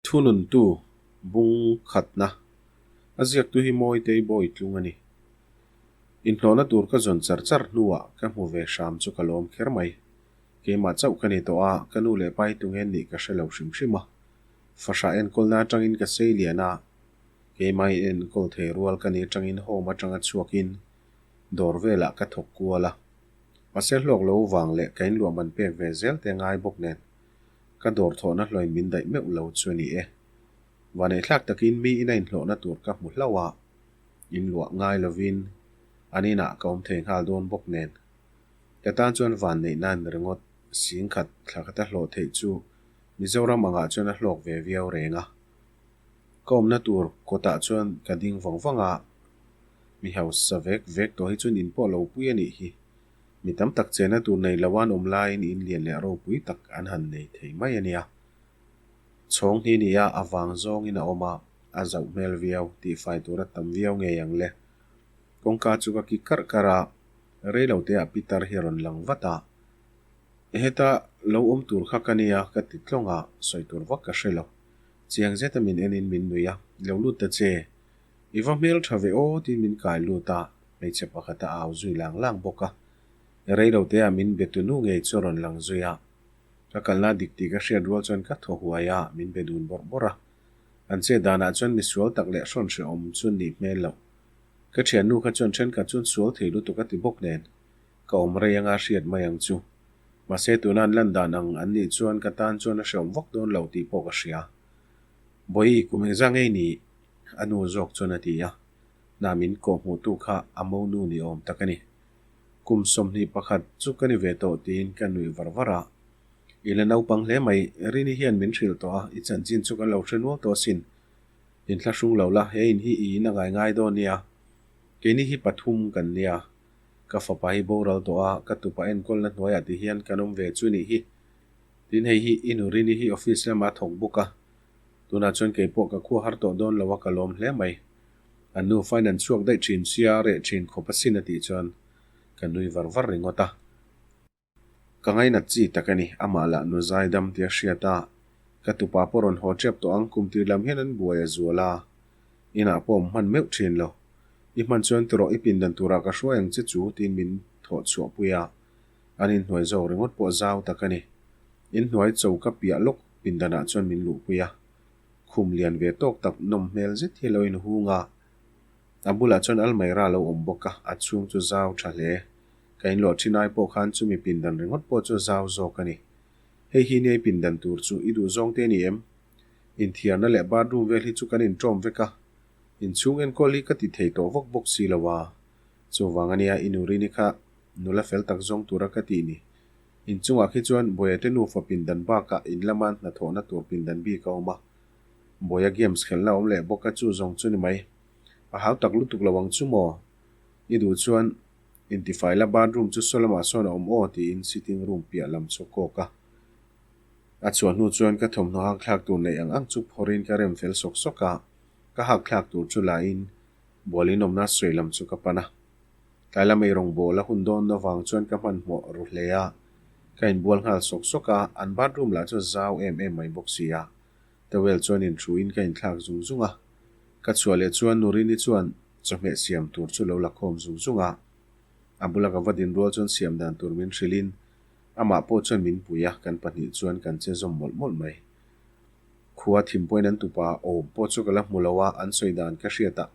Thununtu bung khatna a ziaktu hi Mawitei Bawitlung a ni. Inhlawhna tur ka zawn char char hnuah ka hmu ve hram chu ka lawm kher mai. Keimah chauh ka ni tawh a, ka nu leh pa hi tunge an nih ka hre lo hrim hrim a. Fahrah enkawlna atangin ka sei lian a, keimah in enkawl thei rual ka ni atangin home atanga chhuakin dawr velah ka thawk kual a. Mahse hlawk lo vang leh ka inluah man pek ve zel te ngai bawk nen Ka dawr thawhna hlawin min daih meuh lo chu a ni e. Vaneihthlak takin mi ina inhlawhna tur ka hmu hlauh a, inluah ngai lovin an inah ka awm thei nghal dawn bawk nen. Ka tan chuan vanneih nan ringawt singkhat thla khata hlawh theih chu Mizoram angah chuan a hlawk ve viau reng a. Ka awmna tur kawtah chuan ka ding vang vang a, mi hausa vek vek tawh hi chuan in pawh lo pui a nih hi. Mi tam tak chena tur nei lo an awm laiin in lian leh ropui tak an han nei thei mai a nia. Chhawng hni nia a vang zawngin a awm a, a zauh hmel viau, tihfai tur a tam viau ngei ang le. Kawngka chu ka kik karh karh a, reiloteah Peter hi a rawn lang vat a. Heta lo awm tur kha ka nia ka ti tlawng a, sawi tur vak ka hre lo. Chiang zeta min enin min nui a, lo lut ta che. I va hmel tha ve aw tiin min kai lut a, hmeichhe pakhat a au zui lang lang bawk a. Reiloteah min be tunu ngei chu a rawn lang zui a. Ka kalna dik tih ka hriat rual chuan ka thaw huai a, min be dun bawrh bawrh a. An che danah chuan misual tak leh hrawn hrehawm chu nih hmel loh. Ka thiannu kha chuan thenkhat chuan sual thei lutuk a ti bawk nen, ka awm rei anga hriat mai ang chu. Mahse tuna an lan dan ang an nih chuan ka tan chuan a hrehawm vak dawn lo tih pawh ka hria. Bawihi, kum engzah ngei ni? A nu zawk chuan a ti a, Na min kawh hmuhtu kha a monu ni awm tak a ni. Kum 21 chu ka ni ve tawh tiin ka nuih var var a. I la naupang hle mai, Rini hian min hrilh tawh a, i chanchin chu kan lo hre nual tawh asin. Inthlahrung lo la, he in hi i in a ngai ngai dawn nia. Keini hi pathum kan nia. Ka fapa hi boral tawh a, ka tupa enkawlna hnuaiah ti hian kan awm ve chu nih hi. Tin hei hi i nu Rini hi office lamah a thawk bawk a. Tunah chuan kei pawh ka khua har tawh dawn lo a ka lawm hle mai. An nu fain an chhuak daih thin sia reh thin khawp asin a tih chuan ka nui var var ringawt a. Ka ngainat chi tak a ni, amah lah nu zaidam tia hriat a, ka tupa pawh rawn haw tep tawh ang kum tir lam hian an buai a zual a, inah pawh awm hman meuh thin lo. I hman chuan tawrh i pindan turah ka hruai ang che chu tiin min thawh chhuah pui a, an inhnuai zawk ringawt pawh zau tak a ni. Inhnuai cho ka piah lawk pindanah chuan min luhpui a. Khum lian ve tawk tak nawm hmel zet hi a lo inhung a, a bulah chuan almaira a lo awm bawk a, a chhung chu zau tha hle. Ka inluah thin ai pawh khan chumi pindan ringawt pawh chu zau zawk a ni. Hei hi nia i pindan tur chu i duh zawng te a ni em? Inthiarna leh bathroom vel hi chu kan inṭawm vek a, inchhung enkawl hi ka ti thei tawh vak bawk si lo a, chuvang a nia i nu Rini kha nula fel tak zawng tura ka tih ni. Inchungah khi chuan Buaia te nufa pindan bakah in lama hnathawhna tur pindan bik a awm a. Buaia games khelhna a awm leh bawk a chu zawng chu ni mai. A hau tak lutuk lo ang chu maw? I duh chuan intifai la bathroom chu saw lamah sawn a awm aw tiin sitting room piah lam chu a kawk a. A chhuah hnu chuan ka thawmhnaw hak thlak tur neih ang ang chu phawrhin ka rem fel sawk sawk a, ka hak thlak tur chu lahin bual inawmna sawi lam chu ka pan a. Tlai lam ei rawngbâwl a hun dawn avang chuan ka hmanhmawh ru hle a, ka inbual nghal sawk sawk a, an bathroom lah chu zau em em mai bawk si a, towel chuan inhruin ka inthlak zung zung a. Ka chhuah leh chuan Nurini chuan chawhmeh siam tur chu lo la khawm zung zung a, a bula ka va din rual chuan siam dan tur min hrilhin amah pawh chuan min pui a, kan pahnih chuan kan che zawm mawlh mawlh mai. Khua thim pawhin an tupa awm pawh chu ka la hmu lo a, an sawi dan ka hriat a,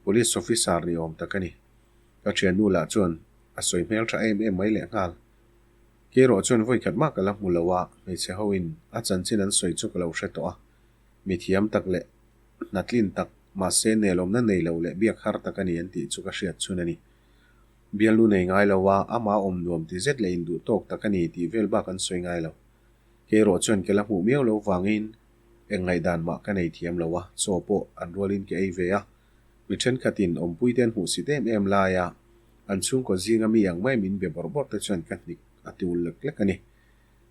Police officer ni awm tak a ni. Ka thiannu lah chuan a sawi hmel tha em em mai leh nghal. Kerawh chuan vawi khat mah ka la hmu lo a, hmeichhe ho in a chanchin an sawi chu ka lo hre tawh a. Mi thiam tak leh hnatlin tak, mahse nelawmna nei lo leh biak har tak a ni an tih chu ka hriat chhun a ni. Bialnu nei ngai lo a, amah awm nuam ti zet leh induh tawk tak a ni tih vel bak an sawi ngai lo. Kerawh chuan ke la hmuh miau lo vangin eng ngaihdan mah ka nei thiam lo a, chaw pawh an rualin ke ei ve a. Mi thenkhatin awmpuite an hmuhsit em em laia an chhungkaw zinga mi ang mai min be bawrh bawrh te chuan ka hnik a ti ul lek lek a ni.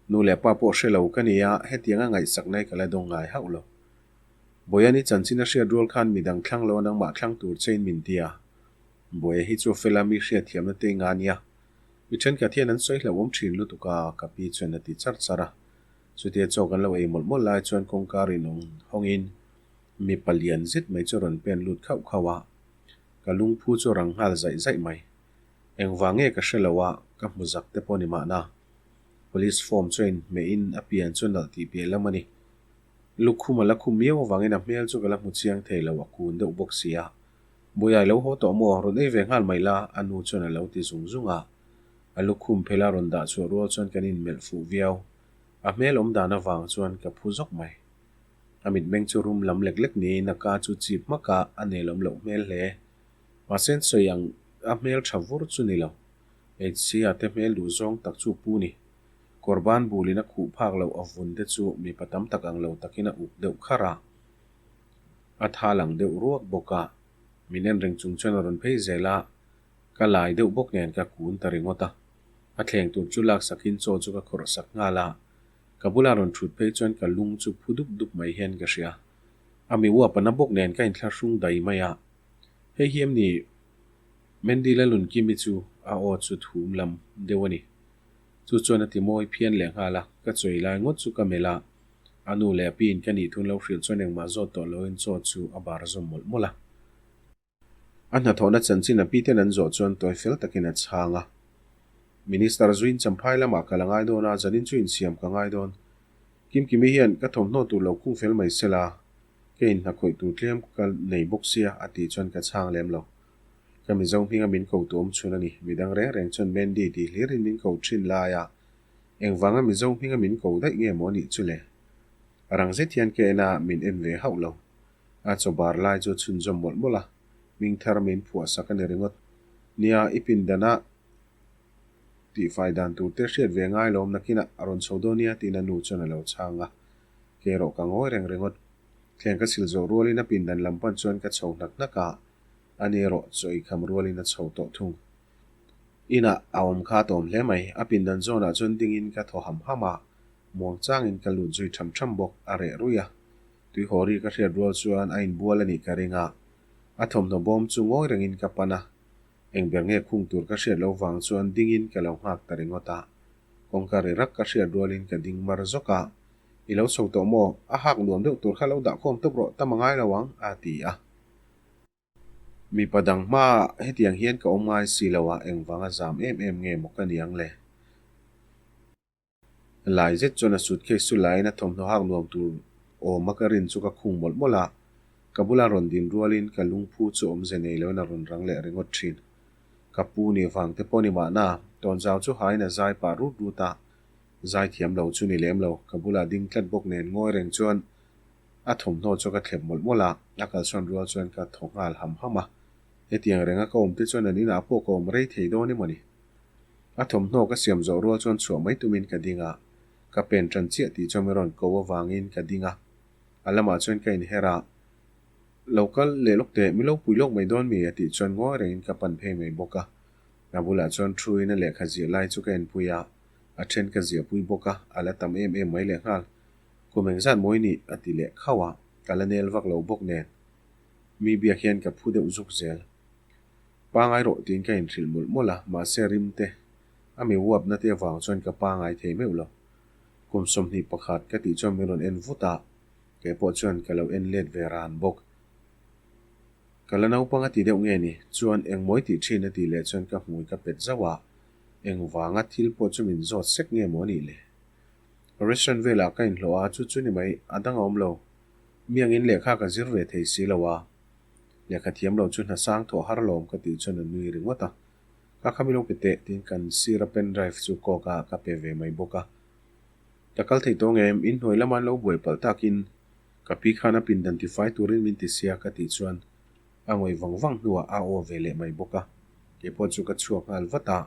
Nu leh pa pawh hre lo ka ni a, hetianga ngaihsak nai ka la dawng ngai hauh lo. Bawiani chanchin a hriat rual khan midang thlang lo a nangmah thlang tur chein min ti a. Bawia hi chu fela mi hriatthiamna te nga nia. Mi thenkhat hian an sawi hlauhawm thin lutuk a, ka pi chuan a ti char char a. Chutia chaw kan lo ei mawlh mawlh lai chuan kawngka rinawm hawngin mipa lian zet mai chu a rawn pen lut khauh khauh a, ka lungphu chu a rang nghal zaih zaih mai. Engvang nge ka hre lo a, ka hmu zak te pawh ni mahna. Police form chu a inhmehin a pian chu nalh tih piah lam a ni. Lukhum a la khum miau avangin a hmel chu ka la hmu chiang thei lo, a kun deuh bawk si a. Buiai lo haw tawh maw, rawn ei ve nghal mai la, a nu chuan a lo ti zung zung a. A lukhum phela rawn dah chhuah rual chuan kan inmelh fuh viau. A hmel awm dan avang chuan ka phu zawk mai. A mitmeng chu rum lam lek lek niin a ka chu chip hmak a, a nelawm loh hmel hle. Mahse an sawi ang a hmel tha vur chu ni lo. Hmeichhia te hmel duh zawng tak chu pu ni. Kawrban bulin a khuh phak loh a vun te chu mipa tam tak ang lo takin a uk deuh kharh a. A tha lang deuh ruak bawk a. Min en reng chung chuan a rawn phei zel a, ka lai deuh bawk nen ka kun ta ringawt a. A thleng tur chu laksakin chaw chu ka khawrh sak nghal a. Ka bula rawn thut phei chuan ka lung chu phu dup dup mai hian ka hria. A mi uap a na bawk nen ka inthlahrung dai mai a. Hei hi em ni Mandy Lalunkimi chu a aw chu thum lam deuh a ni. Chu chuan a ti mawi phian leh nghal a, ka chawi lai ngawt chu ka melh a. A nu leh a piin ka nih thun lo hrilh chuan engmah zawt tawh loin chaw chu a bar zawm mawlh mawlh a. A hnathawhna chanchin a piten an zawh chuan tawi fel takin a chhang a. Minister zuin Champhai lamah kal a ngai dawn a, zanin chu insiam ka ngai dawn. Kimkimi hian ka thawmhnaw tur lo khung fel mai sela, ka inhnakhawih tur tlem ka nei bawk sia a tih chuan ka chhang lem lo. Ka Mizo hminga min ko tu awm chhun a ni. Midang reng reng chuan Mandy tih hlirin min ko thin lai a, engvanga Mizo hminga min ko daih nge maw nih chu le? A rang zet hian ka en a, min en ve hauh lo. A chaw bar lai chu a chhunzawm mawlh mawlh a, hming thar min phuah sak a ni ringawt. Nia, i pindan a tihfai dan tur te hriat ve ngai lawm nakinah a rawn chho dawn nia tiin a nu chuan a lo chhang a. Ke erawh ka ngawi reng ringawt. Thleng ka sil zawh rualin a pindan lam pan chuan ka chho hnak hnak a, ani erawh chaw ei kham rualin a chho tawh thung. Inah a awm kha a tawm hle mai, a pindan zawnah chuan dingin ka thaw ham ham a, muang changin ka lut zui tham tham bawk, a reh ruih a. Tuihaw ri ka hriat rual chuan a inbual a nih ka ring a, a thawmhnaw bawm chu ngawi rengin ka pan a, eng ber nge khung tur ka hriat lo vang chuan dingin ka lo nghak ta ringawt a. Kawngka ri rak ka hriat rualin ka ding mar zawk a, I lo chho tawh maw? A hak nuam deuh tur kha lo dah khawm tawp rawh, tam a ngai lo ang, a ti a. Mipa dang hmaah hetiang hian ka awm ngai si lo a, engvanga zam em em nge maw ka niang le? Lai zet chuan a suitcase chu laiin a thawmhnaw hak nuam tur awm a ka rin chu ka khung mawlh mawlh a, ka bula rawn din rualin ka lungphu chu awmze nei loin a rawn rang leh ringawt thin. Ka pu ni vang te pawh ni mahna, tawnzau chu hain a zai pah rut rut a, zai thiam lo chu ni lem lo, ka bulah ding tlat bawk nen ngawi reng chuan a thawmhnaw chu ka thlep mawlh mawlh a, a kalsawn rual chuan ka thaw nghal ham ham a, hetiang renga ka awm te chuan an inah pawh ka awm rei thei dawn emaw ni? A thawmhnaw ka siam zawh rual chuan chhuah mai tumin ka ding a, ka pen tan chiah tih chuan min rawn ko avangin ka ding a, a lamah chuan ka inher a, Lo kal leh lawk teh, min lo pui lawk mai dawn mi? a tih chuan ngawi rengin ka pan phei mai bawk a, a bulah chuan thu in a lehkha ziah lai chu ka enpui a, a then ka ziah pui bawk a, a la tam em em mai lehnghal. Kum engzat mawi nih? a ti leh khauh a, ka la nel vak lo bawk nen mi biak hian ka phu deuh zuk zel. Pangai rawh tiin ka inhrilh mawlh mawlh a, mahse rim te, a mi uapna te avang chuan ka pangai thei meuh lo. Kum 21 ka tih chuan min rawn en vut a, kei pawh chuan ka lo en let ve ran bawk. Ka la naupang a ti deuh nge ni? Chuan engmawi tih thin a tih leh chuan ka hmui ka pet zauh a, engvanga thil pawh chu min zawt sek nge maw nih le? Restaurant velah ka inhlawh a, chu chu ni mai, a dang a awm lo. Mi angin lehkha ka zir ve thei si lo a. Lehkha thiam lo chu hna sang thawh har lawm ka tih chuan a nui ringawt a. Ka khami lo pe teh tiin kan sir a pen drive chu kawk a ka pe ve mai bawk a. Ka kal thei tawh ngem, in hnuai lama an lo buai palh takin ka pi khan a pindan tifai turin min ti sia ka tih chuan a ngawih vang vang hnuah a aw ve leh mai bawk a. Keipawh chu ka chhuak nghal vat a,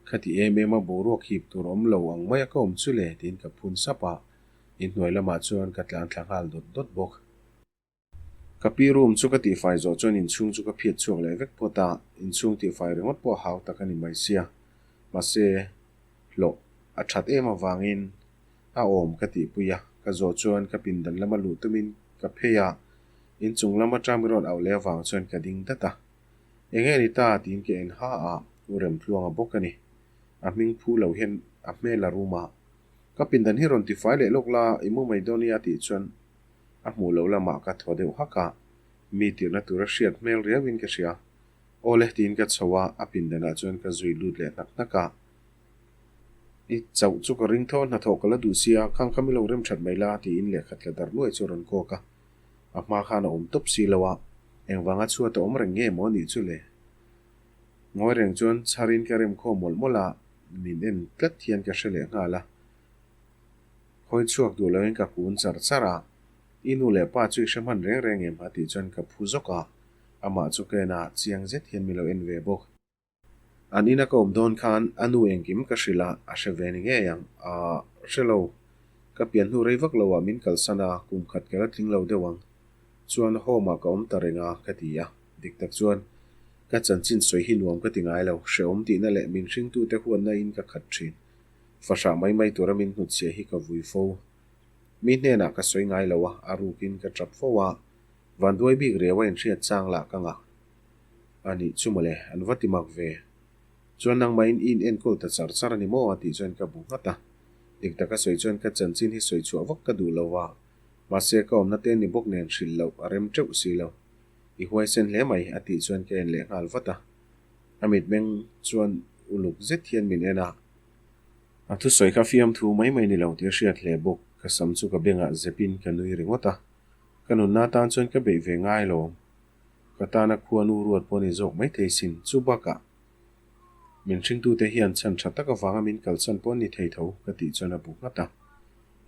khati em em a boruak hip tur awm lo ang mai a ka awm chu le tiin ka phun sap a, in hnuai lamah chuan ka tlan thla nghal dawt dawt bawk. Ka pi room chu ka tihfai zawh chuan inchhung chu ka phiat chhuak leh vek phawt a, inchhung tihfai ringawt pawh a hau tak a ni mai sia. Mahse, hlawh a that em avangin a awm ka tihpui a, ka zawh chuan ka pindan lama luh tumin ka phei a, inchung lam atang min rawn auh leh avang chuan ka ding dat a. Eng nge ni ta tiin ka en ha a, U Remtluanga bawk a ni. A hming phu lo hian a hmel a rum a. Ka pindan hi rawn tifai leh lawk la, i mu mai dawn nia a tih chuan a hmuh loh lamah ka thaw deuh hak a, mi tirhna tura hriat hmel riauin ka hria. Aw le tiin ka chho a, a pindanah chuan ka zui lut leh hnak hnak a. I chauh chu ka ring tho, hnathawh ka la duh sia, khang kha mi lo rem that mai la tiin lehkha tla dar nuai chu a rawn kawk a. A hma khan a awm tawp si lo a, engvanga chhuat a awm reng nge maw nih chu le? Ngawi reng chuan chharin ka rem khawm mawlh mawlh a, min en tlat hian ka hre leh nghal a. Khawi chhuak duh loin ka kun char char a, I nu leh pa chu i hre hman reng reng em? a tih chuan ka phu zawk a, amah chu ka en a, chiang zet hian min lo en ve bawk. An ina ka awm dawn khan a nu engkim ka hrilh a, a hre ve ni ngei ang. Aah, hre lo. Ka pian hnu rei vak loah min kalsan a, kum khat ka la tling lo deuh ang. Chuan home ah ka awm ta reng a, ka ti a. Dik tak chuan ka chanchin sawi hi nuam ka ti ngai lo. Hrehawm tihna leh min hringtute huatna in ka khat thin. Fahrah mai mai tura min hnutchhiah hi ka vui fo. Mi hnenah ka sawi ngai lo a, a rukin ka tap fo a. Vanduai bik riau a inhriat chang lah ka ngah. A nih chu mawle, an va ti mak ve. Chuan nangmahin i in enkawl ta char char a ni maw? a tih chuan ka bu nghat a. Dik taka sawi chuan ka chanchin hi sawi chhuah vak ka duh lo va, mahse ka awmna te ni bawk nen hrilh loh a rem teuh si lo. I huaisen hle mai, a tih chuan ka en leh nghal vat a. A mitmeng chuan uluk zet hian min en a. A thusawi kha fiamthu mai mai ni lo tih a hriat hle bawk. Ka sam chu ka bengah zepin ka nui ringawt a. Ka nunna tan chuan ka beih ve ngai lo. Ka tana khuanu ruat pawh ni zawk mai thei sin. Chu bakah min hringtute hian chhan tha tak avanga min kalsan pawh an ni thei tho ka tih chuan a bu nghat a.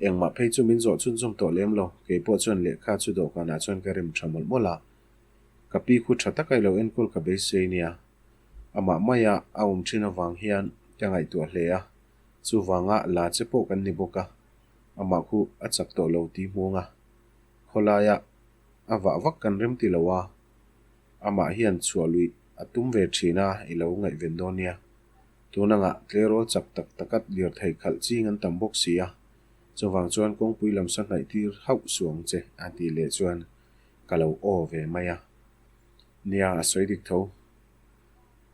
Engmah phei chu min zawh chhunzawm tawh lem lo, kei pawh chuan lehkha chu dawhkanah chuan ka rem tha mawlh mawlh a. Ka pi khu tha taka i lo enkawl ka beisei nia. Amah maia a awm thin avang hian ka ngaihtuah hle a, chuvanga la che pawh kan ni bawk a, amah khu a chak tawh lo tih hmuang a. Khawlaia a vah vak kan rem ti lo a, amah hian chhuah luih a tum ve thin a, i lo ngaihven dawn nia. Tun angah tleirawl chak tak taka lirthei khalh ching an tam bawk si a, chuvang chuan kawngpui lam sa hnaih tir hauh suh ang che a tih leh chuan ka lo aw ve mai a. Nia, a sawi dik tho.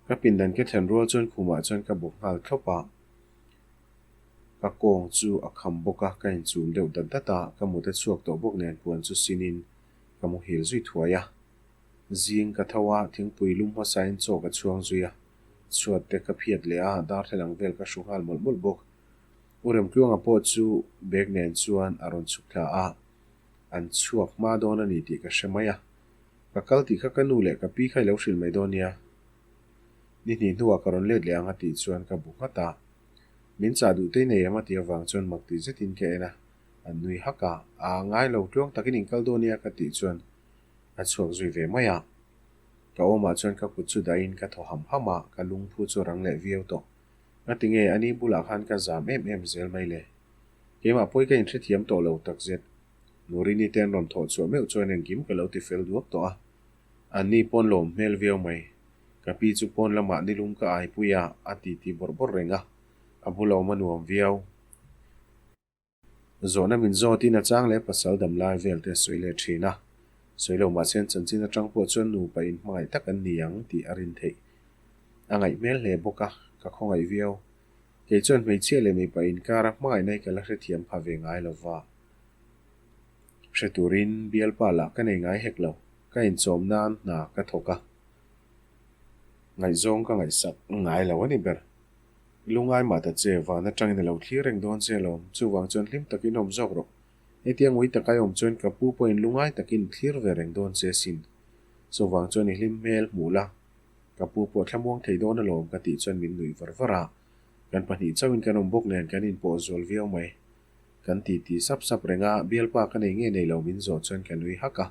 Ka pindan ka thlen rual chuan khumah chuan ka bawk nghal thlawp a. Ka kawng chu a kham bawk a, ka inchum deuh dat dat a, ka mut a chhuak tawh bawk nen puan chu sinin ka muhil zui thuai a. Zing ka tho a, thingpui lum hmasain chaw ka chhuang zui a, chhuat te ka phiat leh a, darthlalang vel ka hru nghal mawlh mawlh bawk. U Remtluanga pawh chu bag nen chuan a rawn chhuk thla a, an chhuak hma dawn a ni tih ka hre mai a. Ka kal tih kha ka nu leh ka pi kha i lo hrilh mai dawn nia. Ni hnih hnuah ka rawn let leh ang a tih chuan ka bu nghat a. Min chah duh tei nei em a tih avang chuan mak tih zetin ka en a, an nui hak a, aa ngai lo tluang takin in kal dawn nia ka tih chuan a chhuak zui ve mai a. Ka awmah chuan ka kut chu dahin ka thaw ham ham a, ka lungphu chu rang leh viau tawh. Nga tinge ani bulah khan ka zam em em zel mai le. Keimah pawi ka inhrethiam tawh lo takzet. Nurini te an rawn thawh chhuah meuh chuan engkim ka lo ti fel duak tawh a. Anni pawn lawm hmel viau mai. Ka pi chu pawn lamah nilum ka aipui a, a ti ti bawrh bawrh reng a, a bula awm a nuam viau. Zawhna min zawtin a chang leh pasal dam lai vel te a sawi leh thin a. Sawi lo mahse an chanchin atang pawh chuan nupa in hmangaih tak an ni ang tih a rin theih. A ngaih hmel hle bawk a, ka khawngaih viau. Kei chuan hmeichhia leh mipa inkara hmangaihna hi ka la hrethiam pha ve ngai lo va. Hre turin bialpa lah ka nei ngai hek lo, ka inchawm nan hna ka thawk a, ngaihzawng ka ngaihsak ngai lo a ni ber. Lungai mah ta che, van atangin a lo thlir reng dawn che alawm, chuvang chuan hlim takin awm zawk rawh. Hetia ngui taka i awm chuan ka pu pawhin lungai takin thlir ve reng dawn che sin. Chuvang chuan i hlim hmel hmuh la, ka pu pawh thlamuang thei dawn alawm ka tih chuan min nuih var var a, kan pahnih chauhin kan awm bawk nen kan inpawh zual viau mai. Kan ti ti sap sap reng a, bialpa ka nei nge nei lo min zawh chuan ka nui hak a.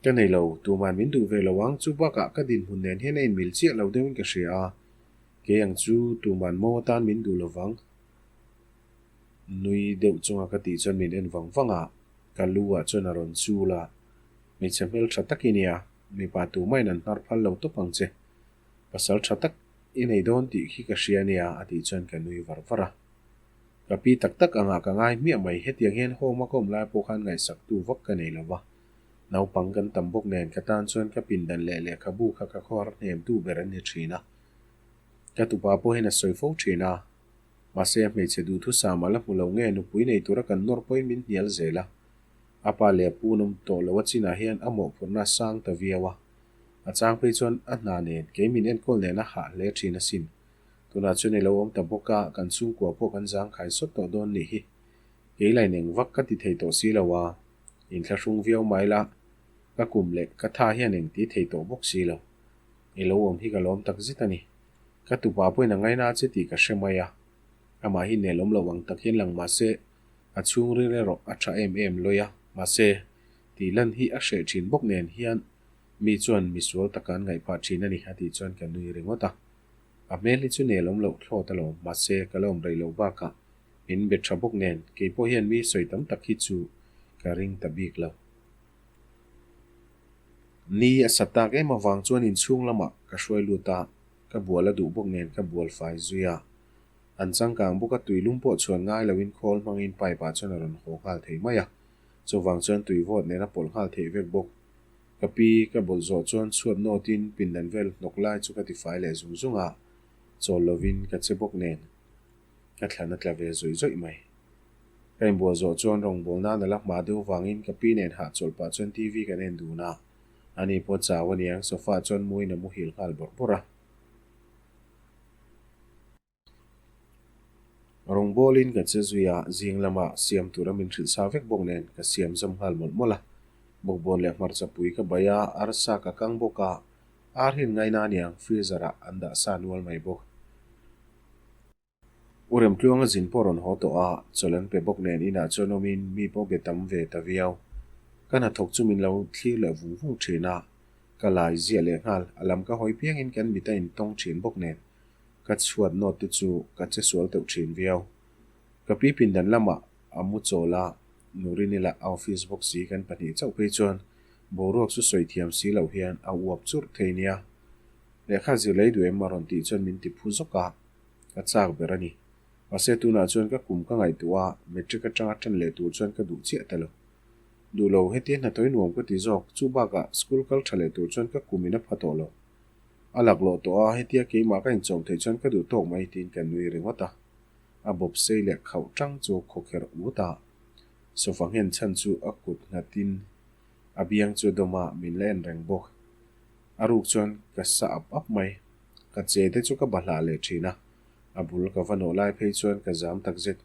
Ka nei lo, tuman min duh ve lo ang, chu bakah ka dinhmun nen hian a inmil chiah lo deuhin ka hria a, kei ang chu tuman mo atan min duh lo vang. Nui deuh chunga ka tih chuan min en vang vang a, ka lu ah chuan a rawn chul a, hmeichhe hmel tha tak i nia, mipa tumahin an hnar phal lo tawp ang che, pasal tha tak i nei dawn tih khi ka hria nia a tih chuan ka nui var var a. Ka pi tak tak angah ka ngai hmiah mai, hetiang hian home a ka awm lai pawh khan ngaihsaktu vak ka nei lo va. Naupang kan tam bawk nen ka tan chuan ka pindan leh lehkhabu kha ka khawhar hnemtu ber an ni thin a. Ka tupa pawhin a sawi fo thin a. Mahse, a hmeichhe duhthusam a la hmu lo nge nupui nei tura kan nawr pawhin min hnial zel a. A pa leh a pu an awm tawh lo a chinah hian a mawhphurhna a sang ta viau a. A chang phei chuan a hna nen, kei min enkawl nen a hah hle thin asin. Tunah chuan i lo awm ta bawk a, kan chhungkua pawh kan zangkhai sawt tawh dawn nih hi. Kei lain eng vak ka ti thei tawh si lo a, inthlahrung viau mai la, ka kum leh ka tha hian eng ti thei tawh bawk si lo. I lo awm hi ka lawm tak zet a ni. Ka tupa pawhin a ngaina che tih ka hre mai a, amah hi nelawm lo ang tak hian lang mah se, a chhungril erawh a tha em em lawi a, mahse, tih lan hi a hreh thin bawk nen hian mi chuan misual taka an ngaihphah thin a ni a tih chuan ka nui ringawt a. A hmel hi chu nelawm loh thlawt alawm, mahse, ka la awm rei loh bakah min be tha bawk nen kei pawh hian mi sawi tam tak hi chu ka ring ta bik lo. Ni a sa tak em avang chuan inchhung lamah ka hruai lut a, ka bual a duh bawk nen ka bual fai zui a. An changkang bawk a tuilum pawh chhuan ngai loin khawl hmangin pipe ah chuan a rawn haw nghal thei mai a, chuvang chuan tui vawt nen a pawlh nghal theih vek bawk. Ka pi ka bawlh zawh chuan chhuat nawtin pindan vel hnawk lai chu ka tifai leh zung zung a, chawl lovin ka che bawk nen ka thlan a tla ve zawih zawih mai. Ka inbual zawh chuan rawngbâwl nan a la hma deuh vangin ka pi nen hahchawlh pah chuan TV kan en dun a, ani pawh chau a niang sofa ah chuan muin a muhil nghal bawrh bawrh a. Rawngbâwlin ka che zui a, zing lamah siam tura min hrilh sa vek bawk nen ka siam zawm nghal mawlh mawlh a. Bawkbawn leh hmarcha pui ka bai a, arsa ka kang bawk a, ar hian ngaina aniang freezer ah an dah sa nual mai bawk. U Remtluanga zin pawh rawn haw tawh a, chawlh an pe bawk nen inah chuan awmin mi pawh be tam ve ta viau. Ka hnathawk chu min lo thlir leh vung vung thin a, ka lai ziah leh nghal, a lam ka hawi piangin kan mit a intawng thin bawk nen ka chhuat nawt te chu ka che sual teuh thin viau. Ka pi pindan lamah a mu chawl a, Nurini lah a office bawk si kan pahnih chauh phei chuan boruak chu sawi thiam si loh hian a uap churh thei nia. Lehkha zir lei duh em a rawn tih chuan min ti phu zawk a. Ka chak ber a ni. Mahse tunah chuan ka kum ka ngaihtuah a, matric atanga tan leh tur chuan ka duh chiah ta lo. Duh lo, hetia hnatawih nuam ka ti zawk, chu bakah school kal tha leh tur chuan ka kum in a pha tawh lo. A laklawh tawh a, hetia keimah ka inchawm theih chuan ka duh tawk mai tiin ka nui ringawt a. A bawp sei leh khauh tang chu khawkherh ut a. Sofa nghen chhan chu a kut nghatin a biang chu dawm a, min la en reng bawk. A ruk chuan ka sa ap ap mai. Ka che te chu ka bahlah leh thin a, a bul ka va nawh lai phei chuan ka zam tak zet.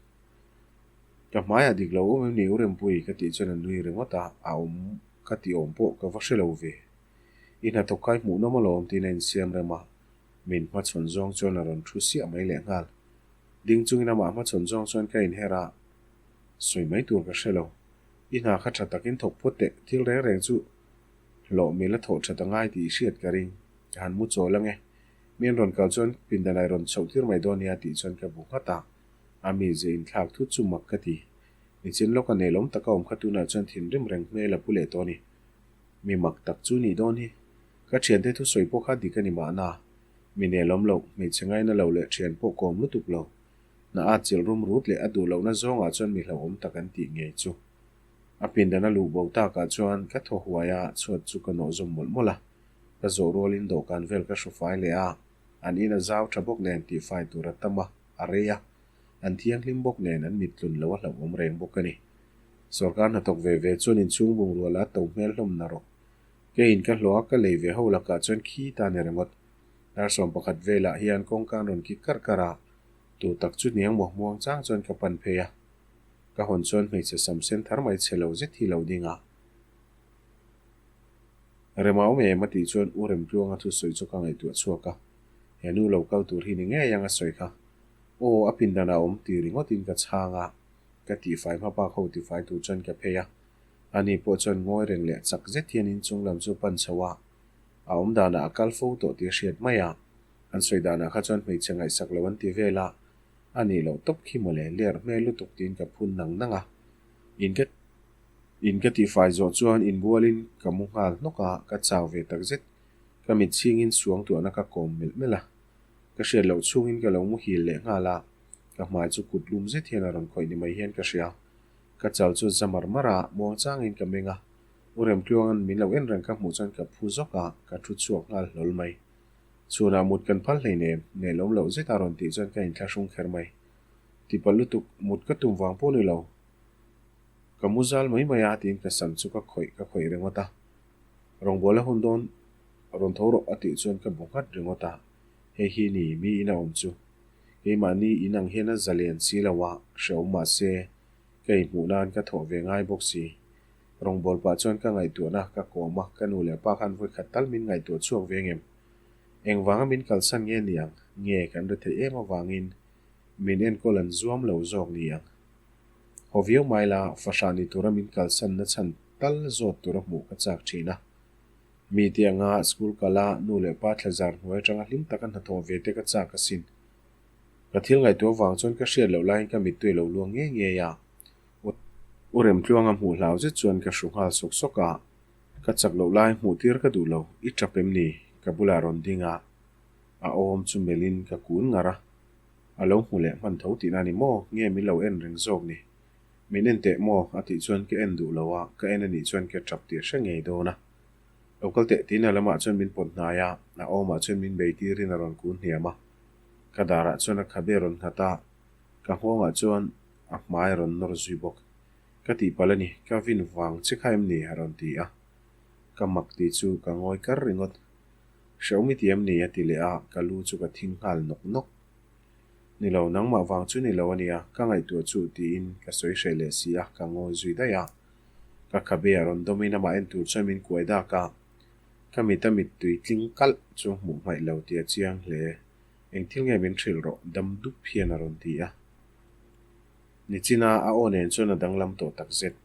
Ka hmaiah dik lo awm em ni U Rempui ka tih chuan a nui ringawt a, a awm ka tih awm pawh ka va hre lo ve. I hnathawk kai hmuh nawm alawm tiin a insiam rem a, min hmachhawn zawng chuan a rawn thu siah mai leh nghal. Ding chungin amah hmachhawn zawng chuan ka inher a, sawi mai tur ka hre lo. I hna kha tha takin thawk phawt teh, thil reng reng chu hlawh mil a thawh that a ngai tih i hriat ka ring. Ka han mu chawl ange. Mi an rawn kal chuan pindanai rawn chhoh tir mai dawn nia tih chuan ka bu nghat a. A mi ze inthlak thut chu mak ka ti. Nichin lawka nelawm taka awm kha tunah chuan thinrim reng hmel a pu leh tawh a ni. Mi mak tak chu nih dawn hi. Ka thiante thusawi pawh kha dik a ni mahna. Mi nelawm loh, hmeichhe ngaina lo leh thian pawh kawm lutuk lo. Hna a chilh rum rut leh a duh lohna zawngah chuan mi hlauhawm tak an tih ngei chu. A pindan a luh bo takah chuan ka thaw huai a, chhuat chu ka nawh zawm mawlh mawlh a. Ka zawh rualin dawhkan vel ka hru fai leh a, an in a zau tha bawk nen tihfai tur a tam a, a rei a, an thianghlim bawk nen an mit tlun lo a hlauhawm reng bawk a ni. Sorkar hnathawk ve ve chuan inchhung bungrua la to hmel hlawm na rawh. Keiin ka hlawh a, ka lei ve ho lakah chuan khi ta ni ringawt. Dar 11 velah hian kawngka an rawn kik karh karh a, tu tak chu hniang maw muang chang chuan ka pan phei a. Ka hawn chuan hmeichhe sam sen thar mai chhe lo zet hi lo ding a. Rema awm em a tih chuan U Remtluanga thusawi chu ka ngaihtuah chhuak a, he nu lo kal tur hi ni ngei ang a sawi kha. Aw, a pindan a awm ti ringawtin ka chhang a, ka tihfai hma bak ho tifai tur chuan ka phei a. Ani pawh chuan ngawi reng leh chak zet hian inchung lam chu pan chho a, a awm danah a kal fo tawh tih a hriat mai a. An sawi danah kha chuan hmeichhe ngaihsak lo an ti vel a, a nih loh tawp khi mawle, ler hmel lutuk tiin ka phun nang nang a. In ka In ka tihfai zawh chuan inbualin ka mu nghal hnawk a, ka chau ve tak zet. Ka mit chhingin suangtuahna ka kawm melh melh a. Ka hriat loh chhungin ka lo muhil leh nghal a, ka hmai chu kut lum zet hian a rawn khawih ni mai hian ka hria. Ka chal chu za mar mar a, muang changin ka meng a. U Remtluanga'n min lo en reng ka hmuh chuan ka phu zawk a, ka thu chhuak nghal hlawl mai. Chhunah mut kan phal hleinem, nelawm loh zet a rawn tih chuan ka inthlahrung kher mai. Tipalh lutuk, mut ka tum vang pawh ni lo. Ka mu zal mai mai a tiin ka sam chu ka khawih ka khawih ringawt a. Rawngbawla hun dawn rawn tho rawh a tih chuan ka bu nghat ringawt a. Hei hi ni mi in a awm chu. Keimahni in ang hian a zalen si lo a, hrehawm mah se ka inhmuh nan ka thawh ve ngai bawk si. Rawngbâwl pah chuan ka ngaihtuahna ka kawm a, ka nu leh pa khan vawikhat tal min ngaihtuah chhuak ve ngem. Engvanga min kalsan nge ni ang? Nge kan ri theih em avangin min enkawl an zuam lo zawk ni ang? Haw viau mai la, fahrah ni tura min kalsan na chhan tal zawt tura hmuh ka chak thin a. Mi te anga school kala nu leh pa thlazar hnuai atanga hlim taka hnathawh ve te ka chak asin. Ka thil ngaihtuah vang chuan ka hriat loh laiin ka mittui lo luang ngei ngei a. U Remtluanga hmuh hlau zet chuan ka hru nghal sawk sawk a, ka chak loh lai hmuh tir ka duh lo, i tap em ni? Ka bulah rawn ding a, a awm chu melhin ka kun ngar a, a lo hmu leh hman tho tihna ni maw? Nge min lo en reng zawk ni? Min en teh maw? A tih chuan ka en duh lo a, ka en a nih chuan ka tap tih a hre ngei dawn a. Lo kal teh tiin a lamah chuan min pawt hnai a, a awmah chuan min bei tirin a rawn kun hniam a, ka darah chuan a khabe a rawn nghat a, ka nghawngah chuan a hmai a rawn nawr zui bawk. Ka tihpalh a ni, ka vin vang che kha em ni? a rawn ti a. Ka mak tih chu ka ngawi kar ringawt. Hrehawm i ti em ni? a ti leh a, ka lu chu ka thing nghal nawk nawk. Ni lo, nangmah vang chu ni lo a nia, ka ngaihtuah chu tiin ka sawi hreh leh si a, ka ngawi zui daih a. Ka khabe a rawn dawmin amah en tur chuan min kuai dak a, ka mit a mittui tling kalh chu hmuh hmaih lo tih a chiang hle. Engthil nge min hrilh rawh dam dup hian a rawn ti a. Nichina a aw nen chuan a danglam tawh tak zet.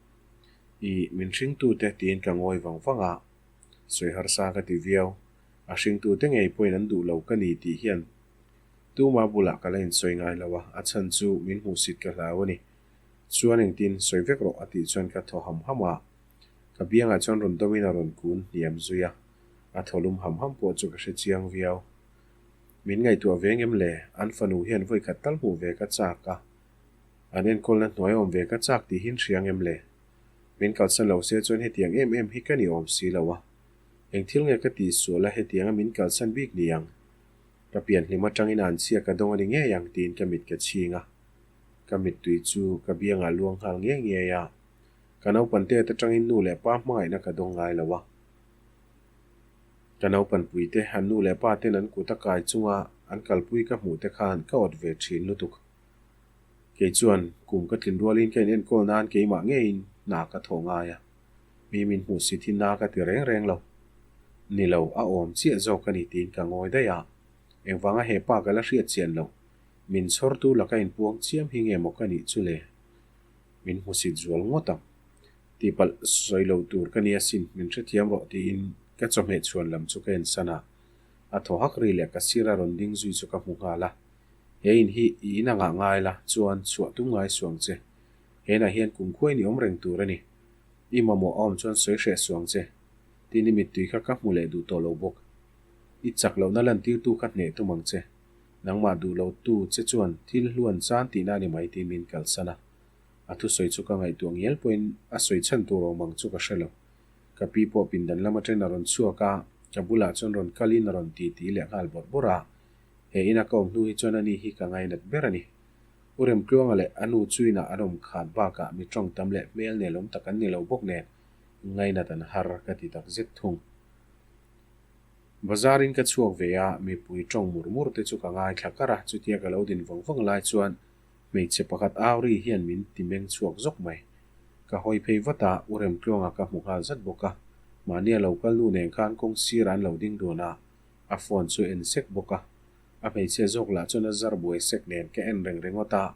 I min hringtute tiin ka ngawi vang vang a, sawi harsa ka ti viau. A hringtute ngei pawhin an duh lo ka ni tih hian tuma bulah ka la insawi ngai lo a, a chhan chu min hmuhsit ka hlau a ni. Chuan engtin sawi vek rawh a tih chuan ka thaw ham ham a, ka biangah chuan rawn dawmin a rawn kun hniam zui a, a thaw lum ham ham pawh chu ka hre chiang viau. Min ngaihtuah ve ngem le, an fanu hian vawi khat tal hmuh ve ka chak a, an enkawlna hnuai awm ve ka chak tih hin hria ngem le? Min kalsan lo se chuan hetiang em em hi ka ni awm si lo a, eng thil nge ka tih sual a hetianga min kalsan bik ni ang? Ka pianhlim atangin an chhia ka dawng a ni ngei ang tiin ka mit ka chhing a, ka mittui chu ka biangah luang nghal ngei ngei a, ka naupan tet atangin nu leh pa hmangaihna ka dawng ngai lo a. Ka naupanpuite an nu leh pa ten an kut a kai chunga an kalpui ka hmuh te khan ka awt ve thin lutuk. Kei chuan kum ka tlin rualin ka inenkawl nan keimah ngeiin hna ka thawh ngai a, mi min hmuh si thin na ka ti reng reng lo. Ni lo, a awm chiah zawk a ni tiin ka ngawi daih a, engvanga he pa ka la hriat chian loh, min chhawrtu laka inpuang chiam hi nge maw ka nih chu le? Min hmusit zual ngawt ang. Tihpalh sawi lo tur ka nia sin, min hrethiam rawh tiin ka chawhmeh chhuan lam chu ka en san a. A thaw hak ri leh ka sira rawn ding zui chu ka hmu nghal a. He in hi i in angah ngai la, chuan chhuah tum ngai suang che. Henah hian kumkhuain i awm reng tur a ni. I mamawh a awm chuan sawi hreh suang che. Tin i mittui kha ka hmu leh duh tawh lo bawk. I chak lohna lantirtu kha hneh tum ang che. Nangmah duh lo tu che chuan thil hluan chan tihna a ni mai tiin min kalsan a. A thusawi chu ka ngaihtuah ngial pawhin a sawi chhan tur awm ang chu ka hre lo. Ka pi pawh pindan lam atangin a rawn chhuak a, ka bulah chuan rawn kalin a rawn ti ti leh nghal bawrh bawrh a. He ina ka awm hnu hi chuan ani hi ka ngainat ber a ni. U Remtluanga leh a nu chu inah an awm khat bakah mi tawng tam leh hmel nelawm tak an ni lo bawk nen ngainat an har ka ti tak zet thung. Bazarin ka chhuak ve a, mipui tawng mur mur te chu ka ngaithla kar a, chutia ka lo din vang vang lai chuan Hmeichhe pakhat Auri hian min ti meng chhuak zawk mai. Ka hawi phei vat a, U Remtluanga ka hmu nghal zat bawk a. Mahni a lo kal nu nen khan kawng sirah an lo ding dun a, a phone chu en sek bawk a. A hmeichhia zawk lah chuan a zar buai sek nen ka en reng ringawt a,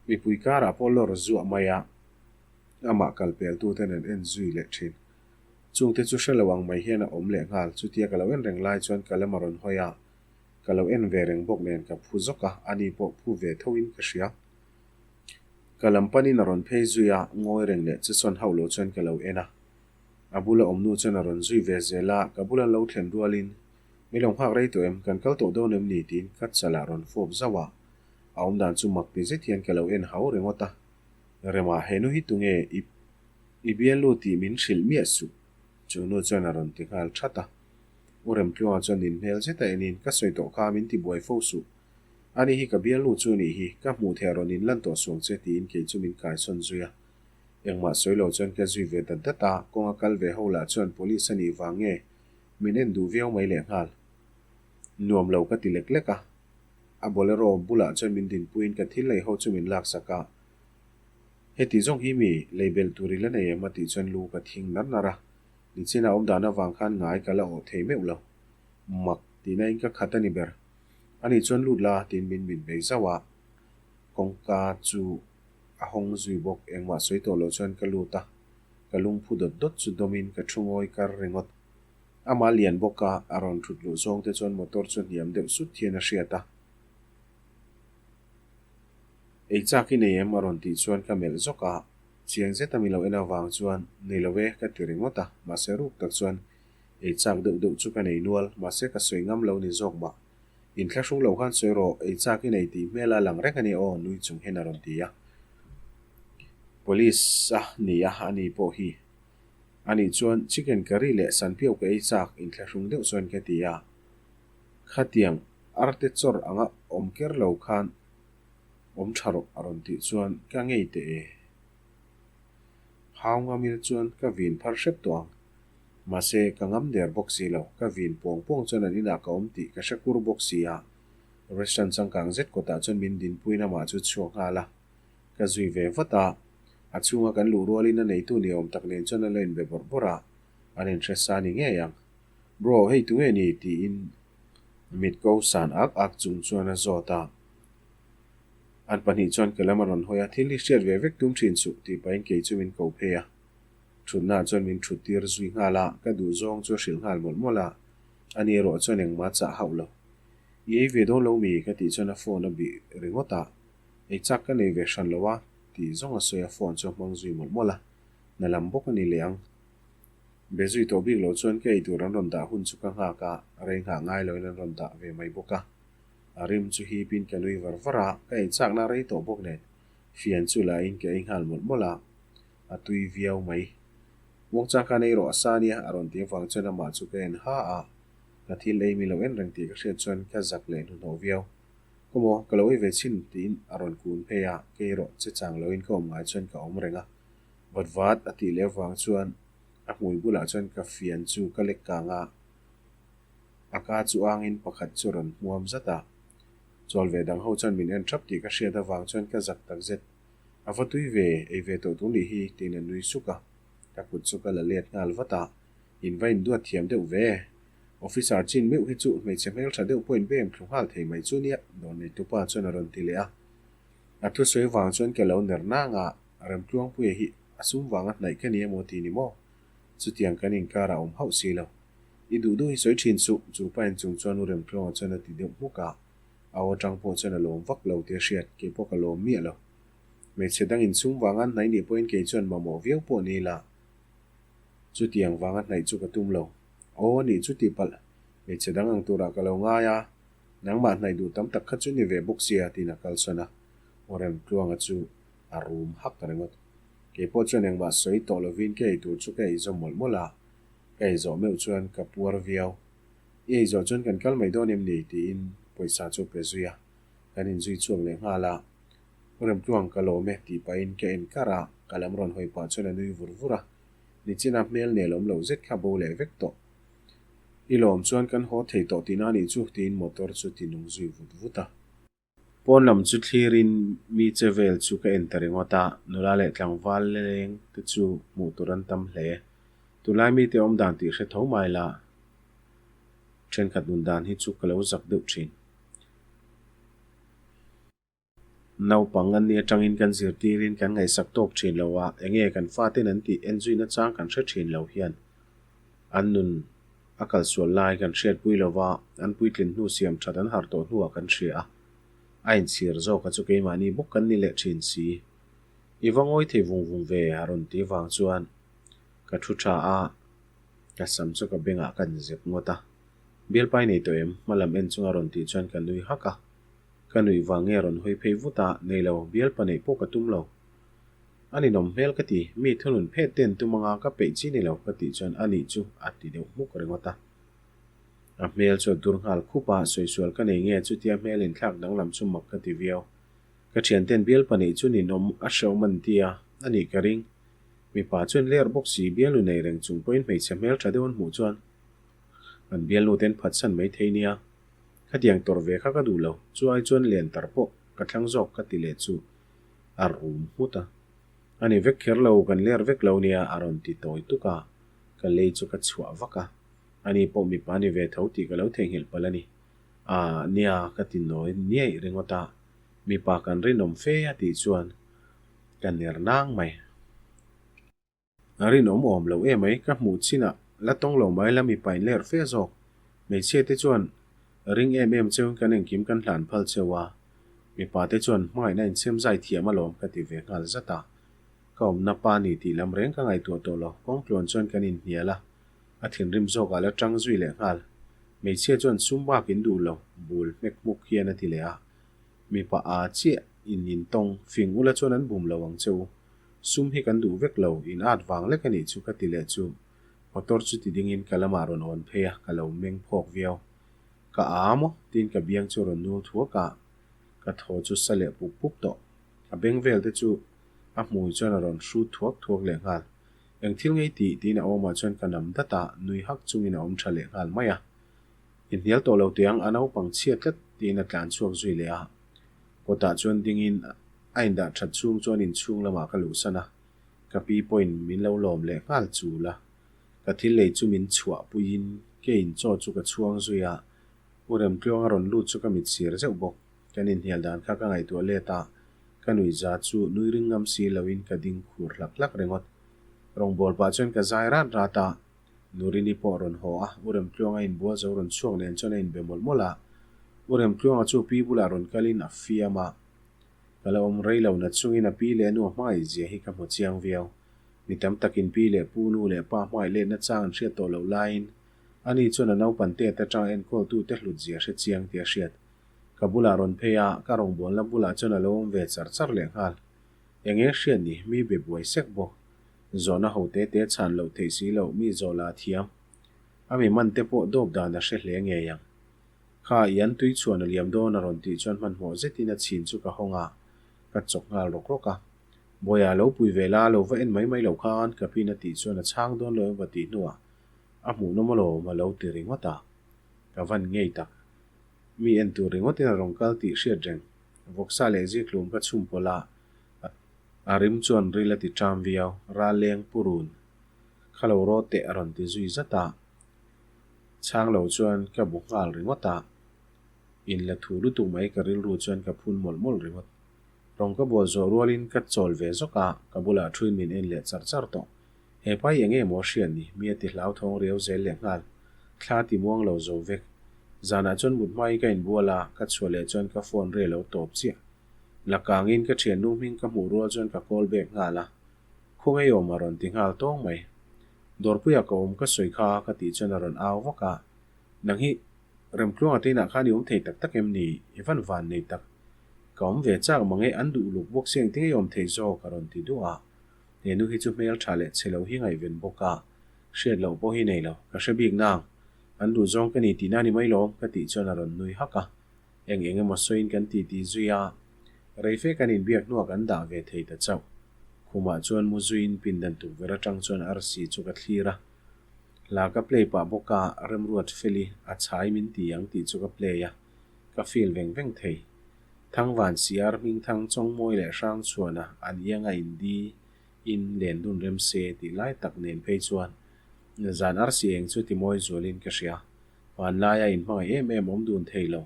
mipui karah pawh lawr zuah mai a, amah kal pel tuten an en zui leh thin. Chungte chu hre lo ang mai hian a awm leh nghal, chutia ka lo en reng lai chuan ka lam a rawn hawi a, Ka lo en ve reng bawk nen ka phu zawk a, ani pawh phu ve tho in ka hria. Ka lam panin a rawn phei zui a, ngawi reng leh che sawn hauh lo chuan ka lo en a. A bula awm nu chuan a rawn zui ve zel a, ka bula lo thlen rualin, Mi lo nghak rei tawh em, kan kal tawh dawn em ni? tiin ka chalah rawn fawp zauh a. A awm dan chu mak ti zet hian ka lo en hau ringawt a. Rema, he nu hi tunge i i bialnu tih min hrilh miah suh? Chu nu chuan a rawn ti nghal that a. U Remtluanga chuan nin hmel zet a enin, Ka sawi tawh kha, min ti buai fo suh. Ani hi ka bialnu chu nih hi, ka hmuh theih a rawn inlan tawh suang che tiin kei chu min kaisawn zui a. Engmah sawi lo chuan ka zui ve dat dat a, kawnga kal ve ho lah chuan police a nih vang nge min en duh viau mai lehnghal. Nuam lo ka ti lek lek a, a bolero bulah chuan min dinpuiin ka thil lei ho chu min laksak a. Heti zawng hi mi lei belh tur i la nei em a tih chuan lu ka thing nar nar a, nichina awm dan avang khan ngai ka la awh thei meuh lo. Mak tihna in ka khat a ni ber. Ani chuan lut la tiin min mit bei zauh a, kawngka chu a hawng zui bawk. Engmah sawi tawh loh chuan ka lut a, ka lungphu dawt dawt chu dawmin ka thu ngawi kar ringawt. Amah lian bawk a, a rawn thut luh zawng te chuan motor chu hniam deuh sut hian a hriat a. Ei chak i nei em? a rawn tih chuan ka melh zawk a, chiang zeta min lo en avang chuan nei lo e ka ti ringawt a, mahse ruk tak chuan ei chak deuh deuh chu ka nei nual, mahse ka sawi ngam lo ni zawk mah. Inthlahrung lo khan sawi rawh, ei chak i nei tih hmel a lang reng a ni aw nui chung hian a rawn ti a. Police a ni a, ani pawh hi. Ani chuan chicken curry leh sanpiau ka ei chak inthlahrung deuh chuan ka ti a. Khatiang arte chawr anga awm ker lo khan awm tha rawh a rawn tih chuan ka ngei teh e. Hau ngamil chuan ka vin phar hrep tawh ang. Mahse, ka ngam der bawk si lo. Ka vin puang puang chuan an inah ka awm tih ka hre kur bawk si a. Restaurant changkang zet kawtah chuan min dinpuiin amah chu chhuak nghal a. Ka zui ve vat a. A chhunga kan luh rualin a neitu ni awm tak nen chuan a lo inbe bawrh bawrh a. An inhre sa ni ngei ang. Bro, hei tunge ni? tiin mit ko san ak ak chung chuan a zawt a. An pahnih chuan ka lam a rawn hawi a, thil hi hriat ve vek tum thin suh tih pahin kei chu min ko phei a. Thutnaah chuan min thut tir zui nghal a, ka duh zawng chu a hrilh nghal mawlh mawlh a, ani erawh chuan engmah chah hauh lo. I ei ve dawn lo mi? ka tih chuan a phone a bih ringawt a, ei chak ka nei ve hran lo a tih zawng a sawi a, phone chu a hmang zui mawlh mawlh a, na lam bawk a ni leh ang. Be zui tawh bik loh chuan ka ei tur an rawn dah hun chu ka nghak a, rei nghah ngai loin an rawn dah ve mai bawk a. A rim chu hipin ka nui var var a, ka ei chakna rei tawh bawk nen fian chu la in ka ei nghal mawlh mawlh a, a tui viau mai. Muangchang khan ei rawh a sa nia a rawn ti avang chuan amah chu ka en ha a, ka thil ei mi lo en reng tih ka hriat chuan ka zak leh hnuhnawh viau. Kawmaw, ka lo ei ve chhin tiin a rawn kun phei a, kei rawh che chang loin ka awm ngai chuan ka awm reng a. Vat vat a tih leh avang chuan a hmui bulah chuan ka fian chu ka lek kang a, a ka chu angin pakhat chu rawn hmuam zat a. Chawl ve dang ho chuan min en thap tih ka hriat avang chuan ka zak tak zet. A va tui ve, ei ve tawh tur nih hi tiin a nui suk a, ka kut chu ka la let nghal vat a, in va induat thiam deuh ve. Officer chin meuh hi chu hmeichhe hmeltha deuh pawhin bem thlu nghal thei mai chu nia, dawrneitupa chuan a rawn ti leh a. A thusawi vang chuan ka lo ner nang a, Remtluangpuia hi a sum vanga hnaih ka ni emaw ti ni maw? Chutiang kan inkar a awm hauh si lo. I duh duh hi sawi thin suh, chu pa in chung chuan u Remtluanga chuan a ti deuh hmuk a, a aw atang pawh chuan a lawm vak lo tih a hriat, kei pawh ka lawm miah lo. Hmeichhe dang in sum vanga hnaih nih pawhin kei chuan mamawh viau pawh ni ila, chutiang vanga hnaih chu ka tum lo. Aw a nih chu tih palh, hmeichhe dang ang turah ka lo ngai a, nangmah hnaih duh tam tak kha chu ni ve bawk sia tiin a kalsawn a, u Remtluanga chu a rum hak ringawt. Kei pawh chuan engmah sawi tawh lovin ka ei tur chu ka ei zawm mawlh mawlh a, ka ei zawh meuh chuan ka puar viau. I ei zawh chuan kan kal mai dawn em ni? tiin pawisa chu pe zui a, kan inzui chhuak leh nghal a. U Remtluang ka lawm e tih pahin ka en kar a, ka lam rawn hawi pah chuan a nui vur vur a, nichina hmel nel awm loh zet kha bo leh vek tawh. I lawm chuan kan haw thei tawh tihna a nih chu tiin motor chu ti nung zui vut vut a. Pawn lam chu thlirin mi che vel chu ka en ta ringawt a, nula leh tlangval leng te chu hmuh tur an tam hle. Tunlai mite awm dan tih hre tho mai la, thenkhat nun dan hi chu ka lo zak deuh thin. Naupang an nih atangin kan zirtirin kan ngaihsak tawk thin lo a, enge kan faten an tih enzuina chang kan hre thin lo hian an nun A kalsual lai kan hriatpui lo va, an puitlin hnu siam that an harh tawh hnuah kan hria a. A inchhir zawk a chu keimahni bawk kan ni leh thin si. I va ngawi thei vung vung ve a rawn ti vang chuan ka thu tha a, ka sam chu ka bengah ka inzep ngawt a. Bialpai nei tawh em? Hma lam en chunga rawn tih chuan ka nui hak a. Ka nuih vang nge rawn hawi phei vut a, nei lo, bialpa neih pawh ka tum lo. A ninawm hmel ka ti, mi thunun phet ten tum anga ka peih chi ni lo ka tih chuan a nih chu a ti deuh hmuk ringawt a. A hmel chu a dur nghal khup a, sawisual ka nei nge chutia hmel inthlak danglam chu mak ka ti viau. Ka thianten bialpa neih chu ninawm a hrehawm an ti a, a nih ka ring. Mipa chuan ler bawk si bialnu nei reng chung pawhin hmeichhe hmel tha deuh an hmuh chuan an bialnu ten phatsan mai thei nia. Khatiang tawrh ve kha ka duh lo, chu ai chuan len tar pawh ka thlang zawk ka ti leh chu a rum nghut a. A ni vek kher lo, kan ler vek lo nia a rawn ti tawi tuk a, ka lei chu ka chhuah vak a. Ani pawh mipa ni ve tho tih ka lo theihnghilh palh a ni. Aah, nia ka ti nawi niaih ringawt a, mipa kan rinawm fe a tih chuan ka ner nang mai. A rinawm awm lo em mai, ka hmuh chinah la tawng lo mai la mipa in ler fe zawk. Hmeichhia te chuan ring em em cheu in kan engkim kan hlan phal cheu a, mipa te chuan hmangaihna inchhem zai thiam alawm ka ti ve nghal zat a. Ka awmna pa ni tih lam reng ka ngaihtuah tawh lo, kawngtluan chuan kan inhnial a, a thinrim zawkah la tang zui leh nghal. Hmeichhia chuan sum bak in duh lo, bul hmek hmuk hian a ti leh a. Mipa a chiah in intawng, fing ula chuan an bum lo ang che u. Sum hi kan duh vek lo, in at vang lek a nih chu ka ti leh chu motor chu ti dingin ka lamah rawn awn phei a, ka lo meng phawk viau. Ka a maw? tiin ka biang chu rawn nul thuak a, ka thaw chu sa leh pup pup tawh. A beng vel te chu a hmui chuan a rawn hrut thuak thuak leh nghal. Eng thil ngei tih? tiin a awmah chuan ka nam dat a, nui hak chungin a awm tha leh nghal mai a. Inhnial tawh lo tiang a naupang chhia tlat tiin a tlan chhuak zui leh a. Kawtah chuan dingin a indah that chhung chuan inchhung lamah ka luhsan a, ka pi pawhin min lo lawm leh nghal chul a. Ka thil lei chu min chhuah puiin ke inchaw chu ka chhuang zui a, U Remtluanga rawn lut chu ka mit sir zeuh bawk. Kan inhnial dan kha ka ngaihtuah let a, ka nuihza chu nui ring ngam si loin ka ding khur hlak hlak ringawt. Rawngbâwl pah chuan ka zai rat rat a, Nurini pawh rawn haw a, U Remtluanga inbual zo rawn chhuak nen chuan a inbe mawlh mawlh a. U Remtluanga chu pi bulah rawn kalin a fiam a, ka la awm rei lo na chungin a pi leh a nu a hmangaih zia hi ka hmu chiang viau. Mi tam takin pi leh pu, nu leh pa hmangaih letna chang an hriat tawh loh laiin ani chuan a naupan tet atanga enkawltute hlut zia hre chiang tih a hriat. Ka bulah rawn phei a, ka rawngbawlna bulah chuan a lo awm ve char char leh nghal. Eng eng hriat ni, mi be buai sek bawk. Zawhna ho te te chhan loh theih si loh mi zawh la thiam. A mi man te pawh dawp dan a hre hle ngei ang. Kha i an tui chhuan a liam dawn a rawn tih chuan hmanhmawh zetin a chhin chu ka hawng a, ka chawk nghal rawk rawk a. Bawiha lo pui ve la, lo va en mai mai lo khan ka pin a tih chuan a chhang dawn lo em va tih hnuah a hmuhnawm alawm a lo ti ringawt a. Ka van ngei tak. Mi en tur ringawtin a rawn kal tih hriat reng. Vawksa leh zikhlum ka chhum pawlh a. A rim chuan ril a ti ṭam viau, ral leng pu run. Kha lo rawt teh a rawn ti zui zat a. Chhang lo chuan ka bu nghal ringawt a. In la thu lutuk mai ka rilru chuan ka phun mawlh mawlh ringawt. Rawng ka bual zawh rualin ka chawl ve zawk a, ka bulah thuin min en leh char char tawh. He pa hi eng nge maw hriat ni? Mi a ti hlauthawng riau zel leh nghal. Thla ti muang lo zo vek. Zanah chuan mut hmain ka inbual a, ka chhuah leh chuan ka phone ri a lo tawp chiah. La kangin ka thiannu hming ka hmuh rual chuan ka call back nghal a, Khawngaih awm a rawn ti nghal tawng mai. Dawrpuiah ka awm ka sawi kha ka tih chuan a rawn au vak a, Nang hi Remtluanga te inah khan i awm thei tak tak em ni? I van van nei tak. Ka awm ve chak mang e, an duh luk bawk si engtin nge i awm thei zawk a rawn ti duh a. He nu hi chu hmel tha leh chhe lo hi ngaihven bawk a, hriat loh pawh hi nei lo, ka hre bik nang. An duh zawng ka ni tihna ni mai lawm ka tih chuan a rawn nui hak a. Eng eng emaw sawiin kan ti ti zui a, rei fe kan inbiak hnuah kan dah ve thei ta chauh. Khumah chuan mu zuiin pindan tukverh atang chuan arsi chu ka thlir a. Hla ka play pah bawk a, Remruat Feli a chhai min ti ang tih chu ka play a, ka feel veng veng thei. Thangvan CR Hmingthang Chawngmawi leh Hrangchhuana an ianga indi in lendun rem se tih lai tak nen phei chuan zan arsi eng chu timawi zualin ka hria. Hmanlaia inhmangaih em em awm dun thei lo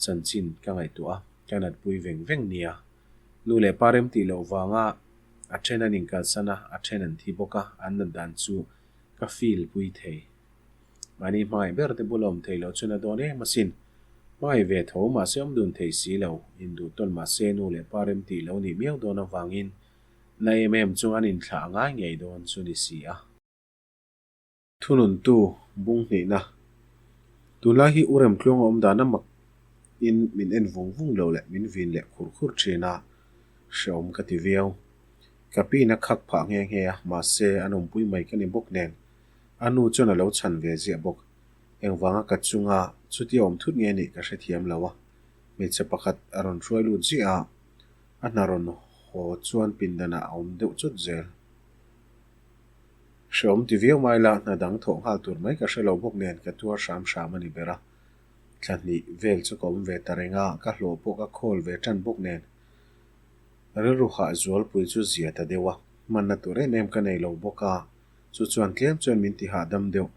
chanchin ka ngaihtuah a, ka natpui veng veng nia. Nu leh pa rem tih loh vanga a then an inkalsan a, a then an thi bawk a, an nat dan chu ka feel pui thei. Mahni hmangaih ber te bula awm thei loh chuan a dawn em asin. Hmangaih ve tho mahse awm dun thei si lo, induh tawn mahse nu leh pa rem tih lo nih miau dawn avangin na em em chung an inthlah a ngai ngei dawn chu ni si a. Thununtu bung hnihna. Tunlai hi U Remtluanga awm dan a mak in min en vung vung lo leh min vin leh khur khur thin a, hrehawm ka ti viau. Ka piin a khak phah nghe nghe a, mahse an awmpui mai ka ni bawk nen a nu chuan a lo chhan ve ziah bawk. Engvanga ka chunga chutia awm thut nge nih ka hrethiam lo a, hmeichhe pakhat a rawn hruai lut ziah a, a hna rawn haw chuan pindanah a awm deuh chawt zel. Hreawm ti viau mai la, hna dang thawh nghal tur mai ka hre lo bawk nen ka tuar hram hram a ni ber a. Thla hnih vel chu ka awm ve ta reng a, ka hlawh pawh ka khawl ve tan bawk nen rilru hah zualpui chu zia ta deuh a, hmanna tur em em ka nei lo bawk a, chu chuan tlem chuan min ti hahdam deuh.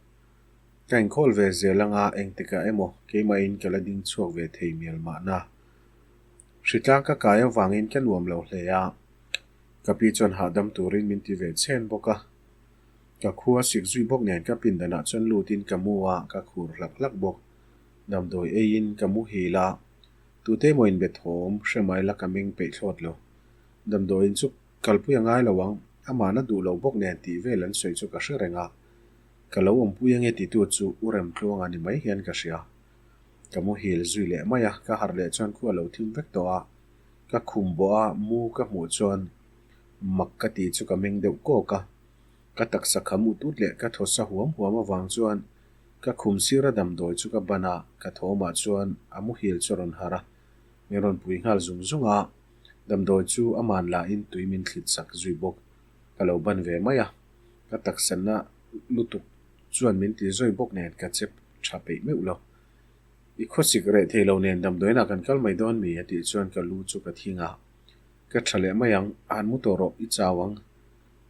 Ka inkhawl ve zel anga engtikah emaw keimahin ka la ding chhuak ve thei mial mahna. Hritlang ka kai avangin ka nuam lo hle a, ka pi chuan hahdam turin min ti ve chhen bawk a. Ka khua sik zui bawk nen ka pindanah chuan lutin ka mu a, ka khur hlak hlak bawk. Damdawi eiin ka muhil a, tute emaw inbe thawm hre mai la ka meng peih thlawt lo. Damdawiin chu kalpui a ngai lo ang, amahna duh lo bawk nen tih vel an sawi chu ka hre reng a. Ka lo awmpui ange titu chu u Remtluanga ni mai hian ka hria. Ka muhil zui leh mai a, ka harh leh chuan khu a lo thim vek tawh a. Ka khum bawh a, mu ka hmuh chuan mak ka tih chu ka meng deuh kawk a. Ka taksa kham ut ut leh ka thaw sa huam huam avang chuan ka khum sira damdawi chu ka ban a, ka thawmah chuan a muhil chu a rawn harh a, min rawn pui nghal zung zung a. Damdawi chu aman lahin tui min thlit sak zui bawk. Ka lo ban ve mai a, ka taksa na lutuk chuan min ti zawi bawk nen ka chep tha peih meuh lo. I khawsik reh thei lo nen damdawiinah kan kal mai dawn mi? a tih chuan ka lu chu ka thing a, Ka tha leh mai ang, han mu tawh rawh, i chau ang.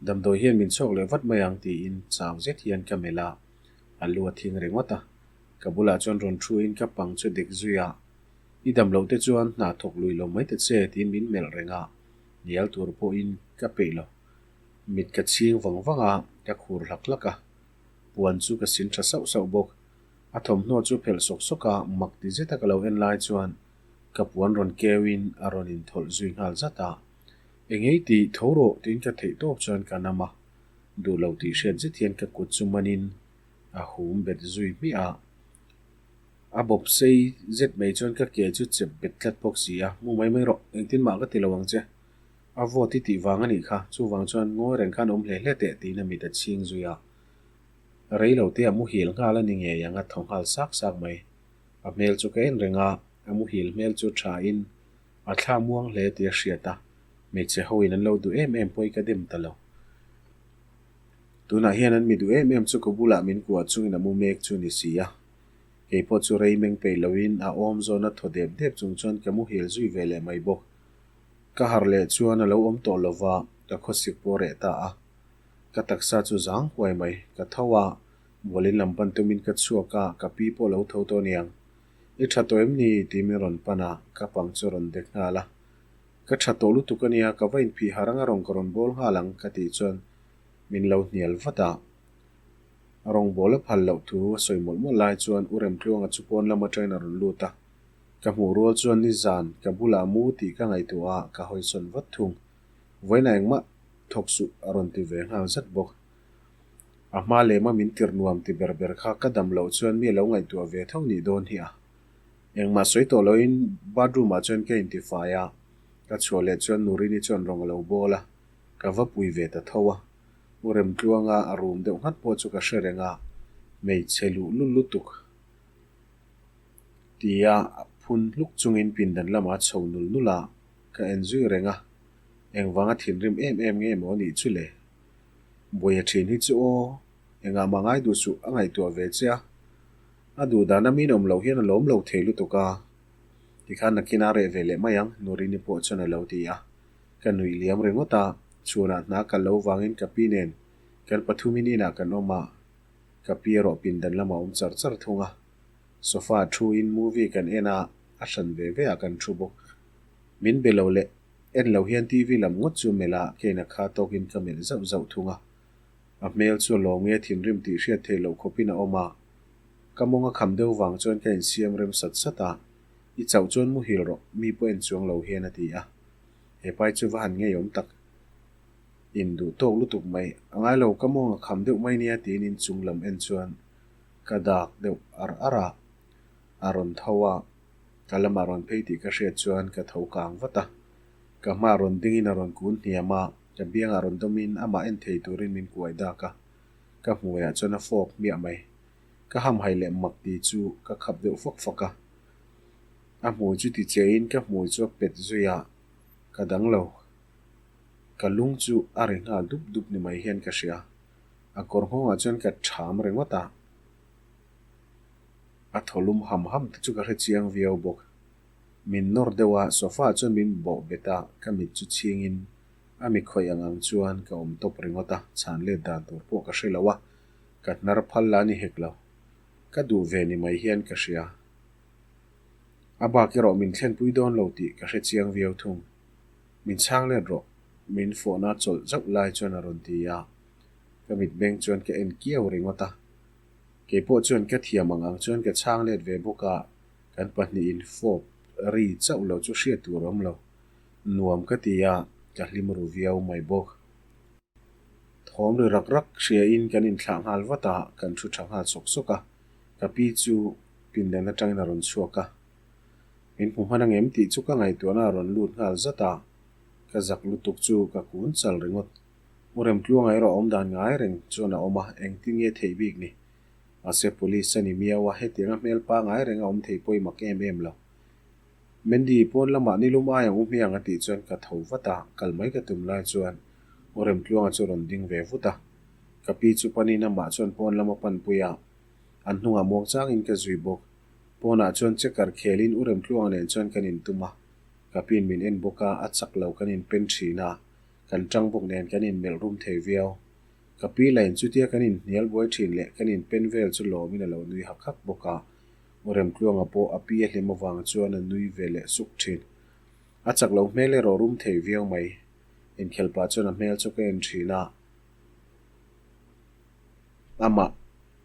Damdawi hian min chhuak leh vat mai ang tiin chau zet hian ka melh a, a lu a thing ringawt a. Ka bulah chuan rawn thu in ka pang chu dik zui a, I dam loh te chuan hna thawk lui lo mai ta che tiin min melh reng a, hnial tur pawhin ka peih lo. Mit ka chhing vang vang a, ka khur hlak hlak a. Puan chu ka sin tha sauh sauh bawk. A thawmhnaw chu phelh sawk sawk a, mak ti zeta ka lo en lai chuan ka puan rawn keuin a rawn inthawlh zui nghal zat a. Engei tih tho rawh tiin ka theih tawp chuan ka nam a, duh lo tih hriat zet hian ka kut chu manin a hum bet zui hmiah a. A bawp sei zet mai chuan ka ke chu chep bet tlat bawk si a, Mu mai mai rawh, engtin mah ka ti lo ang che. A vawt i tih vang a nih kha, chuvang chuan ngawi reng khan awm hle hle teh tiin a mit a chhing zui a. Rei lo te a muhil nghal a ni ngei ang a thaw nghal sak sak mai. A hmel chu ka en reng a, a muhil hmel chu tha in a thla muang hle tih a hriat a, hmeichhe ho in an lo duh em em pawh i ka dem ta lo. Tunah hian an mi duh em em chu ka bulah min kuah chungin a mu mek chu ni si a. Kei pawh chu rei meng peih loin a awm zawna thaw dep dep chung chuan ka muhil zui ve leh mai bawk. Ka harh leh chuan a lo awm tawh lova, ka khawsik pawh reh ta a. Ka taksa chu zang huai mai. Ka tho a, bualin lam pan tumin ka chhuak a, ka pi pawh lo tho tawh aniang. I tha tawh em ni? tih min rawn pan a, ka pang chu a rawn dek nghal a. Ka tha tawh lutuk ania, ka va inphih harh anga rawn ka rawn bawl nghal ang ka tih chuan min lo hnial vat a. A rawn bawl a phal loh thu a sawi mawlh mawlh lai chuan U Remtluanga chu pawn lam atangin a rawn lut a. Ka hmuh rual chuan nizan ka bulah mu tih ka ngaihtuah a, ka hawisawn vat thung. Vawiinah engmah thawk suh a rawn ti ve nghal zat bawk. A hma lema min tirh nuam ti ber ber kha ka dam loh chuan mi a lo ngaihtuah ve tho nih dawn hi a. Engmah sawi tawh loin bathroom ah chuan ka intifai a, ka chhuah leh chuan Nurini chuan rawng a lo bawl a, ka va pui ve ta tho a. U Remtluanga a rum deuh nghat pawh chu ka hre reng a, hmeichhe luh lul lutuk tia phun hluk chungin pindan lamah a chho nul nul a, ka en zui reng a. Engvanga thinrim em em nge maw nih chu le? Buaia thin hi chu aw, engah mah ngai duh suh a ngaihtuah ve che a. A duh dana min awm loh hian a lawm lo thei lutuk a. Tikhan nakin a reh ve leh mai ang, Nurini pawh chuan a lo ti a. Ka nuih liam ringawt a, chhunah hna kal lo vangin ka pi nen kan pathumin inah kan awm a, ka pi erawh pindan lamah a awm char char thung a. Sofa ah thu in movie kan en a, a hran ve ve ah kan thu bawk. Min be lo leh En lo hian TV lam ngawt chu melh a, Kane-a kha tawkin ka melh zauh zauh thung a. A hmel chu a lawm nge thinrim tih hriat theih loh khawpin a awm a. Ka mawng a kham deuh vang chuan ka insiam rem sat sat a, I chauh chuan muhil rawh, mi pawh en chuang lo hian a ti a. He pai chu va han ngeiawm tak. In duh tawk lutuk mai. A ngai lo, ka mawng a kham deuh mai nia tiin inchung lam en chuan ka dak deuh ar ar a. A rawn tho a. Ka lamah rawn phei tih ka hriat chuan ka tho kang vat a. Ka hmaah rawn dingin a rawn kun hniam a, ka biangah rawn dawmin amah en thei turin min kuai dak a. Ka hmuiah chuan a fawk hmiah mai. Ka hamhai leh mak ti chu ka khap deuh fak fak a. A hmui chu ti chein ka hmui chu a pet zui a, ka dang lo. Ka lung chu a ri nghal dup dup ni mai hian ka hria. A kawr nghawngah chuan ka ṭham ringawt a. A thaw lum ham ham te chu ka hre chiang viau bawk. Min nawr deuh a, sofa ah chuan min bawh bet a, ka mit chu chhingin a mi khawih ang ang chuan ka awm tawp ringawt a, chhan let dan tur pawh ka hre lo a, ka hnar phal la ni hek lo. Ka duh ve ni mai hian ka hria. A bak erawh min thlenpui dawn lo tih ka hre chiang viau thung. Min chhang let rawh, min fawhna chawlh zauh lai chuan a rawn ti a, ka mitmeng chuan ka en kiau ringawt a. Kei pawh chuan ka thiam ang ang chuan ka chhang let ve bawk a, kan pahnihin fawp ri chauh lo chu hriat tur awm lo. Nuam ka ti a, ka hlim ru viau mai bawk. Thawm ri rak rak hriain kan inthlah nghal vat a, kan thu tha nghal sawk sawk a, ka pi chu pindan atangin a rawn chhuak a. Min hmu hman angem tih chu ka ngaihtuahna a rawn lut nghal zat a, ka zak lutuk chu ka kun chal ringawt. U Remtluanga erawh awm dan ngai reng chuan a awm a, engtin nge theih bik ni? Mahse police a ni miau a, hetianga hmel pangai reng a awm thei pawh i mak em em lo. Mandy, pawn lamah nilum ai ang u hmiang a tih chuan ka tho vat a, kal mai ka tum lai chuan U Remtluanga chu rawn ding ve vut a. Ka pi chu panin amah chuan pawn lam a panpui a, an hnungah muang changin ka zui bawk. Pawnah chuan checker khelin U Remtluanga nen chuan kan intum a, ka piin min en bawk a, a chak lo kan inpen thin a. Kan tang bawk nen kan inmelh rum thei viau. Ka pi lain chutia kan inhnial buai thin leh kan inpen vel chu lawmin a lo nui hak hak bawk a. U Remtluanga pawh a pi a hlim avang chuan a nui ve leh suk thin. A chak lo hmel erawh rum thei viau mai. Inkhel pah chuan a hmel chu ka en thin a. Amah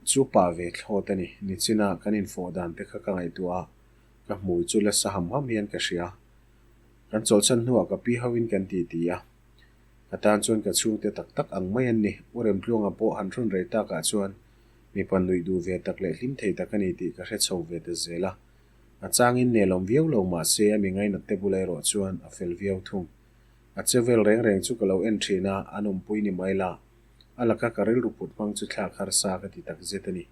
chu pah ve thlawt a ni. Nichina kan infawh dan te kha ka ngaihtuah a, ka hmui chu la sa ham ham hian ka hria. Kan chawlhchhan hnuah ka pi hoin kan ti ti a. Ka tan chuan ka chhungte tak tak ang mai an ni. U Remtluanga pawh han hrun rei takah chuan mipa nuih duh ve tak leh hlim thei tak a ni tih ka hre chho ve ta zel a. A changin nelawm viau lo mah se a mi ngainat te bula erawh chuan a fel viau thung. A che vel reng reng chu ka lo en thin a, an awmpui ni mai la. A laka ka rilru put hmang chu thlak harsa ka ti tak zet a ni.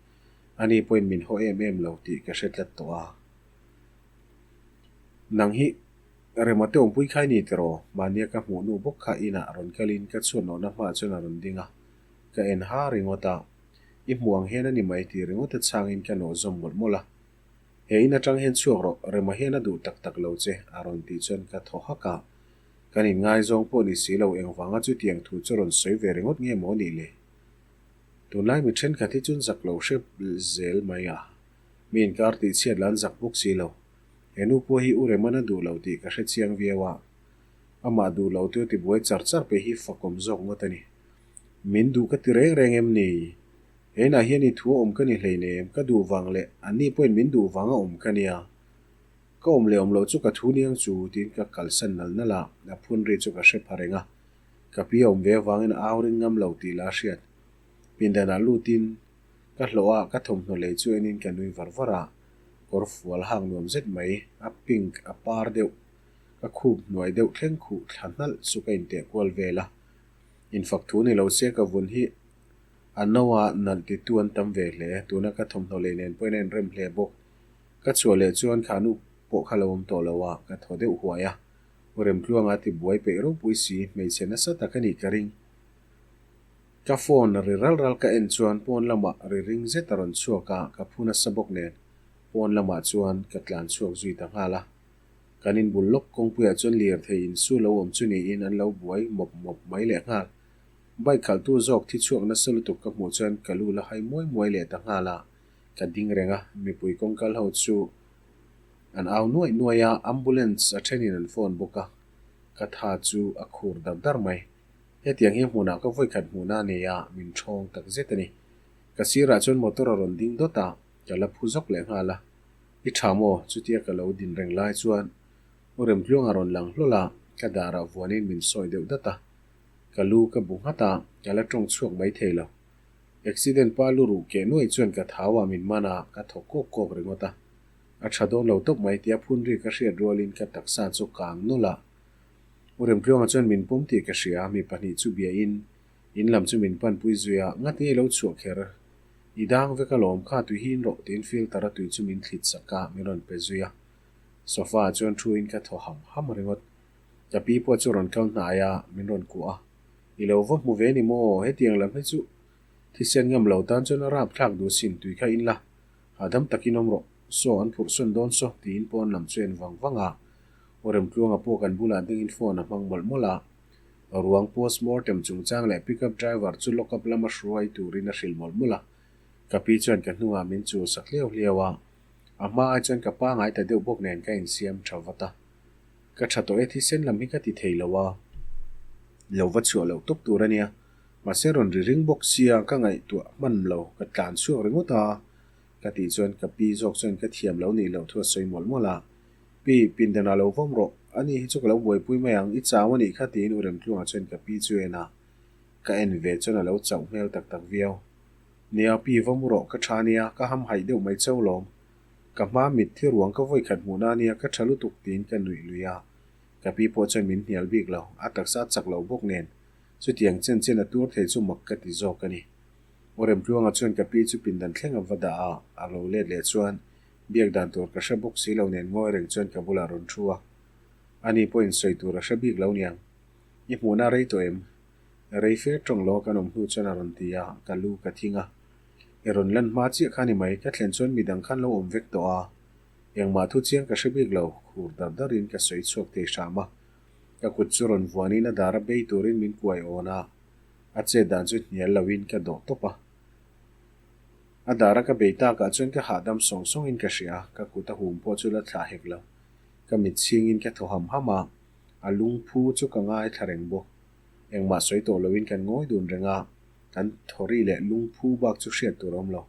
Ani pawhin min haw em em lo tih ka hre tlat tawh a. Nang hi Rema te awmpui khai ni tiraw? Mahnia ka hmuh nu bawk kha inah rawn kalin ka chhuat nawhna hmaah chuan a rawn ding a, ka en ha ringawt a. I hmuh ang hian a ni mai tih ringawt a chhangin ka nawh zawm mawlh mawlh a. He in atang hian chhuak rawh, Rema hian a duh tak tak lo che a rawn tih chuan ka thaw hak a. Kan inngaizawng pawh ni si lo engvanga chutiang thu chu rawn sawi ve ringawt nge maw nih le? Tunlai mi thenkhat hi chuan zak lo hrep zel mai a. Mi inkar tih chhiat lan zak bawk si lo. He nu pawh hi u Remana duh lo tih ka hre chiang viau a. Amah duh lo tu ti buai char char pe hi fakawm zawk ngawt a ni. Min duh ka ti reng reng em ni? He inah hian i thu a awm ka ni hleinem, ka duh vang leh anni pawhin min duh vang a awm ka nia. Ka awm leh awm loh chu ka thu niang chu tiin ka kalsan nal nal a, a phun ri chu ka hre pha reng a. Ka pi a awm ve avangin a au ring ngam lo tih la hriat. Pindanah lutin Ka hlawh a, ka thawmhnaw lei chu enin ka nui var var a, kawr fual hang nuam zet mai, a pink, a par deuh, ka khup hnuai deuh thleng khuh thla hnalh chu ka inteh kual vel a. Infak thu ni lo se ka vun hi a no a, nalh titu an tam ve hle, tuna ka thawmhnaw lei nen pawhin a inrem hle bawk. Ka chhuah leh chuan kha nu pawh kha lo awm tawh lo a, ka thaw deuh huai a, U Remtluanga ti buai peih ropui si, hmeichhe nasa tak a nih ka ring. Ka phone ri ral ral ka en chuan pawn lamah ri ring zet a rawn chhuak a, ka phu nasa bawk nen pawn lamah chuan ka tlan chhuak zui ta nghal a. Kan inbul lawk kawngpuiah chuan lirthei insu lo awm chu niin an lo buai mawp mawp mai leh nghal. Bike khalhtu zawk thi chhuak nasa lutuk ka hmuh chuan ka lu la hai muai muai leh ta nghal a, ka ding reng a, mipui kawngkal ho chu an au nuaih nuaih a, ambulance a thenin an phone bawk a, ka tha chu a khur dar dar mai. Hetiang hi hmunah ka vawikhat hmuhna a nei a, min ṭhawng tak zet a ni. Ka sirah chuan motor a rawn ding dawt a, ka la phu zawk leh nghal a. I ṭha maw? Chutia ka lo din reng lai chuan U Remtluang a rawn lang hlawl a, ka darah vuanin min sawi deuh dat a. Ka lu ka bu nghat a, ka la ṭawng chhuak mai thei lo. Accident pa lu ruh keh nuai chuan ka thau a min man a, ka thaw kawk kawk ringawt a. A ṭha dawn lo tawp mai tia phun ri ka hriat rualin ka taksa chu kang nawlh a. U Remtluanga chuan min pawm tih ka hria, mi pahnih chu biain in lam chu min panpui zui a, ngati nge lo chhuah kher? I dang vek alawm kha tui hi in rawh tiin filter a tui chu min thlit sak a, min rawn pe zui a. Sofa ah chuan thu in ka thaw ham ham ringawt. Ka pi pawh chu rawn kal hnai a, min rawn kuah a. I lo va hmu ve ni maw? Hetiang lam hi chu thisen ngam lo tan chuan a rap thlak duh sin tui kha in la. Hahdam takin awm rawh. Saw an phurh sawn dawn saw tiin pawn lam chu en vang vang a. Aw Remtluanga pawh kan bulah dingin phone a hmang mawlh mawlh a. Ruang postmortem chungchang leh pickup driver chu lock up lama hruai turin a hrilh mawlh mawlh a. Ka pi chuan ka hnungah min chul sak hliau hliau a. A hma ai chuan ka pangai ta deuh bawk nen ka insiam tha vat a. Ka tha tawh e thisen lam hi ka ti thei lo a. Lo va chhuah loh tawp tur a nia. Mahse rawn ri ring bawk sia ka ngaihtuah hman lo ka tlan chhuak ringawt a. Ka tih chuan ka pi zawk chuan ka thiam lo nih loh thu a sawi mawlh mawlh a. Pi, pindanah lo vawm rawh. Ani hi chu ka lo buaipui mai ang, i chau a nih kha tiin U Remtluanga chuan ka pi chu en a. Ka en ve chuan a lo chauh hmel tak tak viau. Nia, pi va mu rawh, ka tha nia, ka ham haih deuh mai chau lawm. Ka hma mit thi ruang ka vawi khat hmuhna nia, ka tha lutuk tiin ka nuih lui a. Ka pi pawh chuan min hnial bik lo, a taksa a chak lo bawk nen. Chutiang chen chen a tur thei chu mak ka ti zawk a ni. U Remtluanga chuan ka pi chu pindan thleng a va dah a, a lo let leh chuan biak dan tur ka hre bawk si lo nen ngawi reng chuan ka bulah rawn thu a. Ani pawhin sawi tur a hre bik lo niang. I hmuhna rei tawh em? Rei fer tawng lo a kan awm hnu chuan a rawn ti a, ka lu ka thing a. I rawn lan hma chiah kha ni mai, ka thlen chuan midang khan lo awm vek tawh a. Engmah thu chiang ka hre bik lo, khur dar darin ka sawi chhuak thei hram a. Ka kut chu rawn vuanin a dar a bei turin min kuai awn a, a chet dan chu hnial loin ka dawh tawp a. A dar a ka bei takah chuan ka hahdam sawng sawngin ka hria, ka kut a hum pawh chu la thlah hek lo. Ka mit chhingin ka thaw ham ham a, a lungphu chu ka ngaithla reng bawk. Engmah sawi tawh loin kan ngawi dun reng a, kan thawri leh lungphu bak chu hriat tur a awm lo.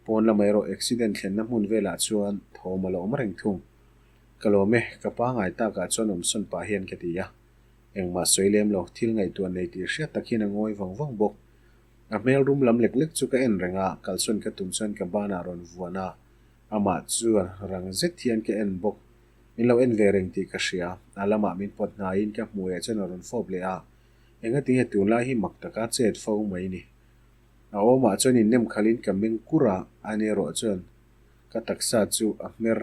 Pawn lamah erawh accident thlenna hmun velah chuan thawm a la awm reng thung. Ka lawm e, ka pangai takah chuan awmsawn pah hian ka ti a. Engmah sawi lem lo, thil ngaihtuah nei tih hriat tak hian a ngawi vang vang bawk. A hmel rum lam lek lek chu ka en reng a, kalsawn ka tum chuan ka banah rawn vuan a, amah chuan rang zet hian ka en bawk. Min lo en ve reng tih ka hria, a lamah min pawt hnaiin ka hmuh eh chuan a rawn fawp leh a, engatinge tunlai hi mak taka chet fo mai ni. A awmah chuan innem khalhin ka meng kur a, ani erawh chuan ka taksa chu a hmer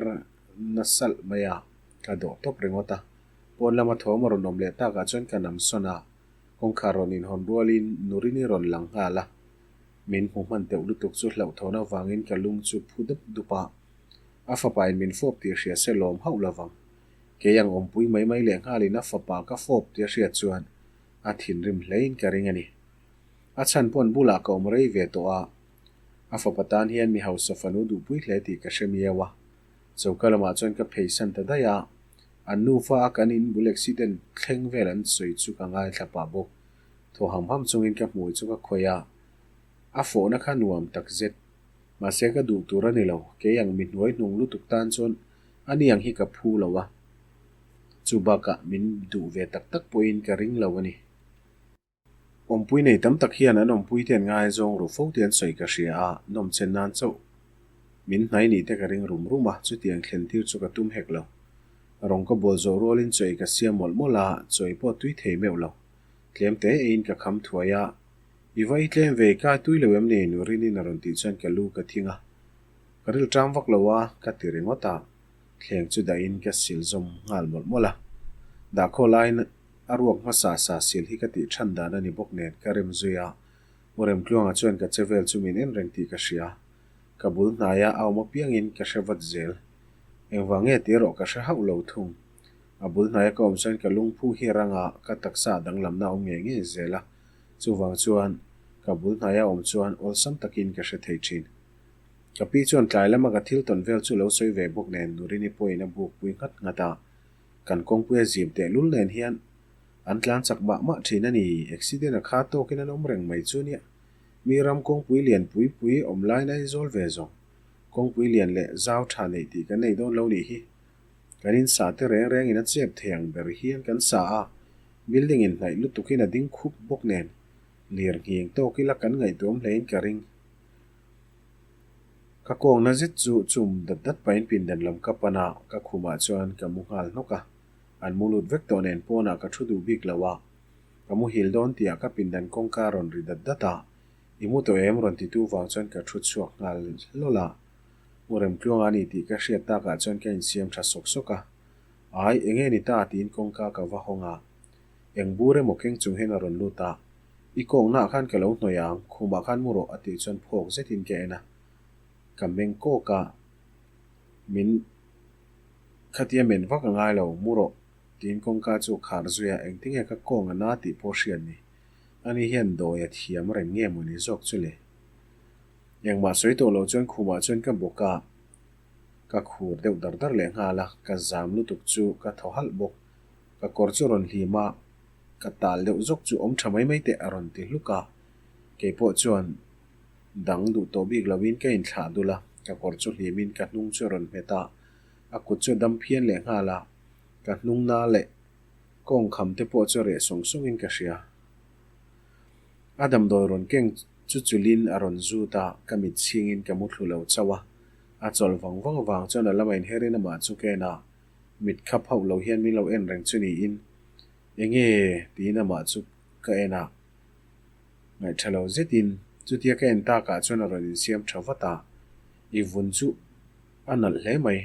na salh mai a, ka dawh tawp ringawt a. Pawn lama thawm a rawn awm leh takah chuan ka nam sawn a, kawngkhar rawn inhawn rualin Nurini rawn lang nghal a. Min hmu hman teuh lutuk chu hlauhthawn avangin ka lung chu phu dup dup a. A fapa in min fawp tih hria se lawm hauh lovang. Kei ang awmpui mai mai leh nghalin a fapa ka fawp tih a hriat chuan a thinrim hlein ka ring a ni. A chhan pawn bulah ka awm rei ve tawh a, a fapa tan hian mi hausa fanu duhpui hle tih ka hre miau a. Choka lamah chuan ka pheisan ta daih a, an nufa a kan in bul accident thleng vel an sawi chu ka ngaithla pah bawk. Thaw ham ham chungin ka hmui chu ka khawih a, a fawhna kha nuam tak zet. Mahse ka duh tur a ni lo, kei ang mi hnuai hnung lutuk tan chuan ani ang hi ka phu lo a, chu bakah min duh ve tak tak pawhin ka ring lo a ni. Awmpui nei tam tak hian an awmpui te an ngaizawng ru fo te an sawi ka hria a, nawmchen nan chauh min hnai nih te ka ring rum rum a, chutiang thlen tir chu ka tum hek lo. Rawng ka bual zawh rualin chawi ka siam mawlh mawlh a, chawi pawh tui thei meuh lo. Tlem te eiin ka kham thuai a, I va i tlem ve, ka tui lo em ni? Nurinin a rawn tih chuan ka lu ka thing a, ka ril ṭam vak lo a, ka ti ringawt a, thleng chu dahin ka sil zawm nghal mawlh mawlh a. Dahkhaw laiin a ruak hmasa sa sil hi ka tih ṭhan dan a ni bawk nen ka rem zui a, U Remtluanga chuan ka che vel chu min en reng tih ka hria. Ka bul hnaia a awm apiangin ka hre vat zel. Engvang nge tih erawh ka hre hauh lo thung. A bul hnaia ka awm chuan ka lungphu hi rang a, ka taksa danglamna a awm ngei ngei zel a. Chuvang chuan ka bul hnaia awm chuan awlsam takin ka hre thei thin. Ka pi chuan tlai lama ka thil tawn vel chu lo sawi ve bawk nen Nurini pawhin a buk pui nghat nghat a. Kan kawngpuia zim tehlul nen hian an tlan chak mah mah thin a ni. Accident a kha tawkin an awm reng mai chu nia. Mi ram kawngpui lian pui pui awm lain a inzawl ve zawng. Kawngpui lian leh zau tha neih tih kan nei dawn lo nih hi. Kan in sa te reng rengin a chep thei ang ber hian kan sa a, building in hnaih lutukin a ding khup bawk nen lir nghing tawk ila kan ngaihtuam hlein ka ring. Ka kawngna zet chu chum dat dat pahin pindan lam ka pan a, ka khumah chuan ka mu nghal hnawk a. An mu lut vek tawh nen pawnah ka thu duh bik lo a, ka muhil dawn tihah ka pindan kawngka rawn ri dat dat a. I mu tawh em? rawn titu vang chuan ka thu chhuak nghal hlawl a. U Remtluanga a ni tih ka hriat takah chuan ka insiam tha sawk sawk a. Ai, enge ni ta? tiin kawngka ka va hawng a. Eng bur emaw keng chung hian a rawn lut a. I kawngnaah khan ka lo hnawih ang, khumah khan mu rawh a tih chuan phawk zetin ka en a. Ka meng kawk a, min khatia men vak a ngai lo, mu rawh tiin kawngka chu khar zui a, engtinge ka kawng a na tih pawh hriat ni. Ani hian dawi a thiam reng nge mawni zawk chu le? Engmah sawi tawh lo chuan khumah chuan ka bawk a, ka khur deuh dar dar leh nghal a, ka zam lutuk chu ka thaw halh bawk. Ka kawr chu rawn hlim a, ka tal deuh zawk chu awm tha mai mai teh a rawn ti hluk a, keipawh chuan dang duh tawh bik loin ka inthlah dul a, ka kawr chu hlimin ka hnung chu a rawn hmet a, a kut chu a dam phian leh nghal a, ka hnung na leh kawngkham te pawh chu a reh sawng sawngin ka hria. A damdawi rawn keng chu chulin a rawn zut a, ka mit chhingin ka mu thlu lo chauh a, a chawlh vang vang vang chuan a lama inherin amah chu ka en a, mit khap hauh lo hian min lo en reng chu niin, Enge? tiin amah chu ka en a, ngaihṭha lo zetin chutia ka en takah chuan a rawn insiam ṭha vat a, I vun chu a nalh hle mai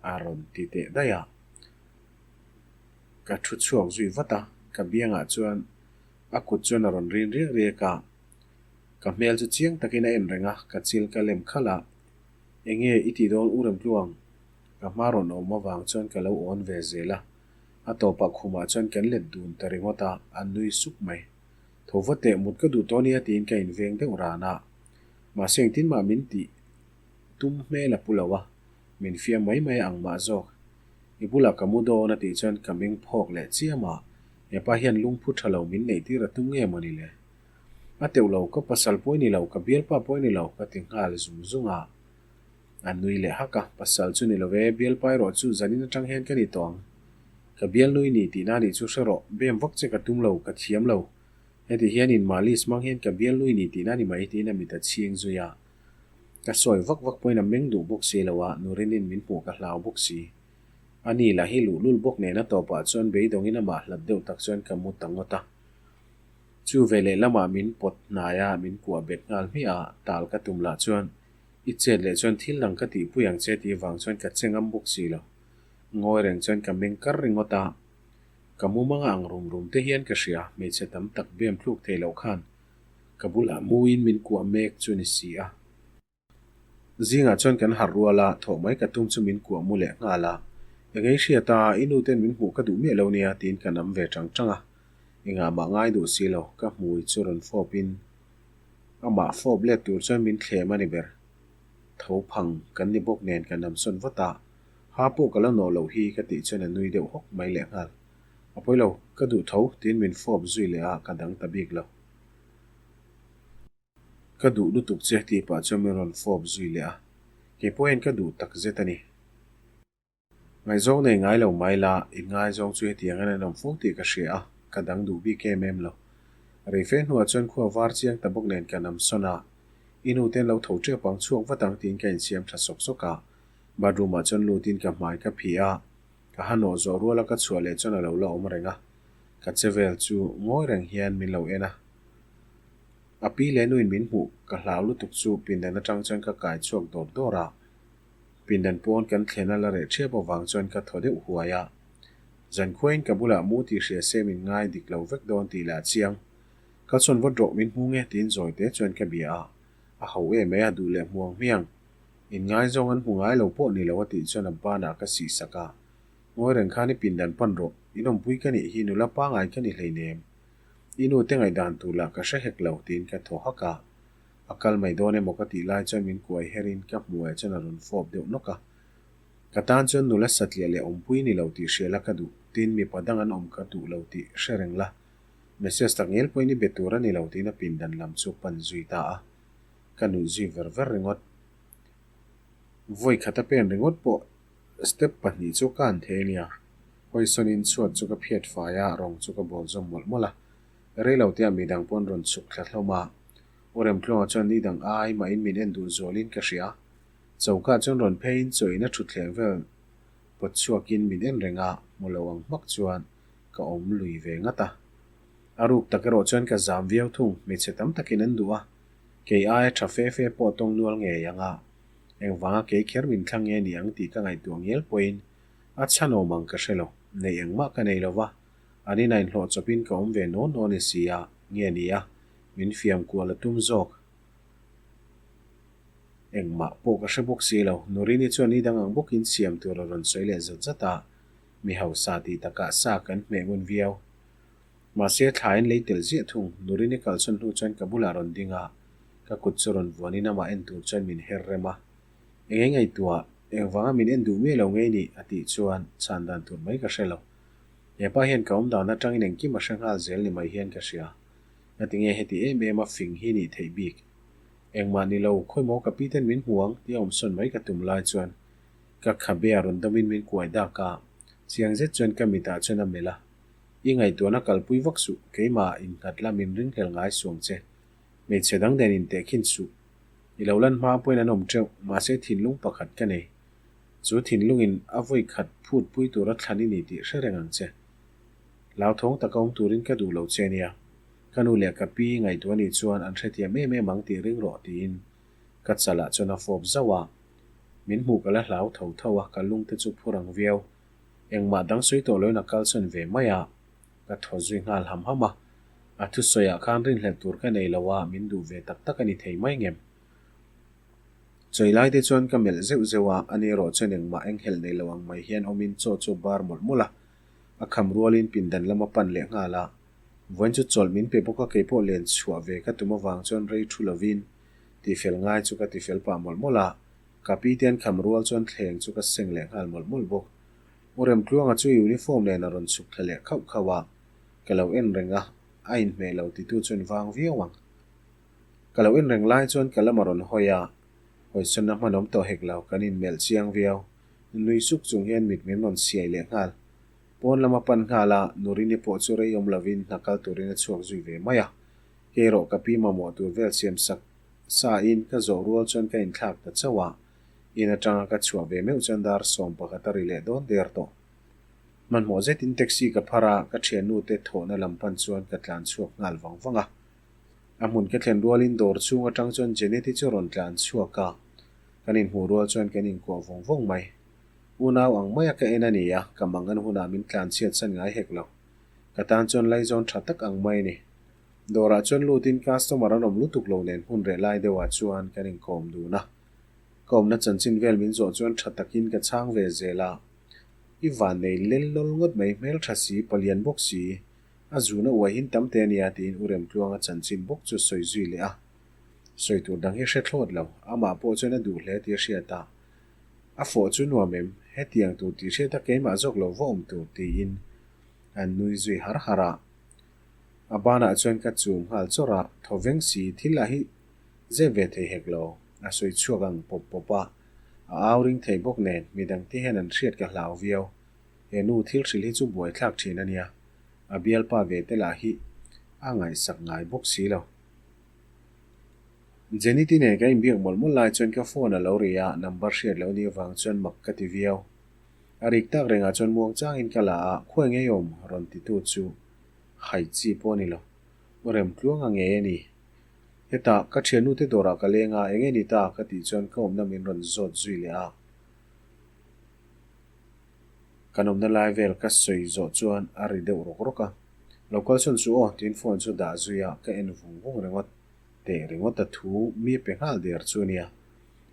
a rawn ti teh daih a. Ka thu chhuak zui vat a, ka biangah chuan a kut chuan a rawn rin riak riak a, ka hmel chu chiang takin a en reng a, ka chil ka lem khalh a, Enge i tih dawn u Remtluang? Ka hma rawn awm avang chuan ka lo awn ve zel a, a tawpah khumah chuan kan let dun ta ringawt a, a nui sup mai. Tho va teh mut ka duh tawh nia tiin ka inveng deuh ran a, mahse engtin mah min tih tum hmel a pu lo a, min fiam mai mai ang mah zawk. I bulah ka mu dawn a tih chuan ka meng phawk leh chiam a, hepa hian lungphu tha lo min neih tir a tum nge mawni le? A teuh lo, ka pasal pawh i ni lo, ka bialpa pawh i ni lo ka ti nghal zung zung a. A nui leh hak a, pasal chu ni lo e, bialpa erawh chu zanin atang hian ka ni tawh ang. Ka bial nui ni tihna nih chu hre rawh, bem vak che ka tum lo, ka thiam lo. Heti hian in malis hmang hian ka bial nui ni tihna ni mai tiin a mit a chhing zui a. Ka sawi vak vak pawhin a meng duh bawk si lo a, Nurinin min hmuh ka hlau bawk si. A ni lah hi luhlul bawk nen a tawpah chuan beidawngin amah hlat deuh tak chuan ka mu ta ngawt a. Chu veleh lamah min pawt hnai a, min kuah bet nghal hmiah a, tal ka tum lah chuan I chet leh chuan thil dang ka tihpui ang che tih vang chuan ka che ngam bawk si lo. Ngawi reng chuan ka meng kar ringawt a, ka mumanga ang rum rum te hian ka hria, hmeichhe tam tak bem thluk thei loh khan ka bulah muin min kuah mek chu ni si a. Zingah chuan kan harh rual a, thawh mai ka tum chu min kuah mu leh nghal a. Engei hriat a, i nu ten min hmuh ka duh miah lo nia tiin ka nam ve tang tang a. Engah mah ngai duh si lo, ka hmui chu rawn fawp in Amah fawp let tur chuan min thlem a ni ber. Tho phang kan ni bawk nen ka nam sawn vat a, ha pawh ka la nawh loh hi ka tih chuan a nui deuh hawk mai leh nghal. A pawi lo, ka duh tho tiin min fawp zui leh a, ka dang ta bik lo. Ka duh lutuk che tih pah chuan min rawn fawp zui leh a, kei pawh hian ka duh tak zet a ni. Ngaihzawng nei ngai lo mai la, inngaizawng chu hetiang in an awm fo tih ka hria a, ka dang duh bik em em lo. Reife hnuah chuan khua var chiang ta bawk nen ka nam sawn a, i nu ten lo tho tep ang chhuak vat ang tiin ka insiam tha sawk sawk a, bathroom ah chuan lut in ka hmai ka phih a, ka hanawh zawh rual a ka chhuah leh chuan a lo la awm reng a, ka che vel chu ngawi reng hian min lo en a. A pi leh nu in min hmuh ka hlau lutuk chu pindan atang chuan ka kai chhuak dawr dawr a. Pindan pawn kan thlen a la reh ṭhiap avang chuan ka thaw deuh huai a. Zankhuain ka bulah mu tih hria se min ngai dik lo vek dawn tih lah chiang. Ka chhawn vawt rawh min hmu nge tiin zawi te chuan ka bia a. A ho em e a duh leh hmuang hmiang. In ngaizawng an hmu ngai lo pawh ni lo a tih chuan a banah ka sih sak a. Ngawi reng khan i pindan pan rawh, in awmpui ka nih hi nula pangai ka ni hleinem. I nu te ngaihdan tur lah ka hre hek lo tiin ka thaw hak a. A kal mai dawn emaw ka tih lai chuan min kuai her in ka hmuh ah chuan a rawn fawp deuh nawk a. Ka tan chuan nula satliah leh awmpui ni lo tih hria la ka duh, tin mipa dang an awm ka duh lo tih hre reng la. Message tak ngel pawhin i be tur a ni lo tiin a pindan lam chu pan zui ta a. Ka nuih zui ver ver ringawt. Vawi khat a pen ringawt pawh step pahnih chu ka han thei a nia. Hawisawn in chhuat chu ka phiat fai a, rawng chu ka bawl zawm mawlh mawlh a. Rei lo te ah midang pawh an rawn chhuk thla hlawm a. U Remtluanga chuan ni dang ai mahin min en duh zualin ka hria. Choka chuan rawn pheiin chawina thutthleng vel pawt chhuakin min en reng a, hmu lo ang hmak chuan ka awm lui ve ngat a. A ruk tak erawh chuan ka zam viau thung, hmeichhe tam takin an duh a. Kei aia tha fe fe pawh tawng nual ngei ang a, engvanga kei kher min thlang nge ni ang tih ka ngaihtuah ngial pawhin a chhan awm ang ka hre lo. Neih engmah ka nei lo va, an inah inhlawh chawpin ka awm ve naw naw ni si a, nge ni a, min fiam kual a tum zawk. Engmah pawh ka hre bawk si lo. Nurini chuan ni dang ang bawkin siam tur a rawn sawi leh zat zat a, mi hausa tih takah sa kan hmeh ngun viau. Mahse thlaiin lei tel ziah thung. Nurini kalchhawn hnu chuan ka bulah rawn ding a, ka kut chu rawn vuanin amah en tur chuan min her rem a. Eng eng ngaihtuah, engvanga min en duh miah lo ngei ni? a tih chuan chhan dan tur mai ka hre lo. Hepa hian ka awm dan atangin engkim a hre nghal zel ni mai hian ka hria. Ngatinge heti em em a fing hi nih theih bik? Engmah ni lo, khawimaw ka pi ten min hmu ang tia awmsawn mai ka tum lai chuan ka khabe a rawn dawmin min kuai dak a, chiang zet chuan ka mitah chuan a melh a, I ngaihtuahna kalpui vak suh, keimah innghat la min ringhlel ngai suang che. Hmeichhe dang nen intehkhin suh. I lo lan hma pawhin an awm teuh, mahse thinlung pakhat ka nei. Chu thinlungin a vawi khat phut pui tura thlan i ni tih hre reng ang che. Hlauthawng taka awm turin ka duh lo che nia. Ka nu leh ka pi ngaihtuah nih chuan an hrethiam em em ang tih ring rawh tiin ka chalah chuan a fawp zauh a. Min hmuh ka la hlau tho tho a, ka lungte chu phur ang viau. Engmah dang sawi tawh loin a kalsawn ve mai a, ka thaw zui nghal ham ham a. A thusawiah khan rinhlelh tur ka nei lo a, min duh ve tak tak a ni thei mai ngem. Chawi lai te chuan ka melh zeuh zeuh a, ani erawh chuan engmah enghelh nei lo ang mai hian awmin chaw chu bar mawlh mawlh a. A kham rualin pindan lam a pan leh nghal a. Vawiin chu chawlh min pe bawk a, keipawh len chhuah ve ka tum avang chuan rei thu lovin tifel ngai chu ka tifel pah mawlh mawlh a. Ka pi te an kham rual chuan thleng chu ka seng leh nghal mawlh mawlh bawk. U Remtluanga chu uniform nen a rawn chhuk thla leh khauh khauh a, ka lo en reng a, a inhmeh lo titu chuan vang viau ang. Ka lo en reng lai chuan ka lam a rawn hawi a, hawisawnna hmanawm tawh hek lo, kan inmelh chiang viau. Nui suk chung hian mit min rawn siai leh nghal. Pawn lam a pan nghal a, Nurini pawh chu rei awm lovin hna kal turin a chhuak zui ve mai a. Kei erawh ka pi mamawh tur vel siam sak sa in ka zawh rual chuan ka inthlak ta chauh a, in atanga ka chhuah ve meuh chuan dar 11 a ri leh dawn der tawh. Hmanhmawh zetin taxi ka phar a, ka thiannu te thawhna lam pan chuan ka tlan chhuak nghal vang vang a. A hmun ka thlen rualin dawr chhung atang chuan Janet-i chu rawn tlan chhuak a, kan inhmuh rual chuan kan inkuah vawng vawng mai. Unau ang maia ka en a ni a, ka mang an hunah min tlan chhiat san ngai hek lo. Ka tan chuan laizawn tha tak ang mai a ni. Dawrah chuan lutin customer an awm lutuk lo nen hmun reh lai deuhah chuan kan inkawm dun a. Ka awmna chanchin vel min zawh chuan tha takin ka chhang ve zel a. I vannei lel lawl ngawt mai hmeltha si, palian bawk si. A zuna uaihin tam te a nia tiin U Remtluanga chanchin bawk chu sawi zui leh a. Sawi tur dang hi hre thlawt lo, amah pawh chuan a duh hle tih a hriat a. A fawh chu nuam em? Hetiang tur tih hriat a keimah zawk lo va awm tur tiin an nui zui har har a. A banah chuan ka chum nghal chawrh a, thaw veng si thil lah hi zep ve thei hek lo. A sawi chhuak ang pawp pawp a, a au ring thei bawk nen midang te hian an hriat ka hlau viau. He nu thil hrilh hi chu buaithlak thin a nia, a bialpa ve te lah hi a ngaihsak ngai bawk si lo. Jenny-te nen kan inbiak mawlh mawlh lai chuan ka phone a lo ri a, number hriat loh ni avang chuan mak ka ti viau. A rik tak rengah chuan muang changin ka la a, khuai ngei awm rawn titu chu hai chi pawh a ni lo. U Remtluanga ngei a ni. Hetah, ka thiannute dawrah ka leng a, eng nge ni ta? ka tih chuan ka awmna min rawn zawt zui leh a. Kan awmna lai vel ka sawi zawh chuan a ri deuh rawk rawk a. Lo kal sawn suh aw tiin phone chu dah zui a, ka en vung vung ringawt. Teh ringawt a thu mi pe nghal der chu ania.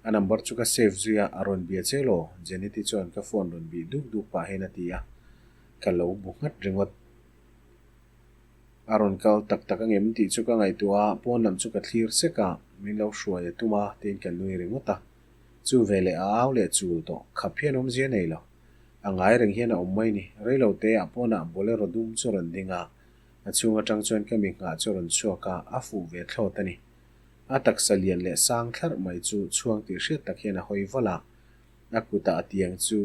A number chu ka save zui a, a rawn bia che law? Jeneti chuan ka phone rawn bih duk duk pah hian a ti a, ka lo bu nghat ringawt. A rawn kal tak tak angem tih chu ka ngaihtuah a, pawn lam chu ka thlir sek a, min lo hruai a tum a tiin ka nui ringawt a. Chu veleh a au leh chul tawh, khap hian awmzia nei lo. A ngai reng hian a awm mai ni. Reilo te ah pawnah Bolero dum chu rawn ding a, a chhung atang chuan ka mi nghah chu rawn chhuak a, a fuh ve thlawt a ni. A taksa lian leh sang thlarh mai chu chhuang tih hriat tak hian a hawi valh a, a kutah a tiang chu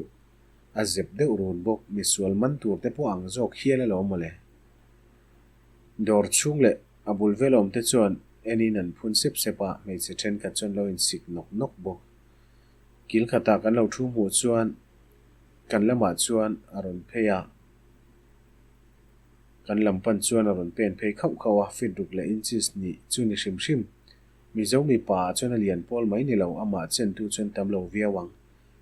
a zep deuh run bawk, misual man tur te pawh ang zawk hial alawm mawle. Dawr chhung leh a bul vel awm te chuan enin an phun sep sep a, hmeichhe thenkhat chuan lo insik nawk nawk bawk. Kil khatah kan lo thu hmuh chuan kan lamah chuan a rawn phei a, kan lam pan chuan a rawn pen phei khauh khauh a, fit ruk leh inches nih chu ni hrim hrim. Mizo mipa ah chuan a lian pawl mai ni lo, amah chentu chuan tam lo viau ang.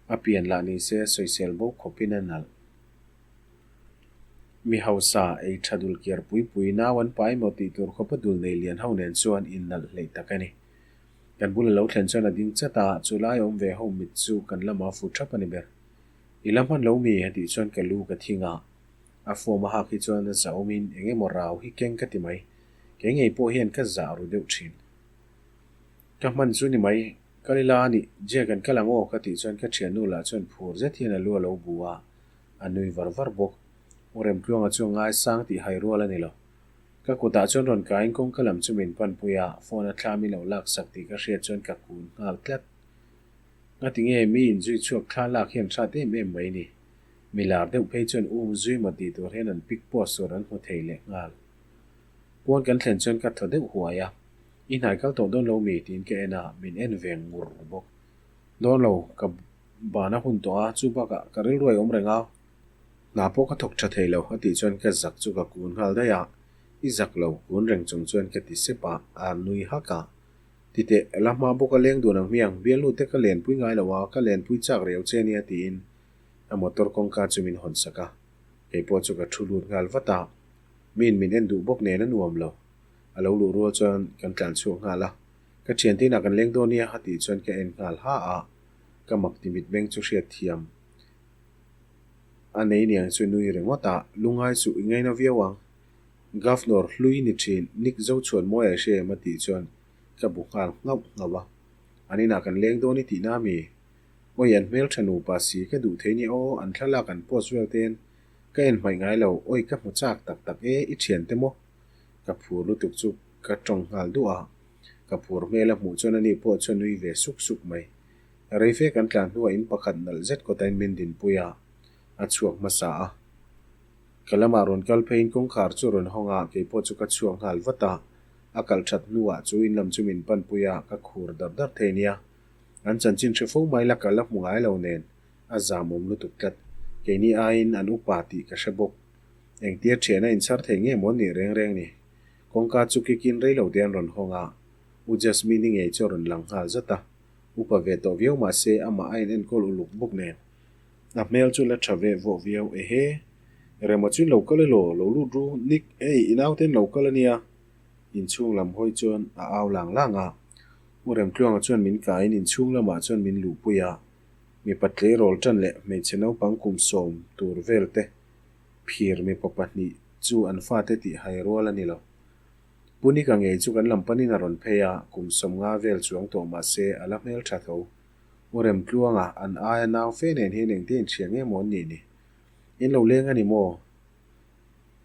A pian lah ni se sawisel bo khawpin a nalh. Mi hausa ei tha dul kiar pui pui nau an pai maw tih tur khawpa dul nei lian ho nen chuan innalh hleih tak a ni. Kan bula lo thlen chuan a ding chat a, chu lai awm ve ho mit chu kan lama fu thap a ni ber. I la hman lo mi? a tih chuan ka lu ka thing a. A form a hak hi chuan a zahawmin eng emaw rau hi keng ka ti mai. Kei ngei pawh hian ka zah ru deuh thin. Ka hman chu ni mai, kal ila a nih, Jia kan kal ang aw ka tih chuan ka thiannu lah chuan phur zet hian a lu a lo bu a, a nui var var bawk. U Remtluanga chu a ngaisang tih hai rual a ni lo. Ka kutah chuan rawn kaiin kawngka lam chu min panpui a, phone a thla min lo laksak tih ka hriat chuan ka kun nghal tlat. Ngati nge mi inzui chhuak thla lak hian hrat em em mai ni. Mi lar deuh phei chuan um zui maw tih tur hian an pic post tur an hmu thei leh nghal. Pawn kan thlen chuan ka thaw deuh huai a, I hnai kal tawh dawn lo mi? tiin ka en a, min en ve ngur bawk. Dawn lo, ka ban a hun tawh a, chu bakah ka rilruai awm reng a. Hna pawh ka thawk tha thei lo, a tih chuan ka zak chu ka kun nghal daih a, I zak lo, kun reng chung chuan ka ti sep a, a nui hak a. Titeh, la hma bawk a leng dun ang hmiang, bialnu te ka lenpui ngai lo a, ka lenpui chak riau che nia tiin a motor kawngka chu min hawn sak a, kei pawh chu ka thu lut nghal vat a, miin min en duh bawk nen a nuam lo. A lo luh rual chuan kan tlan chhuak nghal a, ka thiante inah kan leng dawn nia a tih chuan ka en nghal ha a, ka mak ti mitmeng chu hriat thiam a nei niang chu nui ringawt a, lungai chu i ngaina viau ang. Governor hlui ni thin Nick Zochhuanmawi a hria em a tih chuan ka bu nghal nghauh nghauh a, an inah kan leng dawn i tihna mi? Awi an hmeltha nupa si ka duh thei nia aw, an thlalak an post vel ten ka en hmaih ngai lo, awi ka hmu chak tak tak e, i thiante maw? Ka phur lutuk chu ka tawng nghal duah a, ka phur hmel a hmuh chuan ani pawh chu a nui ve suk suk mai. Reife kan tlan hnuah in pakhat nalh zet kawtain min dinpui a, a chhuak hmasa a. Ka lamah rawn kal pheiin kawngkhar chu rawn hawng a, keipawh chu ka chhuak nghal vat a. A kalh that hnuah chu in lam chu min panpui a, ka khur dar dar thei nia. An chanchin hre fo mai la ka la hmu ngai lo nen, a zamawm lutuk tlat. Keini aiin an upa tih ka hre bawk. Engtia thian a inchhar thei nge maw nih reng reng ni. Kawngka chu kikin rei lo te an rawn hawng a, U Jasmine-i ngei chu a rawn lang nghal zat a. Upa ve tawh viau mah se amah a inenkawl uluk bawk nen. A hmel chu la tha ve vawh viau ehe. Rema chu in lo kal elaw, lo lut ru, Nick, hei i naute in lo kal ania. Inchhung lam hawi chuan a au lang lang a. U Remtluanga chuan min kaiin inchhung lamah chuan min luhpui a. Mipa tleirawl tan leh hmeichhe naupang kum sawm tur vel te phir mipa pahnih chu an fate tih hai rual a ni lo. Pu Nika ngei chu kan lam panin a rawn phei a, kum 50 vel chuang tawh mah se a la hmel tha tho. U Remtluanga an aia nau fe nen hian engte inhria nge maw an nih ni? In lo leng a ni maw?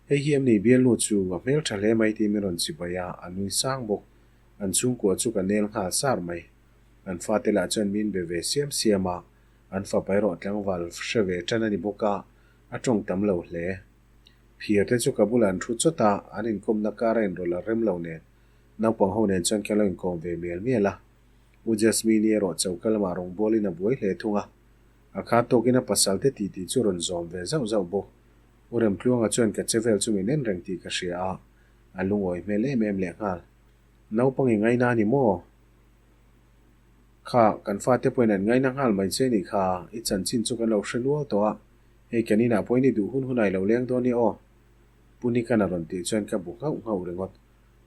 Hei hi em ni bialnu chu a hmel tha hle mai tih min rawn chibai a, a nui sang bawk. An chhungkua chu ka nel nghal sar mai. An fate lah chuan min be ve siam siam a, an fapa erawh tlangval hre ve tan a ni bawk a, a tawng tam lo hle. Phir te chu ka bulah an thu chawt a, an inkawmna kar a inrawlh a rem lo nen, naupang ho nen chuan ka lo inkawm ve mial mial a. U Jasmine-i erawh choka lamah rawngbawlin a buai hle thung a, a kha tawkin a pasal te titi chu rawn zawm ve zauh zauh bawk. U Remtluanga chuan ka che vel chu min en reng tih ka hria a, a lungawi hmel em em lehnghal. Naupang i ngaina a ni maw? Kha, kan fate pawhin an ngaina nghal mai che nih kha, i chanchin chu kan lo hre nual tawh a, hei kan inah pawhin i duh hun hunah i lo leng dawn nia aw. Pu Nikan a rawn tih chuan ka bu nghauh nghauh ringawt.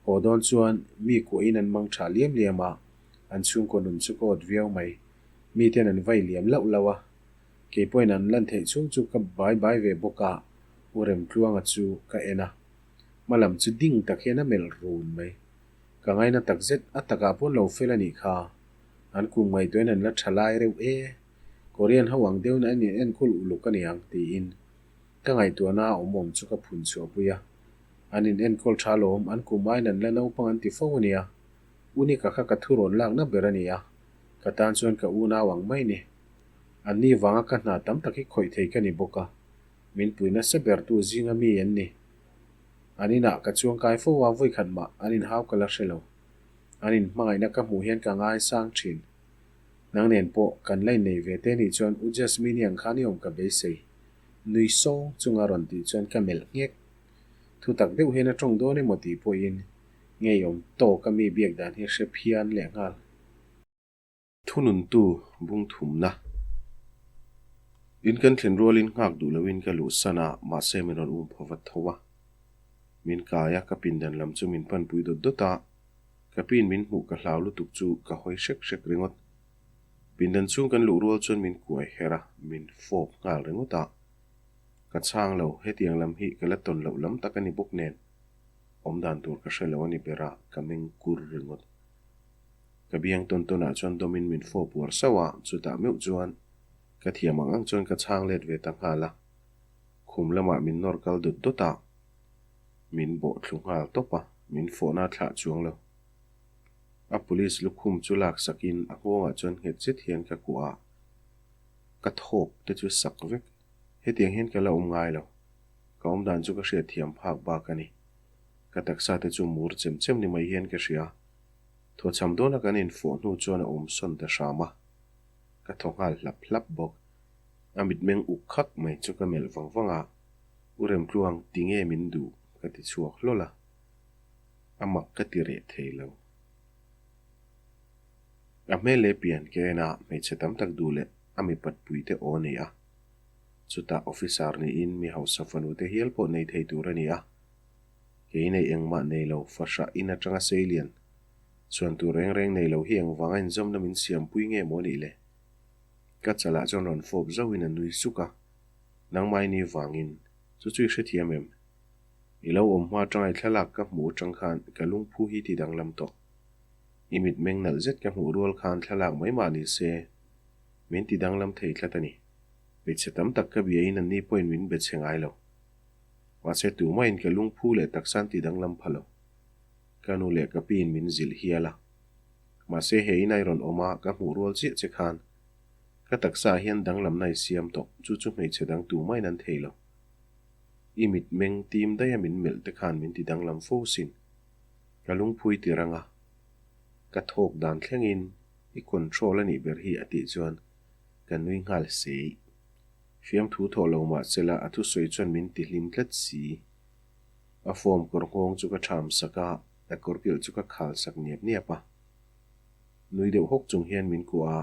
Haw dawn chuan mi kuahin an mang tha liam liam a, an chhungkaw nun chu ka awt viau mai. Miten an vai liam lauh lauh a, kei pawhin an lan theih chhung chu ka bai bai ve bawk a, U Remtluanga chu ka en a. Hma lam chu ding tak hian a melh run mai. Ka ngaina tak zet, a takah pawn lo fel a nih kha. An kum ngaihtuahin an la tha lai reuh e. Korean ho ang deuhin an in enkawl uluk a niang, tiin ka ngaihtuahna a awm awm chu ka phun chhuah pui a. An in enkawl tha lawm, an kum aiin an la naupang an ti fo a nia. Unika kha ka thurawn lakna ber a ni a, ka tan chuan ka unau ang mai ni. Anni vanga ka hna tam tak hi khawih thei ka ni bawk a, min pui nasa bertu zinga mi an ni. An inah ka chuangkai fo a, vawikhat mah an inhau ka la hre lo. An inhmangaihna ka hmuh hian ka ngaisang thin. Nang nen pawh kan la innei ve te nih chuan U Jasmine-i ang khan i awm ka beisei. Nui sawng chunga rawn tih chuan ka melh nghek. Thu tak deuh hian a tawng dawn emaw tih pawhin Ngeiawm tawka mi biak dan hi hre phian lehnghal. Thununtu bung thumna. In kan thlen rualin nghak duh loin ka luhsan a, mahse min rawn um phaw vat tho a. Min kai a, ka pindan lam chu min panpui dawt dawt a. Ka pin min hmuh ka hlau lutuk chu ka hawi hrek hrek ringawt. Pindan chhung kan luh rual chuan min kuai her a, min fawp nghal ringawt a. Ka chhang lo, hetiang lam hi ka la tawn loh lam tak a ni bawk nen. Awmdan tur ka hre lo a ni ber a, ka meng kur ringawt. Ka biang tawn tawnah chuan dawmin min fawp uar sauh a, chutah meuh chuan ka thiam ang ang chuan ka chhang let ve ta nghal a. Khum lamah min nawr kal dawt dawt a, min bawh thlu nghal tawp a, min fawhna thlah chuang lo. A police lukhum chu lak sakin a nghawngah chuan nghet zet hian ka kuah a, ka thawk te chu sak vek. Hetiang hian ka la awm ngai lo. Ka awmdan chu ka hriatthiam phak bak a ni. Ka taksa te chu mur chem chem ni mai hian ka hria. Thawchham dawna kan infawh hnu chuan a awm sawn ta hram a, ka thaw nghal hlap hlap bawk. A mitmeng uk khak mai chu ka melh vang vang a, U Remtluang, tinge min duh? ka ti chhuak hlawl a, a mak ka ti reh thei lo. A hmel leh pian ka en a, hmeichhe tam tak duh leh a mipat pui te aw nei a. Chutah officer niin mi hausa fanu te hial pawh nei thei tur a ni a. Kei nei engmah nei lo, fahrah in atanga seilian chuan tur reng reng nei lo hi engvanga inzawmna min siampui nge maw nih le? Ka chalah chuan rawn fawp zauhin a nui suk a, Nangmah i ni vangin chu chu i hrethiam em? I lo awm hma atanga i thlalak ka hmuh atang khan ka lungphu hi ti danglam tawh. I mitmeng nalh zet ka hmuh rual khan thlalak mai mah ni se min ti danglam thei tlat a ni. Hmeichhe tam tak ka biain anni pawhin min be chhe ngai lo. Mahse tumahin ka lungphu leh taksa an ti danglam pha lo. Ka nu leh ka piin min zilh hial a. Mahse he in a i rawn awm a, ka hmuh rual chiah che khan ka taksa ah hian danglamna i siam tawh, chu chu hmeichhe dang tumahin an thei lo. I mitmeng tim daih a min melh te khan min ti danglam fo sin. Ka lungphu i ti rang a, ka thawk dan thlengin i control a nih ber hi a tih chuan ka nui nghal sei. Fiamthu thawh lo mah sela a thusawi chuan min ti hlim tlat si. A form kawr nghawng chu ka ṭham sak a, a kawr kilh chu ka khal sak niap niap a. Nui deuh hawk chung hian min kuah a,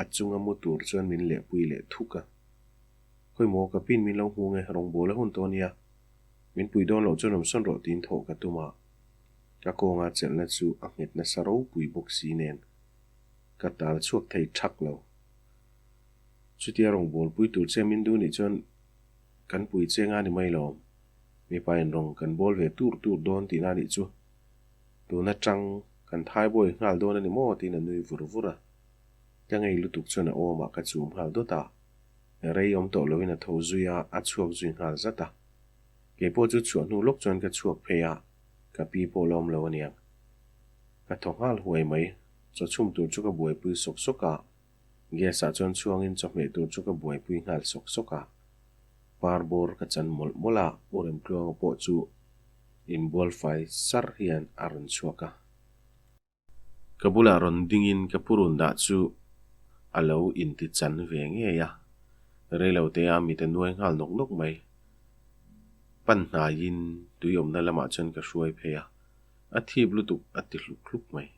a chunga mu tur chuan min lehpui leh thuk a. Khawi maw ka pin min lo hmu nge, rawngbâwl a hun tawh nia. Min pui dawn loh chuan awm sawn rawh tiin thawh ka tum a. Ka kawnga chelhna chu a nghet nasa ropui bawk si nen ka tal chhuak thei ṭhak lo. Chutia rawngbâwl pui tur che min duh nih chuan kan pui che nga ni mai lo. Mipa in rawng kan bawl ve tur tur dawn tihna nih chu. Tun atang kan thaibawi nghal dawn a ni maw tiin a nui vur vur a. Ka ngei lutuk chuan a awmah ka chum nghal dawt a. Rei awm tawh loin a tho zui a, a chhuak zui nghal zat a. Keipawh chu chhuah hnu lawk chuan ka chhuak phei a, ka pi pawh la awm lo aniang. Ka thaw nghal huai mai. Chaw chhum tur chu ka buaipui sawk sawk a. Gas ah chuan chhuangin chawhmeh tur chu ka buaipui nghal sawk sawk a, par bawr ka chan mawlh mawlh a, U Remtluanga pawh chu inbual fai sar hian a rawn chhuak a. Ka bulah rawn dingin ka purun dah chu a lo inti chan ve ngei a, reilote a mit a nuai nghal nawk nawk mai. Pan hnaiin tui awmna lamah chuan ka hruai phei a, a thip lutuk a ti hluk hluk mai.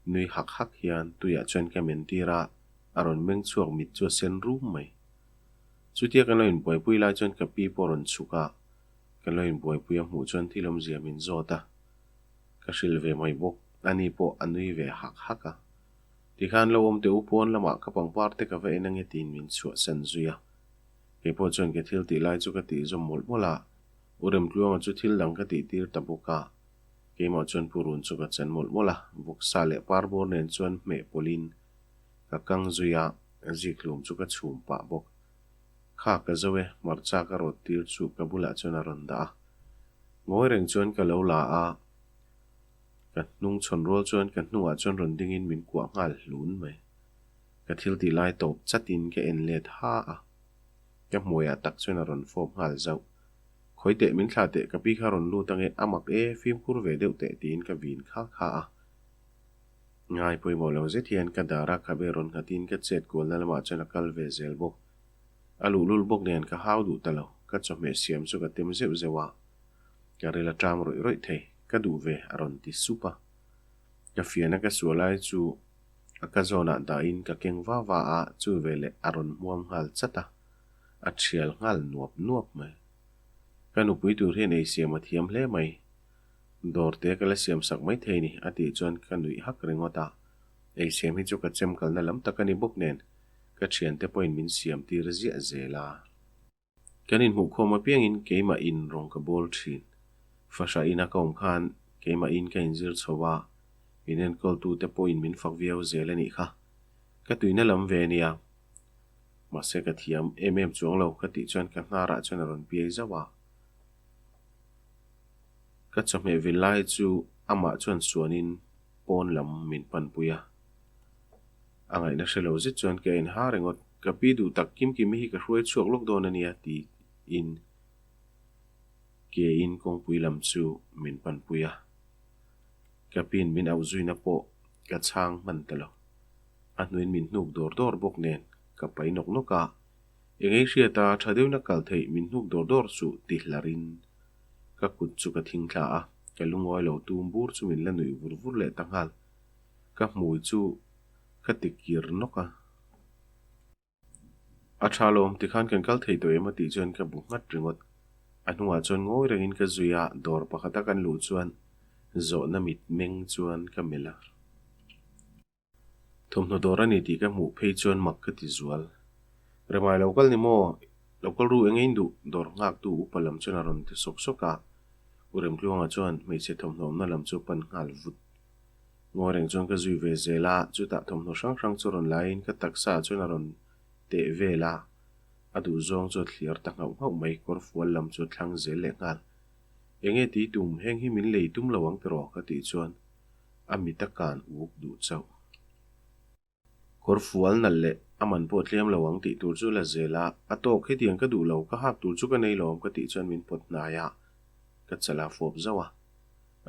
Nui hak hak hian tuiah chuan ka men tir a, a rawn meng chhuak mit chu a sen rum mai. Chutia kan lo inbuaipui lai chuan ka pi pawh a rawn chhuk a, kan lo inbuaipui a hmuh chuan thil awmzia min zawt a. Ka hrilh ve mai bawk, ani pawh a nui ve hak hak a. Tikhan lo awm teh u pawn lamah ka pangpar te ka va en ange tiin min chhuahsan zui a. Keipawh chuan ka thil tih lai chu ka tih zawm mawlh mawlh a, U Remtluanga chu thil dang ka tih tir ta bawk a. Keimah chuan Pu Run chu ka chen mawlh mawlh a, vawksa leh parbawr nen chuan hmeh pawlhin ka kang zui a, zikhlum chu ka chhum pah bawk. Kha ka zo e, hmarcha ka rawt tir chu ka bulah chuan a rawn dah a. Ngawi reng chuan ka lo la a, ka hnung chhawn rual chuan ka hnungah chuan rawn dingin min kuah nghal hlun mai. Ka thil tih lai tawp chatin ka en let ha a, ka hmuaiah tak chuan a rawn fawp nghal zauh. Khawi teh min thlah teh ka pi kha rawn lut ange a mak e fimkhur ve deuh teh tiin ka vin kha kha a. Ngai pawimawh lo zet hian ka dar a khabe rawn nghatin ka chet kualna lamah chuan a kal ve zel bawk. A luhlul bawk nen ka hau duh ta lo, ka chawhmeh siam chu ka tem zeuh zeuh a. Ka ril a ṭam rawih rawih thei. Ka duh ve, a rawn ti sup a. Ka fiana ka suah lai chu a ka zawnah dahin ka keng va va a, chu veleh a rawn hmuam nghal chat a, a thial nghal nuap nuap mai. Ka nupui tur hian ei siam a thiam hle mai. Dawr te ka la siam sak mai thei ni, a tih chuan ka nuih hak ringawt a. Ei siam hi chu ka chem kalna lam tak a ni bawk nen, ka thiante pawhin min siam tir ziah zel a. Kan inhmuhkhawm apiangin keimah in rawng ka bawl thin. Fahrah ina ka awm khan keimah in ka inzir chho a, min enkawltute pawhin min fak viau zel a nih kha. Ka tuina lam ve ania. Mahse ka thiam em em chuang lo ka tih chuan ka hnarah chuan a rawn piai zauh a. Ka chawhmeh vil lai chu amah chuan suanin pawn lam min panpui a. A ngaihna hre lo zet chuan ka en ha ringawt. Ka pi duh tak Kim Kimi hi ka hruai chhuak lawk dawn a nia tiin ke in kawngpui lam chu min panpui a. Ka piin min auh zuina pawh ka chhang hman ta lo. A hnuin min hnuk dawr dawr bawk nen ka pai nawk nawk a. Engei hriata tha deuhna kal theih min hnuk dawr dawr suh ti hlarin ka kut chu ka thing thla a. Ka lungawi lo tum bur chu min la nuih vur vur leh ta nghal. Ka hmui chu ka ti kir nawk a. A tha lawm, tikhan kan kal thei tawh em a tih chuan ka bu nghat ringawt. A hnungah chuan ngawi rengin ka zui a, dawr pakhata kan luh chuan zawhna mit meng chuan ka melh a. Thawmhnaw dawr a ni tih ka hmuh phei chuan mak ka ti zual. Remai lo kal ni maw? Lo kal ru eng ein duh? Dawr nghaktu upa lam chuan a rawn ti sawk sawk a. U Remtluanga chuan hmeichhe thawmhnaw awmna lam chu pan nghal vut. Ngawi reng chuan ka zui ve zel a, chutah thawmhnaw hrang hrang chu rawn laiin ka taksa ah chuan a rawn teh vel a, a duhzawng chu a thliar ta nghauh nghauh mai, kawr fual lam chu a thlang zel leh nghal. Enge tih tum, heng hi min lei tum lo ang tiraw? ka tih chuan a mit a kan uk duh chauh. Kawr fual nalh leh a man pawh tlem lo ang tih tur chu la zel a, a tawk hetiang ka duh lo, ka hak tur chu ka nei lo awm ka tih chuan min pawt hnai a, ka chala fawp zauh a.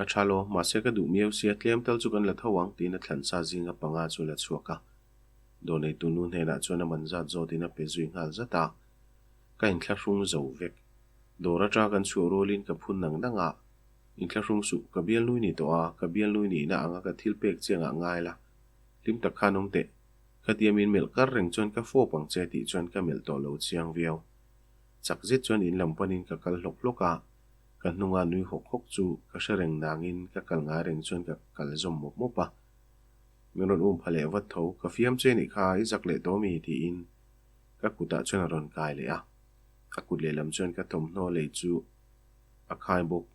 A tha lo, mahse ka duh miau sia tlem tal chu kan la tho ang tiin a thlansa zinga panga chu la chhuak a. Dawrneitu nu hnenah chuan a man zat zawtin a pe zui nghal zat a, ka inthlahrung zo vek. Dawr atanga kan chhuah rualin ka phun nang nang a, Inthlahrung suh, ka bialnui ni tawh a, ka bialnui nihna anga ka thil pek chiangah ngai la. Hlim tak khan awm teh. Khatia min melh kar reng chuan ka fawp ang che tih chuan ka melh tawh lo chiang viau. Chak zet chuan in lam panin ka kal hlawk hlawk a, ka hnunga nui hawk hawk chu ka hre reng nangin ka kal ngai reng chuan ka kal zawm mawp mawp a. Min rawn um pha leh vat tho, ka fiam che nih kha i zak leh tawh mi tiin ka kutah chuan a rawn kai leh a. A kut lehlam chuan ka thawmhnaw lei chu a khai bawk.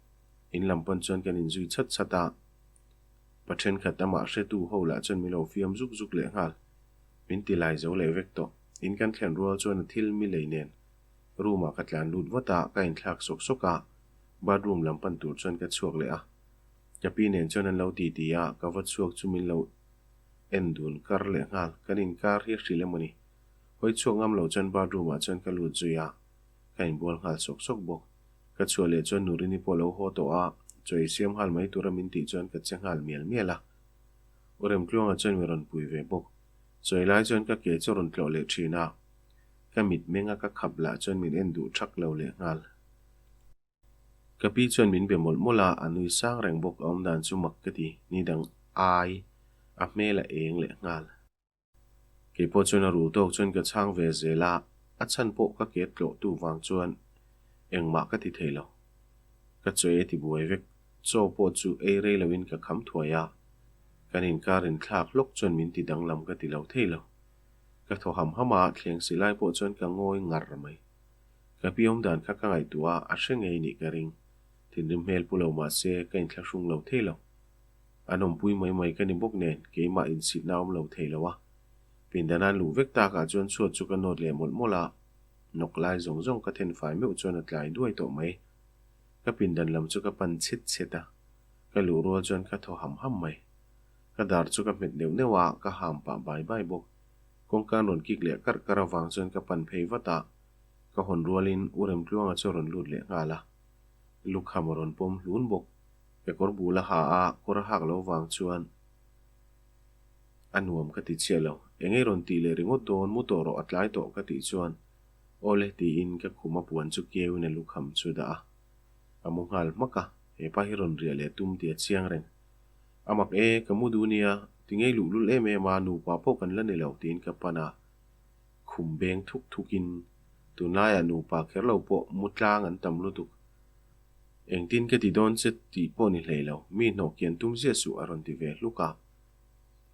In lam pawn chuan kan inzui chhat chhat a. Pa thenkhat amah hretu ho lah chuan min lo fiam zuk zuk leh nghal. Min ti lai zo leh vek tawh. In kan thlen rual chuan a thil mi lei nen room ah ka tlan lut vat a, ka inthlak sawk sawk a, bathroom lam pan tur chuan ka chhuak leh a. Ka pi nen chuan an lo ti ti a, ka va chhuak chu min lo en dun kar leh nghal. Kan inkar hi a hrilh emaw ni? Hawi chhuak ngam lo chuan bathroom ah chuan ka lut zui a, ka inbual nghal sawk sawk bawk. Ka chhuah leh chuan Nurini pawh lo haw tawh a, chaw ei siam nghal mai tura min tih chuan ka che nghal mial mial a. U Remtluanga chuan mi rawn pui ve bawk. Chaw ei lai chuan ka ke chu a rawn tlawh leh thin a, ka mit menga ka khap lah chuan min en duh thak lo leh nghal. Ka pi chuan min be mawlh mawlh a, a nui sang reng bawk a awm dan chu mak ka ti, ni dang ai a hmel a eng leh nghal. Kei pawh chuan a rul tawk chuan ka chhang ve zel a, a chhan pawh ka ke tlawh tu vang chuan engmah ka ti thei lo. Ka chaw ei a ti buai vek, chaw pawh chu ei rei loin ka kham thuai a, kan inkar inthlak hlawk chuan min ti danglam ka ti lo thei lo. Ka thaw ham ham a, thleng si lai pawh chuan ka ngawi ngar mai. Ka pi awmdan kha ka ngaihtuah a, a hre ngei nih ka ring. Thinrim hmel pu lo mah se ka inthlahrung lo thei lo. An awmpui mai mai ka ni bawk nen keimah insitna a awm lo thei lo a. Pindan an luh vek takah chuan chhuat chu ka nawt leh mawlh mawlh a, nawk lai zawng zawng ka then fai meuh chuan a tlai duai tawh mai. Ka pindan lam chu ka pan chhet chhet a, ka luh rual chuan ka thaw ham ham mai. Ka dar chu ka hmet neuh neuh a, ka ham pah bai bai bawk. Kawngka an rawn kik leh karh karh avang chuan ka pan phei vat a, ka hawn rualin U Remtluanga chu a rawn lut leh nghal a. Lukham a rawn pawm hlun bawk. Kekawr bul a ha a, kawr a hak lo vang chuan a nuam ka ti chiah lo. Engei rawn tih leh ringawt dawn, mu tawh rawh a tlai tawh ka tih chuan Awle tiin ka khum a puan chu keuin a lukham chu dah a. A mu nghal hmak a. Hepa hi rawn riah leh tum tih a chiang reng. A mak e, ka mu duh nia, ti ngei luhlul em em a, nupa pawh kan la ni lo tiin ka pan a, khum beng thuk thukin tunlaiah nupa kher lo pawh mu tlang an tam lutuk. Engtin ka ti dawn che tih pawh ni hlei lo, mi hnawh kian tum ziah suh a rawn ti ve hluk a.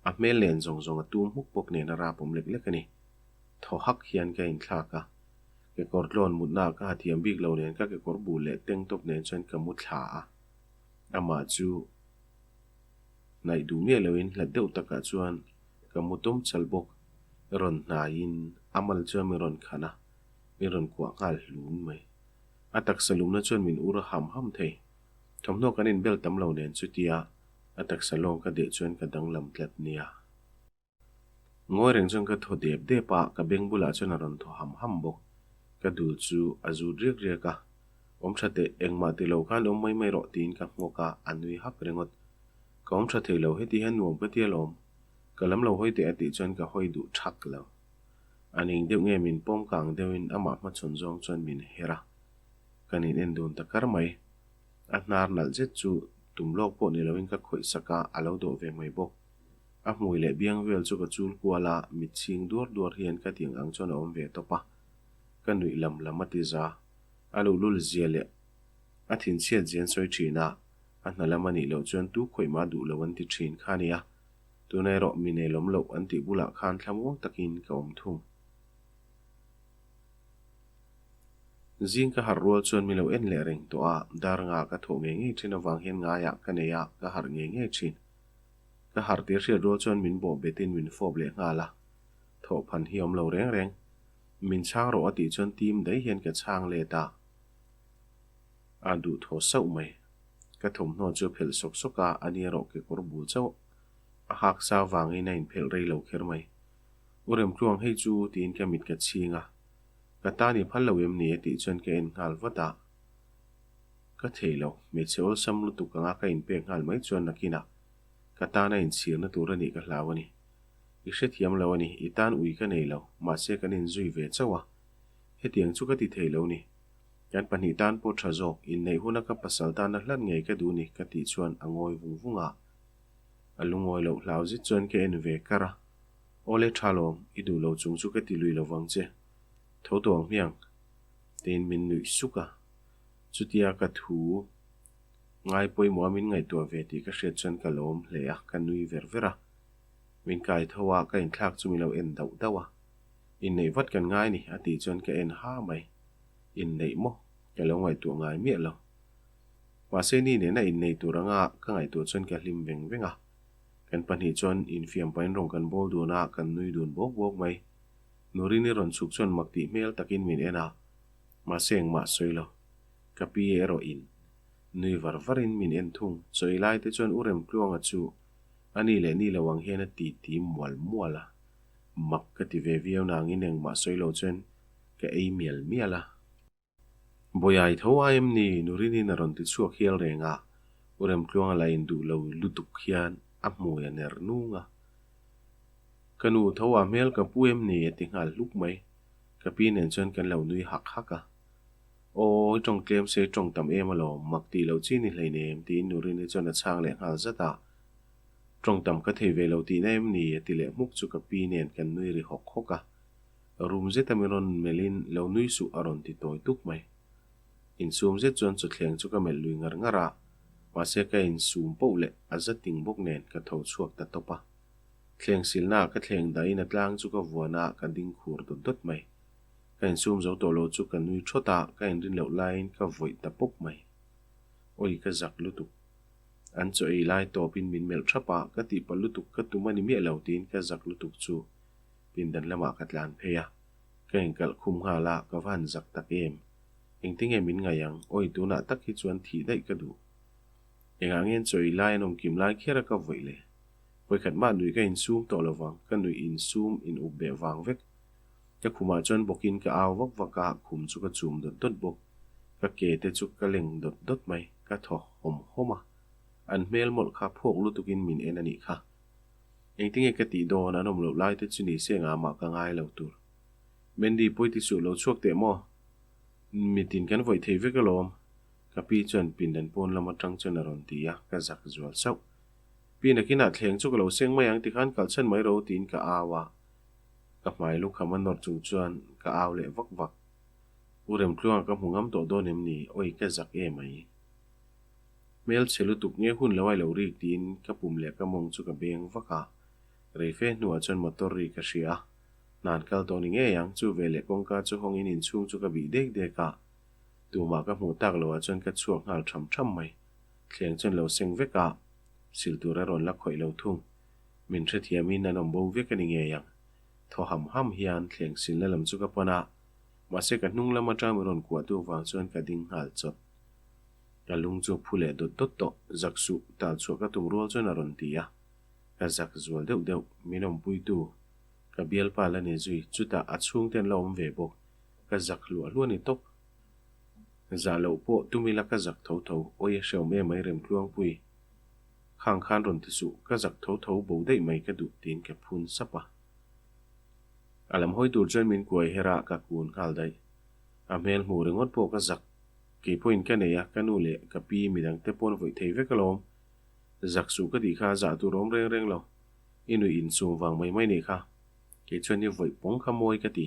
A hmel len zawng zawng a tum hmuk bawk nen a rap awm lek lek a ni. Thaw hak hian ka inthlak a, kekawr tlawn mutna ka ha thiam bik lo nen ka kekawr bul leh tank top nen chuan ka mu thla a. Amah chu hnaih duh miah loin hlat deuh takah chuan ka mu tawm chal bawk. Rawn hnaiin a mal chuan min rawn khan a, min rawn kuah nghal hlun mai. A taksa lumna chuan min ur a ham ham thei. Thawmhnaw kan inbel tam lo nen chutia a taksa lawng ka deh chuan ka danglam tlat nia. Ngawi reng chuan ka thaw dep dep a, ka beng bulah chuan a rawn thaw ham ham bawk. Ka dul chu a zut riak riak a, Awm tha teh, engmah ti lo khan awm mai mai rawh tiin ka nghawk a, a nui hak ringawt. Ka awm tha thei lo, heti hian nuam ka ti alawm. Ka lam lo hawi teh a tih chuan ka hawi duh thak lo. A ning deuh nge min pawm kang deuhin amah hmachhawn zawng chuan min her a, kan in en dun ta kar mai. A hnar nalh zet chu tum lawk pawh ni loin ka khawih sak a, a lo dawh ve mai bawk. A hmui leh biang vel chu ka chul kual a, mit chhing duar duar hian ka tiang ang chuan a awm ve tawp a. Ka nuih lam lam a ti za. A luhlul zia leh a thinchhiat zian sawi thin a, a hna lam a nih loh chuan tu khawih mah duh lo an ti thin kha a nia. Tuna erawh mi nelawm loh an tih bulah khan thlamuang takin ka awm thung. Zing ka harh rual chuan mi lo en leh reng tawh a, dar nga ka thawh ngei ngei thin avang hian ngaiah ka nei a, ka harh ngei ngei thin. Ka harh tir hriat rual chuan min bawh betin min fawp leh nghal a, thawh phan hi awm lo reng reng. Min chhang rawh a tih chuan tim daih hian ka chhang let a, a duh thaw sauh mai. Ka thawmhnaw chu a phelh sawk sawk a, a ni erawh kekawr bul chauh a hak sa vangin a inphelh rei lo kher mai. U Remtluang hei chu tiin ka mit ka chhing a, ka tan i phal lo em ni a tih chuan ka en nghal vat a. Ka thei lo, hmeichhe awlsam lutuk anga ka inpek nghal mai chuan nakinah ka tana inchhirna tur a nih ka hlau a ni. I hrethiam lo a ni, i tan ui ka nei lo, mahse kan inzui ve chauh a. Hetiang chu ka ti thei lo ni. Kan pahnih tan pawh tha zawk, inneih huna ka pasal tana hlat ngei ka duh ni ka tih chuan a ngawi vung vung a. A lungawi loh hlau zet chuan ka en ve kar a. Awle tha lawm, i duh lo chung chu ka ti lui lo vang che. Tho tawh ang hmiang. Tiin min nuih suk a. Chutia ka thu ngai pawimawh a min ngaihtuah ve tih ka hriat chuan ka lawm hle a, ka nui ver ver a. Min kai tho a, ka inthlak chu min lo en dauh dauh a. Inneih vat kan ngai ni, a tih chuan ka en ha mai. Inneih maw? Ka lo ngaihtuah ngai miah lo. Mahse ni nena innei tur anga ka ngaihtuah chuan ka hlim veng veng a. Kan pahnih chuan infiam pahin rawng kan bawl dun a, kan nui dun bawk bawk mai. Nurini rawn chhuk chuan mak tih hmel takin min en a, mahse engmah sawi lo. Ka pi erawh in nui var varin min en thung. Chawi lai te chuan U Remtluanga chu a ni leh ni lo ang hian a ti ti mual mual a. Mak ka ti ve viau nangin engmah sawi lo chuan ka ei mial mial a. Bawiai tho a em ni? Nurinin a rawn ti chhuak hial reng a, U Remtluanga la induh lo lutuk hian a hmui a ner nung a. Ka nu tho a hmel ka pu em ni? a ti nghal hluk mai. Ka pi nen chuan kan lo nui hak hak a. Aw, i tawng tlem se i tawng tam em alawm, mak tih loh chi ni hleinem, tiin Nurini chuan a chhang leh nghal zat a. Tawng tam ka thei ve lo tihna em ni? a ti leh hmuk chu ka pi nen kan nui ri hawk hawk a. Rum zeta min rawn melhin lo nui suh a rawn ti tawi tuk mai. Insum zet chuan chawthleng chu ka melh lui ngar ngar a, mahse ka insum poh leh a za ting bawk nen ka tho chhuak ta tawp a. Thleng silnaah ka thleng dahin a tlang chu ka vuan a, ka ding khur dawt dawt mai. Ka insum zo tawh lo chu ka nui thawt a, ka inrin loh laiin ka vawih ta pawp mai. Awi ka zak lutuk. An chaw ei lai tawpin min melh thap a, ka tihpalh lutuk ka tum a ni miah lo tiin ka zak lutuk chu Pindan lamah ka tlan phei a, ka inkalh khum nghal a, ka va han zak tak em? Engtinge min ngaih ang? Awi tunah tak hi chuan thih daih ka duh. Engah ngen chawi lai an awm kim lai kher a ka vawih le? Vawikhat mah nuih ka insum tawh lo vang, ka nuih insum in up beh vang vek. Ka khumah chuan bawkin ka au vak vak a, khum chu ka chum dawt dawt bawk. Ka ke te chu ka leng dawt dawt mai, ka thaw hawm hawm a. An hmel mawlh kha phawk lutukin min en a nih kha. Engtinge ka tih dawn an awm loh lai te chu ni se ngah mah ka ngai lo tur. Mandy pawi ti suh lo chhuak teh maw? Mitin kan vawih thei vek alawm. Ka pi chuan pindan pawn lam atang chuan a rawn ti a, ka zak zual sauh. Pi nakinah thleng chu ka lo seng mai ang tikhan kalchhan mai ro tiin ka au a. Ka hmai lukham a nawr chung chuan ka au leh vak vak. U Remtluanga ka hmu ngam tawh dawn em ni? Awi ka zak e mai. Hmel chhe lutuk nge hun lo ai lo rik tiin ka pum leh ka mawng chu ka beng vak a. Reife hnuah chuan motor ri ka hria a. Hnan kal tawh ni ngei ang, chu veleh kawngka chu hawngin inchhung chu ka bih dek dek a. Tumah ka hmuh tak loah chuan ka chhuak nghal tham tham mai. Thleng chuan lo seng vek a, sil tur a rawn la khawih lo thung. Min hrethiamin an awm bo vek a ni ngei ang. Thaw ham ham hian thleng silna lam chu ka pan a, mahse ka hnung lam atang min rawn kuahtu vang chuan ka ding nghal chawt. Ka lung chu a phu leh dawt dawt tawh, zak suh, tal chhuah ka tum rual chuan a rawn ti a. Ka zak zual deuh deuh, min awmpuitu, ka bialpa la ni zui, chutah a chhungte an la awm ve bawk. Ka zak hluah hluah ni tawp. Zah loh pawh tum ila ka zak tho tho, awi a hrehawm em mai Remtluangpui. Khang khan rawn ti suh, ka zak tho tho bo daih mai ka duh tiin ka phun sap a. A lam hawi tur chuan min kuai her a, ka kun nghal daih. A hmel hmuh ringawt pawh ka zak. Kei pawhin ka nei a, ka nu leh ka pi midang te pawn vawih thei vek alawm. Zak suh ka tih kha zah tur awm reng reng lo. I nuih insum vang mai mai nih kha. Kei chuan i vawih pawng kha mawi ka ti.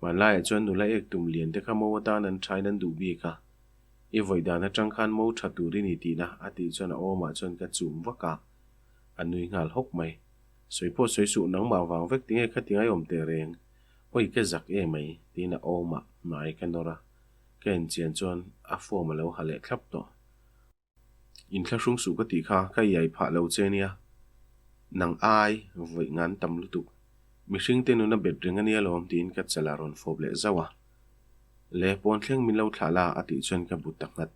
Hmanlaiah chuan nula ek tum lian te kha mo atan an thain an duh bik a, I vawi dan atang khan mo tha tur i ni tihna a tih chuan a awmah chuan ka chum vak a, a nui nghal hawk mai. Sawi pawh sawi suh nangmah vang vek tinge khati ngai awm teh reng, awi ka zak e mai tiin a awmah hmai ka nawr a, ka enchian chuan a form a lo ha leh thlap tawh. Inthlahrung suh ka tih kha ka iai phah lo che nia. Nang ai, vawi ngan tam lutuk. Mihring te nuna bet reng a nia lawm tiin ka chala rawn fawp leh zauh a. Le, pawn thleng min lo thlah la a tih chuan ka bu ta nghat.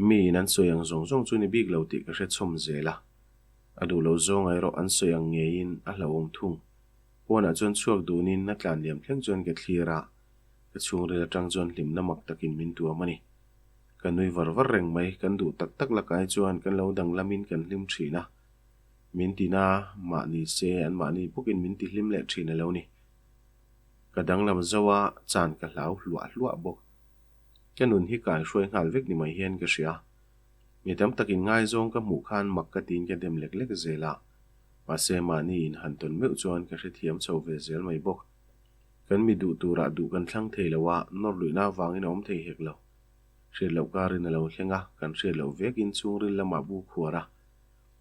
Miin an sawi ang zawng zawng chu ni bik lo tih ka hre chhawm zel a. A duh lo zawng erawh an sawi ang ngeiin a hlauhawm thung. Pawnah chuan chhuak dunin a tlan liam thleng chuan ka thlir a, ka chhungril atang chuan hlimna mak takin min tuam a ni. Ka nui var var reng mai, kan duh tak tak lakai chuan kan lo danglamin kan hlim thin a, min ti na mahni se an mahni bawkin min ti hlim leh thin a lo ni. Ka danglam zo a, chan ka hlau hluah hluah bawk. Ka nun hi kai hruai nghal vek ni mai hian ka hria. Mi tam takin ngaizawng ka hmuh khan mak ka tiin ka dem lek lek zel a, mahse mahni in han tawn meuh chuan ka hrethiam chho ve zel mai bawk. Kan mi duh turah duh kan thlang thei lo a, nawr luihna avangin a awm thei hek lo. Hriat loh karin a lo thleng a, kan hriat loh vekin chhungril lamah bu khuar a,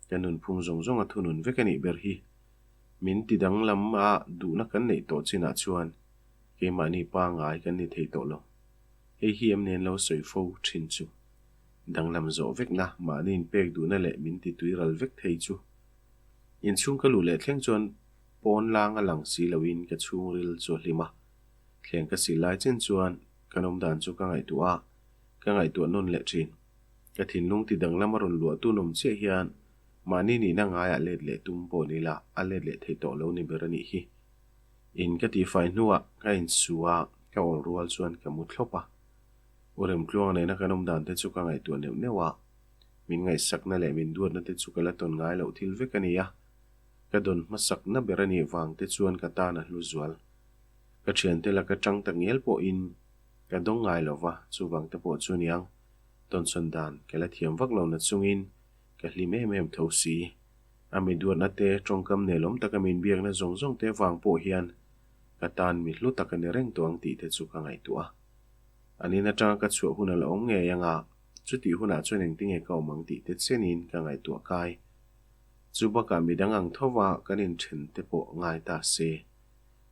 kan nunphung zawng zawng a thunun vek a nih ber hi. Min ti danglam a duhna kan neih tawh chinah chuan keimahni pangngai kan ni thei tawh lo. Hei hi em nen lo sawi fo thin chu. Danglam zawh vekna, mahni inpek duhna leh min ti tuiral vek thei chu. Inchhung ka luh leh thleng chuan Pawn lang a lang si loin ka chhungril chu a hlim a, thleng ka sil lai chen chuan kan awmdan chu ka ngaihtuah a, ka ngaihtuah nawn leh thin. Ka thinlung ti danglam a rawn luah tun awm chiah hian mahni nihna ngaiah let leh tum pawh ni la a let leh thei tawh lo ni ber a nih hi. In ka tihfai hnuah ka insu a, ka awl rual chuan ka mu thlawp a. U Remtluanga nena kan awmdan te chu ka ngaihtuah neuh neuh a, min ngaihsakna leh min duatna te chu ka la tawn ngai loh thil vek a ni a. Ka dawn hmasakna ber a nih vang te chuan ka tan a hlu zual. Ka thiante laka tang ta ngial pawhin ka dawng ngai lo va, chuvang te pawh chu niang tawnchhawn dan ka la thiam vak lo na chungin ka hlim em em tho si. A mi duatna te, tawngkam nelawm taka min biakna zawng zawng te vang pawh hian ka tan mi hlu tak a ni reng tawh ang tih te chu ka ngaihtuah a. An in atanga ka chhuah hun a la awm ngei anga, chutih hunah chuan engtinge ka awm ang tih te chenin ka ngaihtuah kai. Chu bakah midang ang tho va kan inthen te pawh ngai ta se.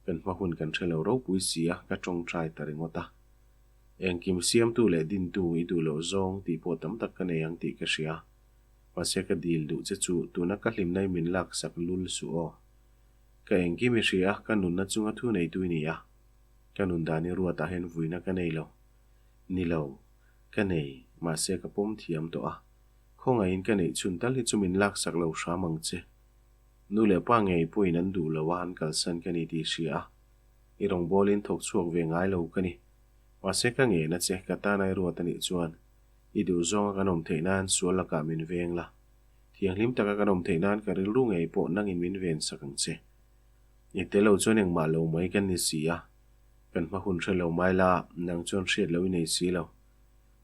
Kan hma hun kan hre lo ropui si a, ka tawngtai ta ringawt a. Engkim siamtu leh dintu i duh loh zawng tih pawh tam tak ka nei ang tih ka hria. Mahse ka dil duh che chu tuna ka hlimna i min laksak lul suh aw. Ka engkim i hria a, ka nunna chunga thu neitu i ni a. Ka nun dan i ruatah hian vuina ka nei lo. Ni lo. Ka nei, mahse ka pawm thiam tawh a. Khawngaihin ka neih chhun tal hi chu min laksak lo hram ang che. Nu leh pa ngei pawhin an duh lo a, an kalsan ka ni tih hria a. I rawngbawlin thawk chhuak ve ngai lo ka ni. Mahse ka ngen a che, ka tan ai ruat a nih chuan i duh zawnga kan awm theih nan sual lakah min veng la. Thianghlim taka kan awm theih nan ka rilru ngei pawh nangin min ven sak ang che. I tel lo chuan engmah lo mai kan ni si a, kan hma hun hre lo mai la, nang chuan hriat lo i nei si lo.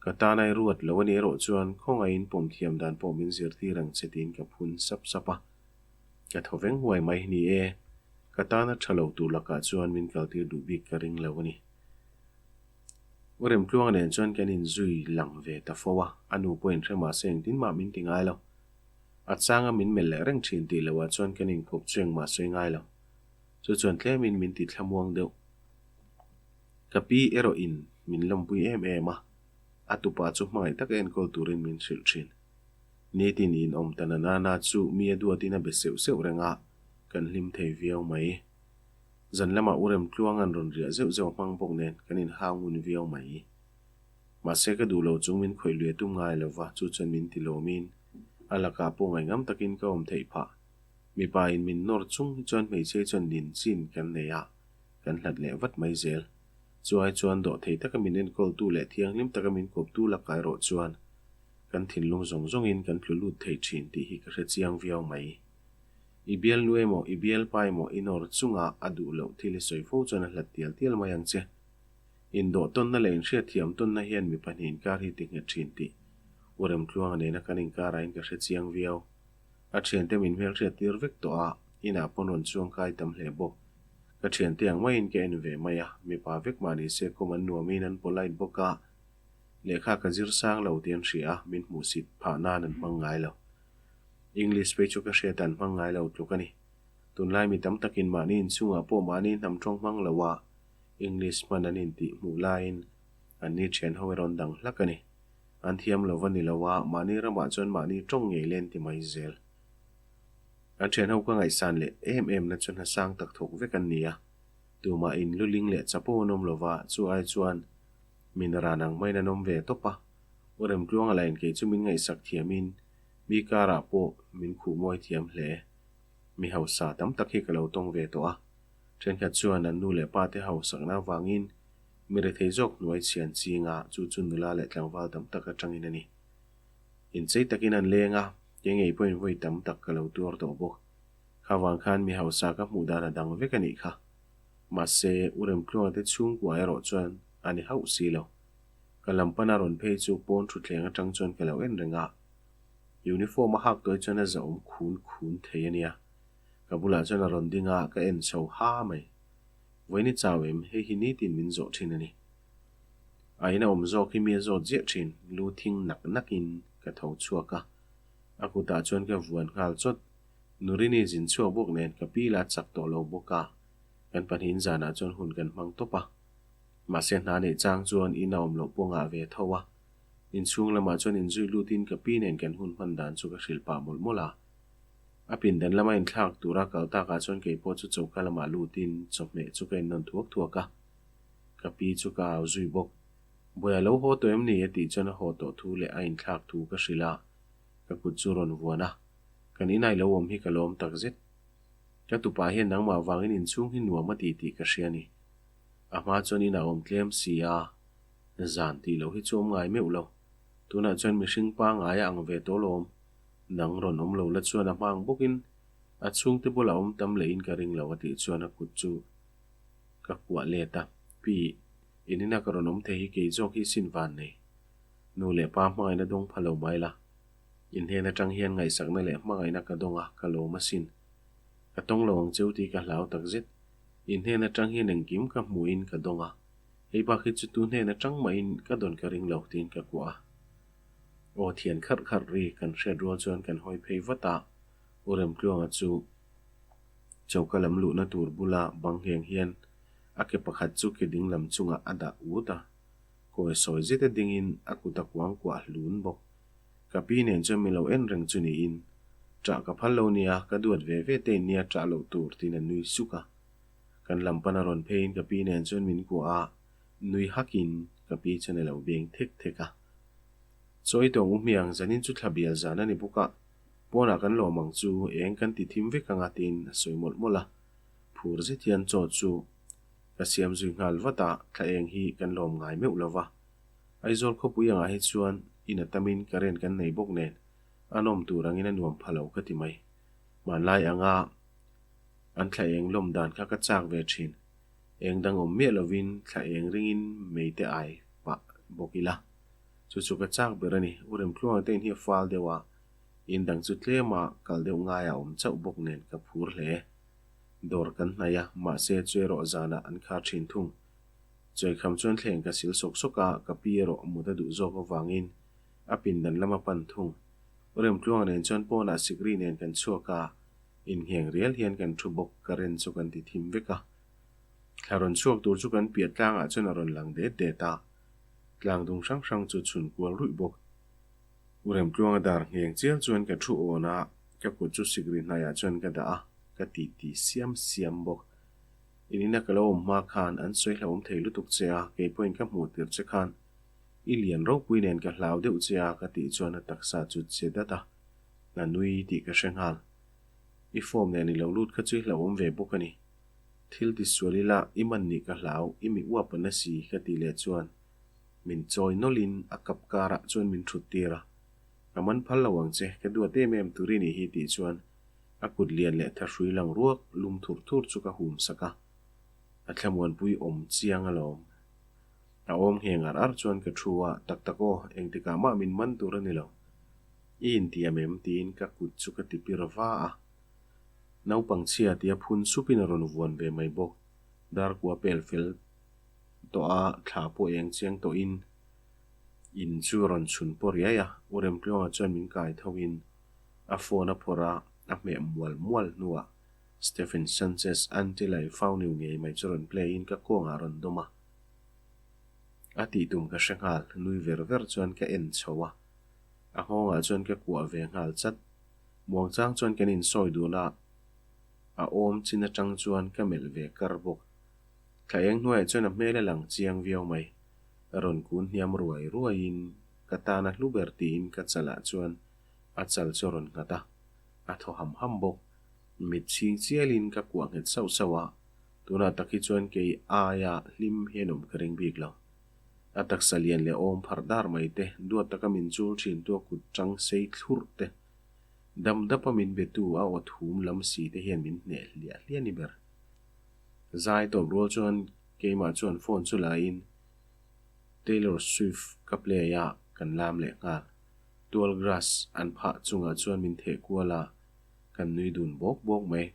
Ka tana i ruat lo a nih erawh chuan khawngaihin pawm thiam dan pawh min zirtir ang che tiin ka phun sap sap a. Ka thaw veng huai mai ni e, ka tana tha lo tur lakah chuan min kaltir duh bik ka ring lo a ni. U Remtluanga nen chuan kan inzui lang ve ta fo a, a nu pawhin hre mahse engtin mah min ti ngai lo. A changa min melh leh reng thin tih loah chuan kan inkawp chu engmah sawi ngai lo. Chu chuan tlemin min ti thlamuang deuh. Ka pi erawh in min lawmpui em em a, a tupa chu hmangaih taka enkawl turin min hrilh thin. Nitin in awm ta na na na chu mi a duatin a be seuh seuh reng a, kan hlim thei viau mai. Zan lamah u Remtluang an rawn riah zeuh zeuh hmang bawk nen kan inhau ngun viau mai. Mahse ka duh lo chung min khawih lui a tum ngai lo va, chu chuan min ti lawmin a lakah pawh ngaihngam takin ka awm theih phah. Mipa in min nawr chung hi chuan hmeichhia chuan nin chin kan nei a, kan hlat leh vat mai zel. Chu ai chuan dawh thei taka min enkawltu leh thianghlim taka min kawptu lakah erawh chuan kan thinlung zawng zawngin kan tlu lut thei thin tih hi ka hre chiang viau mai. I bialnu emaw, i bialpa emaw i nawr chunga a duh loh thil i sawi fo chuan a hlat tial tial mai ang che. Indawh tawnna leh inhriatthiam tawnna hian mi pahnih inkar hi ti nghet thin tih U Remtluanga nena kan inkar ahin ka hre chiang viau. A thiante min hmelhriat tir vek tawh a, inah pawn rawn chuang kai tam hle bawk. Ka thiante ang maiin ka en ve mai a, mipa vek mah ni se kawm an nuamin an polite bawk a, lehkha ka zir sang lo tih an hria a, min hmuhsit phah nan an hmang ngai lo. English phei chu ka hriat an hmang ngai lo tluk a ni. Tunlai mi tam takin mahni inchhungah pawh mahni hnam tawng hmang lo a, English hman an intih hmuh laiin an ni thian ho erawn dang hlak a ni. An thiam lo va ni lo a, mahni ramah chuan mahni tawng ngei len ti mai zel. An thian ho ka ngaihsan leh em em na chu hna sang tak thawk vek an ni a, tumah in luling leh chapo an awm lo va, chu ai chuan min ran ang maiin an awm ve tawp a. U Remtluanga lain kei chu min ngaihsak thiamin mi karah pawh min khuh mawi thiam hle. Mi hausa tam tak hi ka lo tawng ve tawh a, thenkhat chuan an nu leh pa te hausakna avangin Mi rethei zawk hnuai chhian chinga chu chu nula leh tlangval tam tak atangin a ni. Inchei takin an leng a, ke ngei pawhin vawi tam tak ka lo tuar tawh bawk. Kha vang khan mi hausa ka hmuh dan a dang vek a nih kha. Mahse, U Remtluanga te chhungkua erawh chuan a ni hauh si lo. Ka lam pana rawn phei chu pawn thutthleng atang chuan ka lo en reng a. Uniform a hak tuai chuan a zahawm khun khun thei a nia. Ka bulah chuan a rawn ding a, ka en chho ha mai. Vawiin i chau em? Hei hi nitin min zawh thin a ni. A ina awm zawk hi mi a zawt ziah thin, lu thing nak nakin ka tho chhuak a. A kutah chuan ka vuan nghal chawt. Nurini zin chhuak bawk nen ka pi la chak tawh lo bawk a, kan pahnihin zanah chuan hun kan hmang tawp a. Mahse hna neih chang chuan in a awm loh pawh ngah ve tho a. Inchhung lamah chuan inzui lutin ka pi nen kan hun hman dan chu ka hrilh pah mawlh mawlh a. A pindan lama inthlak tura kal takah chuan kei pawh chu choka lamah lutin chawhmeh chu ka innawn thuak thuak a. Ka pi chu ka au zui bawk. Buai a lo haw tawh em ni? a tih chuan a haw tawh thu leh a inthlak thu ka hrilh a, ka kut chu rawn vuan a. Kan inai lo awm hi ka lawm tak zet. Ka tupa hian nangmah vangin inchhung hi nuam a ti tih ka hria a ni. A hma chuan inah awm tlem si a, zan tih loh hi chu awm ngai meuh lo. Tunah chuan mihring pangngai a ang ve tawh lawm. Nang rawn awm lo la chuan a hmang bawkin a chhungte bulah awm tam lehin ka ring lo a tih chuan a kut chu ka kuah let a. Pi, in ina ka rawn awm thei hi kei zawk hi sin van nei. Nu leh pa hmangaihna dawng pha lo mai la. In hnen atang hian ngaihsakna leh hmangaihna ka dawng a, ka lawm asin. Ka tawng lo ang cheu tih ka hlau takzet. In hnen atang hian engkim ka hmuhin ka dawng a, hei bak hi chu tu hnen atang mahin ka dawn ka ring lo tiin ka kuah a. Aw thian kharh kharh ri kan hriat rual chuan kan hawi phei vat a, U Remtluanga chu choka lam luhna tur bula bang ngheng hian a ke pakhat chu ke ding lam chungah a dah ut a, kawi sawi zeta dingin a kut a kuang kuah hlun bawk. Ka pi nen chuan min lo en reng chu niin, Ṭah ka phal lo nia, ka duat ve ve te in nia ṭah loh tur tiin a nui suk a. Kan lam pana rawn pheiin ka pi nen chuan min kuah a, nui hakin ka pi chuan a lo beng thek thek a. Chawi tawng u hmiang zanin chu thla bial zan a ni bawk a, pawnah kan lawm ang chu eng kan ti thim vek anga tiin a sawi mawlh mawlh a. Phur zet hian chaw chu ka siam zui nghal vat a, thla eng hi kan lawm ngai meuh lo va. Aizawl khawpui angah hi chuan in a tamin current kan nei bawk nen a nawm tur angin a nuam pha lo ka ti mai. Hmanlai anga an thla eng lawm dan kha ka chak ve thin. Eng dang awm miah lovin thla eng ringin mei te ai pah bawk ila. Chu chu ka chak ber a ni. U Remtluanga te in hi a fal deuh a, in dang chu tlema kal deuh ngaia awm chauh bawk nen ka phur hle. Dawr kan hnaih a, mahse chu erawh zanah an khar thin thung. Chawikham chuan thleng ka sil sawk sawk a, ka pi erawh mut a duh zawk avangin a pindan lam a pan thung. U Remtluanga nen chuan pawnah sikri nen kan chhuak a, inngeng rial hian kan thu bawk, current chu kan ti thim vek a. Thla rawn chhuak tur chu kan piah tlangah chuan a rawn lang det det a, tlang dung hrang hrang chu chhun kual ruih bawk. U Remtluanga dar ngheng chial chuan ka thu awn a, ka kut chu sikri hnaiah chuan ka dah a, ka titi siam siam bawk. In ina ka lo awm hma khan an sawi hlauhawm thei lutuk che a, kei pawhin ka hmuh tir che khan i lian ropui nen ka hlau deuh che a ka tih chuan a taksa chu che dat a, a nui tih ka hre nghal. I form nen i lo lut kha chu i hlauhawm ve bawk a ni. Thil ti sual ila i man nih ka hlau, i mi uap a na si ka tih leh chuan min chawi nawlhin a kap karah chuan min thut tir a, Ka man phal lo ang che, ka duat em em tur i nih hi tih chuan A kut lian leh thahrui lang ruak lum thur thur chu ka hum sak a, a thlamuanpui awm chiang alawm. A awm ngheng ar ar chuan ka thu a, tak tak aw, engtikah mah min man tur a ni lo. I intiam em? tiin ka kut chu ka ti pir va a. Naupang chhia tia phun supin a rawn vuan ve mai bawk. Darkua pel fel tawh a, thla pawh eng chiang tawhin in chu a rawn chhun pawh riai a, U Remtluanga chuan min kai thoin A phone a phawrh a, a hmeh mual mual hnuah Stephen Sanchez Until I Found You ngei mai chu rawn play in ka kawngah a rawn dawm a. A tih tum ka hre nghal, nui ver ver chuan ka en chho a. A nghawngah chuan ka kuah ve nghal chat. Muangchang chuan kan insawi dun a, a awm chin atang chuan ka melh ve kar bawk. Thla eng hnuaiah chuan a hmel a lang chiang viau mai. A rawn kun hniam ruai ruaiin ka tan a hlu ber tiin ka chalah chuan A chal chu a rawn nghat a, a thaw ham ham bawk. Mit chhing chialin ka kuah nghet sauh sauh a, tunah tak hi chuan kei aia hlim hian awm ka ring bik lo. A taksa lian leh awm pharh dar mai te, duat taka min chul thin tu a kut tang sei thlurh te, dam dapa min be tu a aw thum lam si te hian min hneh hliah hliah ni ber. Zai tawp rual chuan keimah chuan phone chu laiin Taylor Swift ka play a, kan lam leh nghal. Tual grass an phah chungah chuan min theh kual a, kan nui dun bawk bawk mai.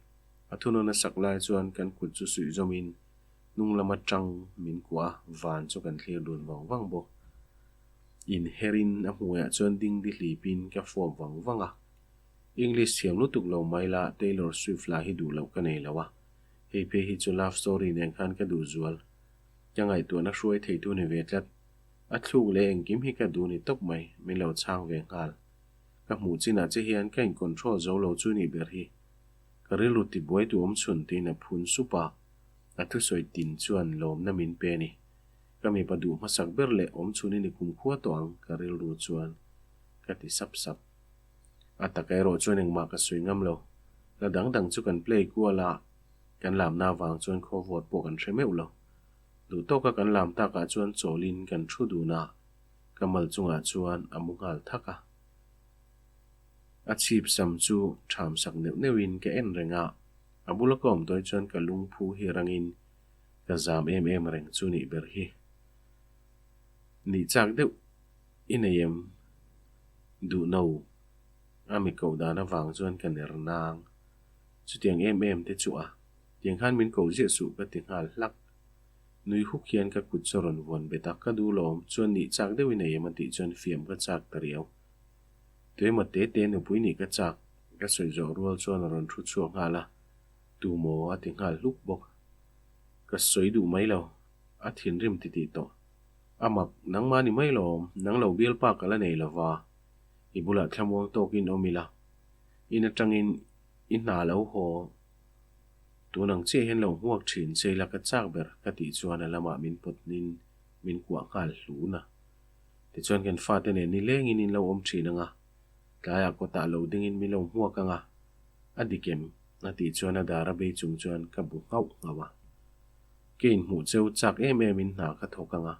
A thunawn a sak lai chuan kan kut chu suih zawmin hnung lam atang min kuah a, van chu kan thlir dun vang vang bawk. Inherin a hmuiah chuan ding di hlipin ka fawp vang vang a. English thiam lutuk lo mai la Taylor Swift lah hi duh loh ka nei lo a, hei phei hi chu love story nen khan ka duh zual. Ka ngaihtuahna hruai theitu ni ve tlat. A thluk leh engkim hi ka duh ni tawp mai, min lo chhang ve nghal. Ka hmuh chinah che hian ka in control zo lo chu nih ber hi. Ka rilru tibuai tu awm chhun tiin a phun sup a, a thusawi tin chuan lawmna min pe a ni. Ka mipa duh hmasak ber leh awm chhun i ni kumkhua tawh ang ka rilru chuan ka ti sap sap. A taka erawh chuan engmah ka sawi ngam lo. La dang dang chu kan play kual a, kan lamna avang chuan khaw vawt pawh kan hre meuh lo. Duh tawka kan lam takah chuan chawlin kan thu dun a, ka mal chungah chuan a mu nghal thak a. A chhip sam chu tham sak neuh neuhin ka en reng a, a bula ka awm tawi chuan ka lungphu hi rangin ka zam em em reng chu nih ber hi. Nih chak deuh i nei em? Duh no. A mi koh dan avang chuan ka ner nang. Chutiang em em te chu a. Tiang khan min ko ziah suh ka ti nghal hlak. Nui huk hian ka kut chu a rawn vuan bet a, ka duh lawm, chuan nih chak deuhin a em a tih chuan fiam ka chak ta riau. Tuemaw te te nupui nih ka chak, ka sawi zawh rual chuan a rawn thu chhuak nghal a, tu maw a ti nghal hluk bawk. Ka sawi duh mai lo, a thinrim ti tih tawh. A mak, nangmah ni mai lawm, nang lo bialpa ka la nei lova, i bulah thlamuang tawkin awm ila, in atangin i hna lo haw. Tun ang chiah hian lo hmuak thin che ila ka chak ber ka tih chuan a lamah min pawt nin min kuah nghal hlun a. Tichuan kan fate nen nilengin in lo awm thin ang a, tlaiah kawtah lo dingin min lo hmuak ang a, a dik em? a tih chuan a dar a bei chung chuan ka bu nghauh nghauh a. Ke inhmuh cheu chak em em in hna ka thawk ang a,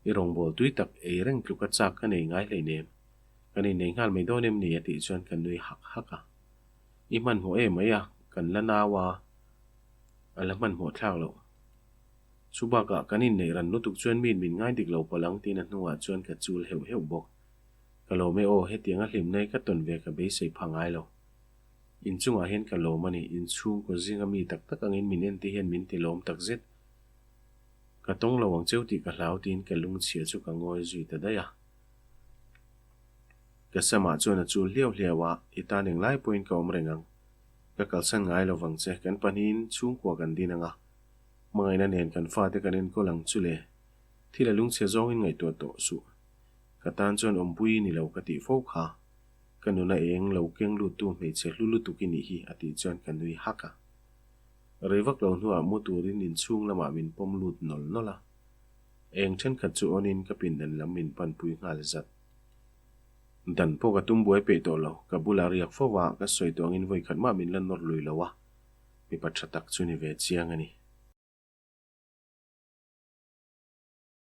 i rawngbâwl tui tak ei reng tluka chak ka nei ngai hleinem, kan innei nghal mai dawn em ni? a tih chuan ka nui hak hak a. I hmanhmawh em mai a, kan la nau a, a la hmanhmawh thlak loh. Chubakah kan inneih ran lutuk chuan miin min ngai dik lo palh ang tiin a hnungah chuan ka chul heuh heuh bawk. Ka lawm e aw, hetianga hlimna hi ka tawn ve ka beisei pha ngai lo. Inchungah hian ka lawm a ni, inchhungkaw zinga mi tak tak angin min en te hian min ti lawm tak zet. Ka tawng lo ang cheu tih ka hlau tiin ka lungchhia chu ka ngawi zui ta daih a. Ka samah chuan a chul hliau hliau a, i tan englai pawhin ka awm reng ang. Ka kalsan ngai lo vang che, kan pahnihin chhungkua kan din ang a. Hmangaihna nen kan fate kan enkawl ang chu le. Thil a lungchhia zawngin ngaihtuah tawh suh. Ka tan chuan awmpui i ni lo ka tih fo kha. Ka nuna eng lo keng luttu hmeichhe hlu lutuk i nih hi a tih chuan ka nui hak a. Rei vak lo hnuah mu turin inchhung lamah min pawm lut nawlh nawlh a. Eng thenkhat chu awnin ka pindan lam min panpui nghal zat. Dan pawh ka tum buai peih tawh lo, ka bulah riak fo va, ka sawi tawh angin vawi khat mah min la nawr lui lo a, mipa tha tak chu ni ve chiang a ni.